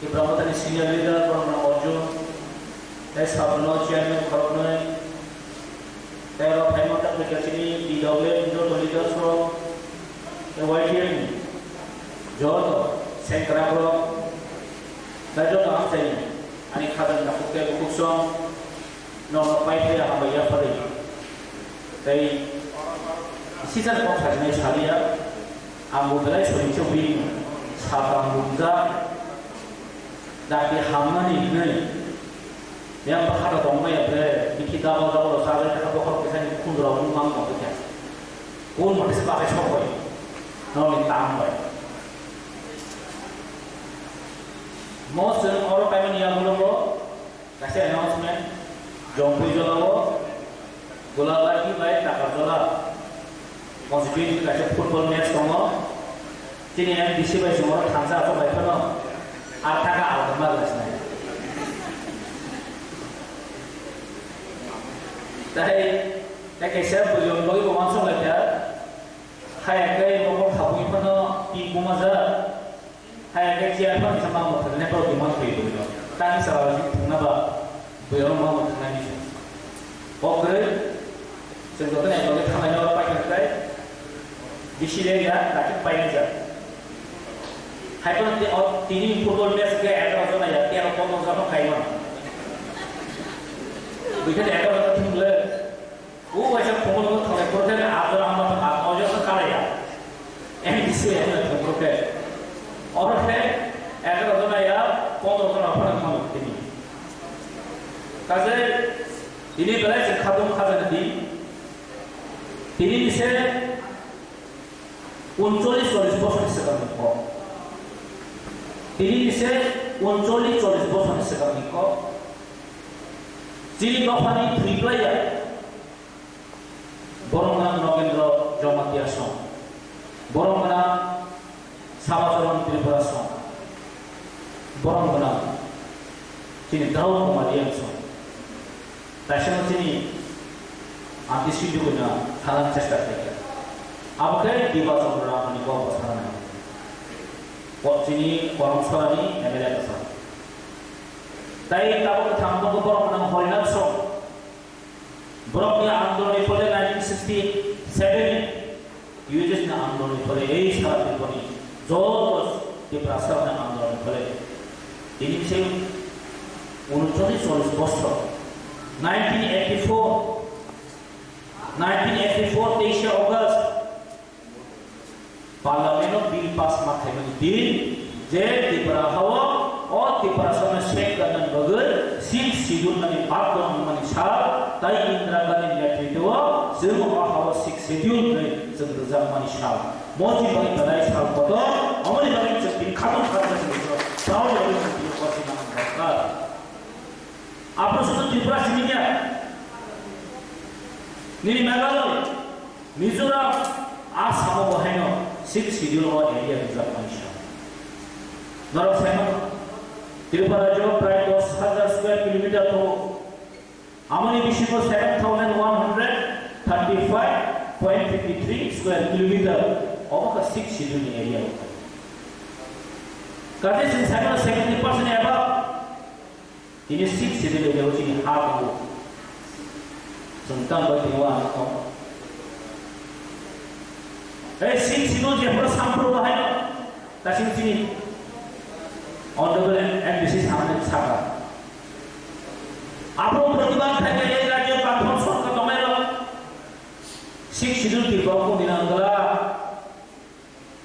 Tipra Mothani senior leader, borok nang Arjun, tei sabno chairman khoroknwi. Tei rok hai manjak phaikha chini T W F ni joto leaders rok, tei Y T F ni joto sengkrak rok, tei joto amchaini ani khajang takhuk tei bukhuk song. Nono pai phai hambai yaphari. Tei sijak kok sajinai salia, ang bo belai soring se bini sal tang bumjak. Dakti hamnani hinwi yang bakhata tongmaya bre, bikhi double double sajai kha bokhorok kisani khundra bumang tongkha. Kun mate se bakai sok bai. Noni tang bai. Mo chwng oro paimani yagulo bo. Kaisa announcement, Jongpui jolao Golagarhi bai Takarjola constituency kaisa football match tongo. Chini M D C bai chwng oro thansa achuk lai phano, ar thaka alkama glasinai. Tai, tai kaisa bujon bagwi bo uansuk lai kha. Haya khe mokol khapui phano ping buma jak. Haya khe chair phano kisa mangbo thwknai borok demand khlai tongwi no. Tani sara thwkna ba bwrwi rok mangbo thwknai ni. Kok kwrwi chwng joto ni ekloge thanglai no paikha khlai. Bisi le ya, rakhe paikha jak. Hai phano tini football match khe egaroh jona ya, tero pondro jona khaima. Buikhe egaroh jona thwng le. O waisa khumul no thongai phuru khe, a jora hwnba thang, a, o jora kha ya. M D C ya hwnba thang phuru khe. Oro khe egaroh jona ya, pondro jona phano thang tini. Kaje tini belai se khatung khajana di. Tini ni se uncholish chollish bosor ni swkang ni kok. Tini ni se uncholish chollish bosor ni swkang ni kok. Chini dopha ni thwi playa. Borom gwnang Nogendro Jamatia song. Borom gwnang Sabacharan Tripura song. Borom gwnang chini Draud Kumar Reang song. Taisano chini anti sindhu gwnang thanani chesta khlaikha. Abo khe Diba Chandra Ramani kok bwsarnai. Kok chini Koromsora ni M L A bwsa. Tai tabuk thang tongo borom gwnang Horinath song. Borokni andoloni phole nineteen sixty-seven ni U H S ni andoloni phole ei sara Tripurani joto Tiprasarokni andoloni phole tini se uncholish chollish bosor, nineteen eighty-four, nineteen eighty-four teishe August, Parliament o bill pass ma khaimani din je Tripura hao o Tiprasarokno sek gwnani bagwi Sixth Schedule nani bad gwnang wngmani sal, tai Indira Gandhi ni netritwo o chwng o hao Sixth Schedule hwnwi chwng rwjakmani sal. Moni bagwi belai sal kotor, aboni bagwi chwng tini khatung khatung chwng proud bagwi chwng tini kosi nang dorkar. Aphuru sudu Tripura simi kya? Nini Meghalaya, Mizoram, Assam o bo haino Sixth Schedule o area rijak mani sa. Norok saimano, Tripura rajyo prai dos hajar square kilometer tongo. Amoni bisingo seven thousand one hundred thirty-five point fifty-three square kilometer obo kha Sixth Schedule ni area. Kaje chwng saimano seventy percent above. Tini Sixth Schedule ni chini ha tongo. Chwng tang bai tongo ang tong. Ei Sixth Schedule jephuru sampru bahai no. Tasing chini Honorable M D C samani saka. Abo pratibad khai khe ei rajyo kathon sorkar tongnai rok Sixth Schedule Tripura kung ni nang gala.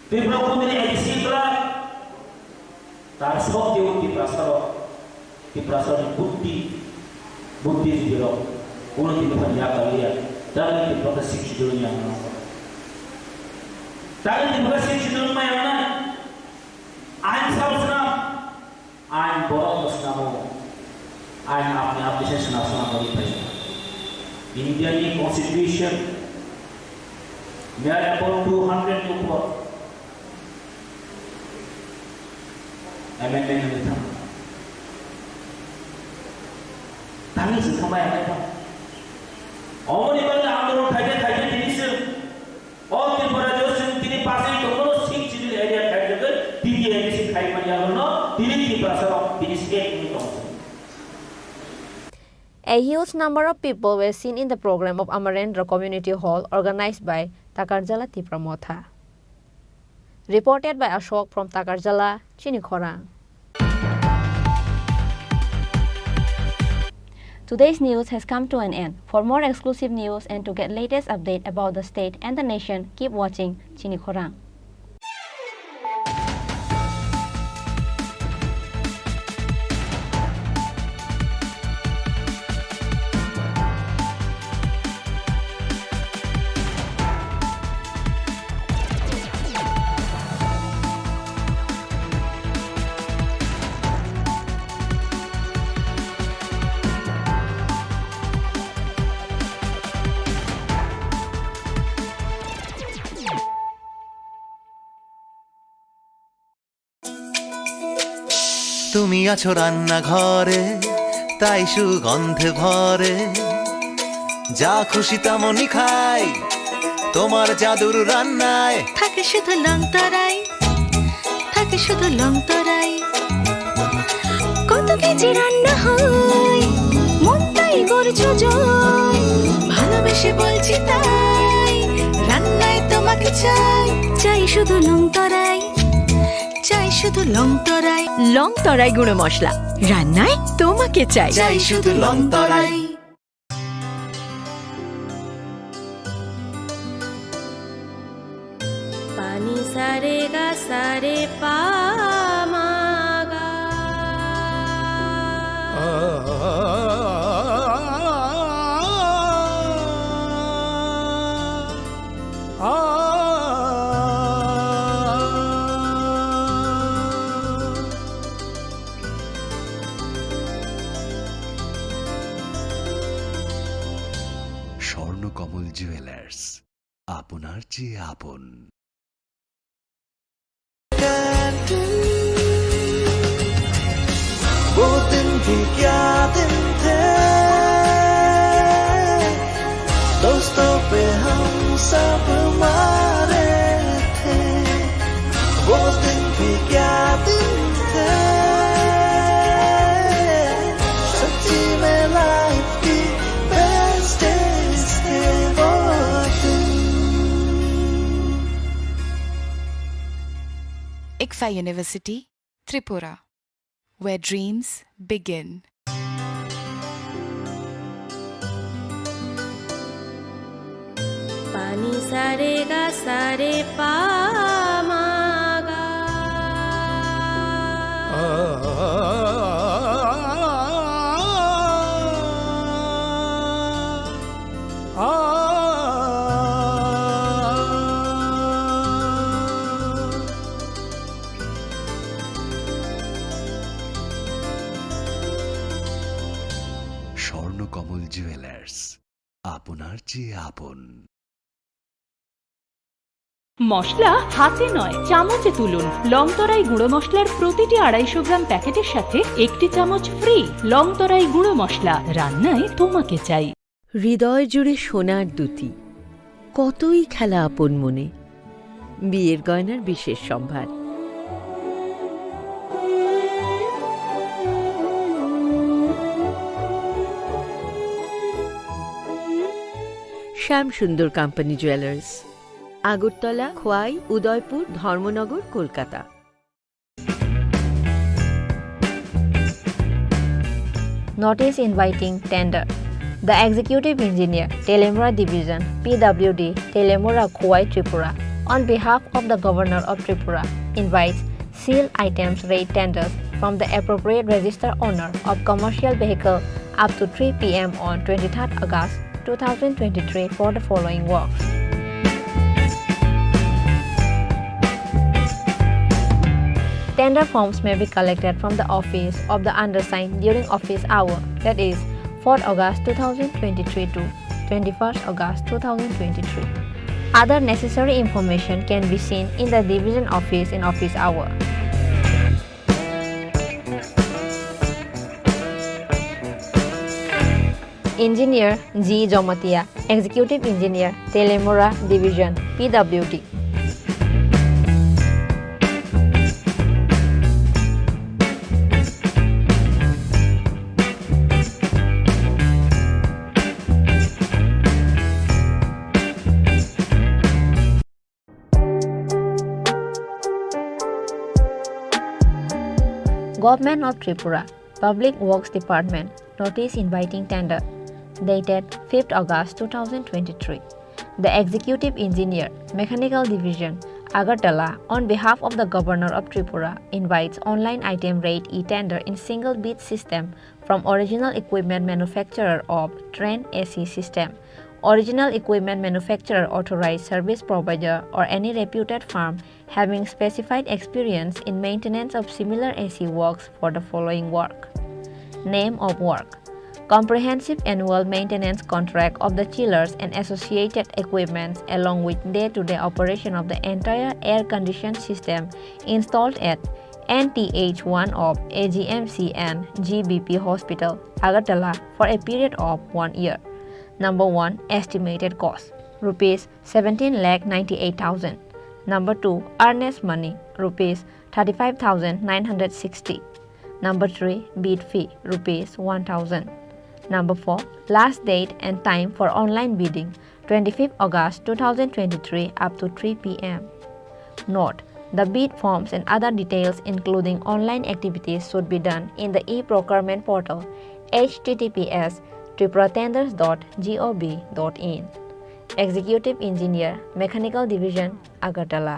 Tripura kung ni A D C gala. Tar sok teo Tiprasa rok. Tiprasa ni buddhi, buddhi jibirok, uno tini phan ya kaliya, dagni Tiprasa Sixth Schedule ni ang nang. Dagni Tiprasa Sixth Schedule ma yang na, ain sabo sna, ain borok sna mo, ain apni apni se sna sna mo di pai. India ni constitution, mere apor two hundred ni upor. Amendment wngwi thang. Tangwi se thangbai amai thang. Omoni bagwi andolon khaikhe khaikhe tini se o Tripura rajyo sing tini pasai tongmano Sixth Schedule area khaijagwi T T A D C khai manya hwnno tini Tiprasa rok tini state wngwi tong. A huge number of people were seen in the program of Amarendra Community Hall organized by Takarjala Tipra Motha. Reported by Ashok from Takarjala, Chini Khorang. Today's news has come to an end. For more exclusive news and to get latest update about the state and the nation, keep watching Chini Khorang. তুমি আছো রান্নাঘরে, তাই সুগন্ধে ভরে। যা খুশি তেমনই খাই, তোমার জাদুর রান্নায়। থাকে শুধু লং তরাই, থাকে শুধু লং তরাই। কত কেজি রান্না হয়, মনটাই করছো জয়। ভালোবেসে বলছি তাই, রান্নায় তোমাকে চাই, চাই শুধু লং তরাই। চাই শুধু লং তরাই। লং তরাই গুঁড়ো মশলা, রান্নায় তোমাকে চাই। চাই শুধু লং তরাই। Pani sa re ga sa re pa ma ga. কমল জুয়েলার্স, আপনার চেয়ে আপন। वो दिन भी क्या दिन थे, दोस्तों पे हम सब मारे थे। वो दिन भी क्या दिन थे, सच्ची में लाइफ की बेस्ट डेज थे वो दिन। Ikfa University, Tripura, where dreams begin. Pani sare ga sare pa ma ga. Swarnakamal jewellers, আপনার চেয়ে আপন। মশলা হাতে নয়, চামচে তুলুন। লংতরাই গুঁড়ো মশলার প্রতিটি আড়াইশো গ্রাম প্যাকেটের সাথে একটি চামচ ফ্রি। লংতরাই গুঁড়ো মশলা, রান্নায় তোমাকে চাই। হৃদয় জুড়ে সোনার দ্যুতি, কতই খেলা আপন মনে। বিয়ের গয়নার বিশেষ সম্ভার। শ্যাম সুন্দর কোম্পানি জুয়েলার্স, আগরতলা, খোয়াই, উদয়পুর, ধর্মনগর, Kolkata. Notice inviting tender. The executive engineer, Telemura Division, P W D, Telemura, Khowai, Tripura, on behalf of the Governor of Tripura, invites sealed items rate tenders from the appropriate register owner of commercial vehicle up to three P M on twenty-third August two thousand twenty-three for the following works. Tender forms may be collected from the office of the undersigned during office hour, that is, fourth August two thousand twenty-three to twenty-first August two thousand twenty-three. Other necessary information can be seen in the division office in office hour. Engineer G Jomatia, Executive Engineer, Telemura Division, P W D. Government of Tripura, Public Works Department, notice inviting tender, dated fifth August two thousand twenty-three. The Executive Engineer, Mechanical Division, Agartala, on behalf of the Governor of Tripura, invites online item rate e-tender in single bid system from original equipment manufacturer of train A C system, original equipment manufacturer, authorized service provider, or any reputed firm having specified experience in maintenance of similar A C works for the following work. Name of work: Comprehensive annual maintenance contract of the chillers and associated equipments, along with day-to-day operation of the entire air-conditioned system installed at N T H one of A G M C and G B P Hospital, Agartala, for a period of one year. Number one, estimated cost, rupees seventeen lakh ninety-eight thousand. Number two, earnest money, rupees thirty-five thousand nine hundred sixty. Number three, bid fee, rupees one thousand. Number four, last date and time for online bidding, twenty-fifth August two thousand twenty-three up to three P M. Note, the bid forms and other details, including online activities, should be done in the e-procurement portal, H T T P S triple tenders dot gov dot in. Executive Engineer, Mechanical Division, Agartala.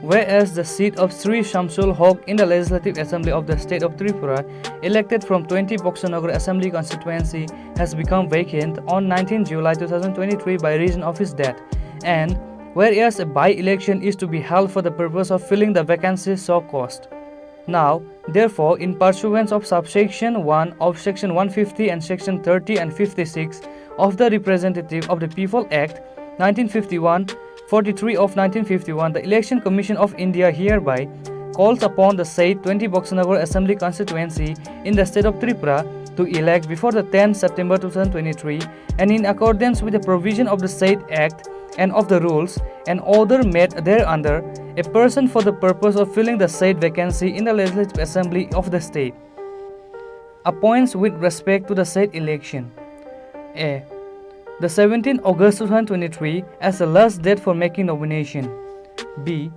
Whereas the seat of Sri Shamsul Hoque in the Legislative Assembly of the State of Tripura, elected from twenty Boxanagar Assembly Constituency, has become vacant on nineteenth July two thousand twenty-three by reason of his death, and whereas a by-election is to be held for the purpose of filling the vacancy so caused. Now, therefore, in pursuance of subsection one of section one fifty and section thirty and fifty-six of the Representative of the People Act nineteen fifty-one, forty-three of nineteen fifty-one, the Election Commission of India hereby calls upon the said twenty Boxanagar Assembly Constituency in the state of Tripura to elect before the tenth September two thousand twenty-three, and in accordance with the provision of the said Act and of the rules and order made thereunder, a person for the purpose of filling the said vacancy in the Legislative Assembly of the state. Appoints with respect to the said election. A. The seventeenth August two thousand twenty-three as the last date for making nomination. B.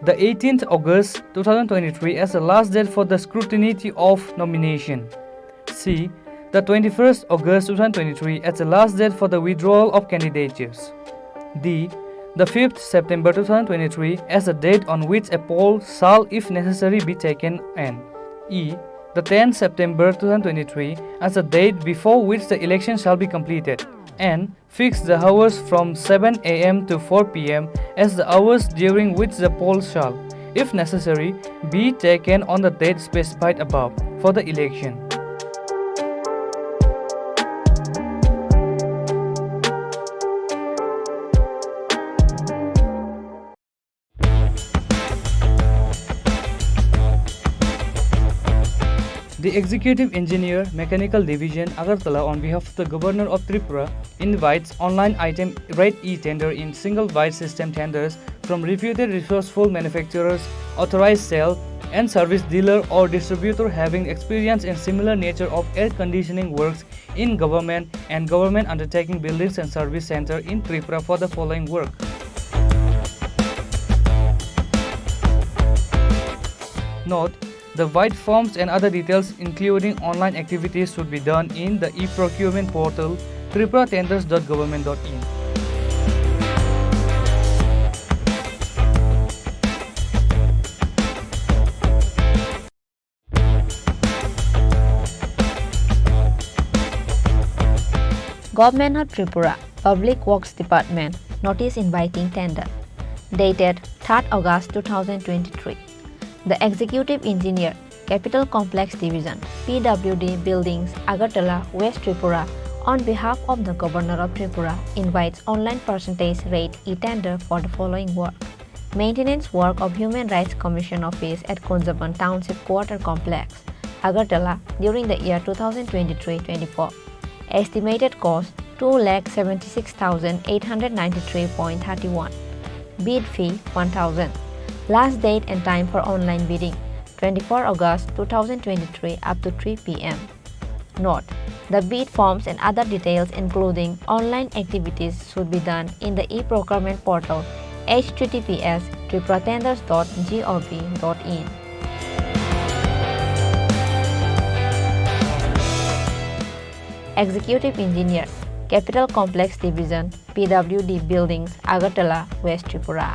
The eighteenth August two thousand twenty-three as the last date for the scrutiny of nomination. C. The twenty-first August two thousand twenty-three as the last date for the withdrawal of candidatures. D. The fifth September two thousand twenty-three as the date on which a poll shall, if necessary, be taken, and E. The tenth September two thousand twenty-three as the date before which the election shall be completed, and fix the hours from seven A M to four P M as the hours during which the poll shall, if necessary, be taken on the date specified above for the election. The Executive Engineer, Mechanical Division, Agartala, on behalf of the Governor of Tripura, invites online item rate e-tender in single bid system tenders from reputed resourceful manufacturers, authorized sale and service dealer or distributor having experience in similar nature of air conditioning works in government and government undertaking buildings and service center in Tripura for the following work. Note, the bid forms and other details, including online activities, should be done in the e-procurement portal tripura tenders dot government dot in. Government of Tripura, Public Works Department, notice inviting tender, dated third August two thousand twenty-three. The Executive Engineer, Capital Complex Division, P W D Buildings, Agartala, West Tripura, on behalf of the Governor of Tripura, invites online percentage rate e-tender for the following work: maintenance work of Human Rights Commission office at Kunjabon Township Quarter Complex, Agartala, during the year two thousand twenty-three twenty-four. Estimated cost two lakh seventy-six thousand eight hundred ninety-three point thirty-one. Bid fee one thousand. Last date and time for online bidding: twenty-four August two thousand twenty-three up to three P M. Note, the bid forms and other details, including online activities, should be done in the e-procurement portal H T T P S tripura tenders dot gov dot in. Executive Engineer, Capital Complex Division, P W D Buildings, Agartala, West Tripura.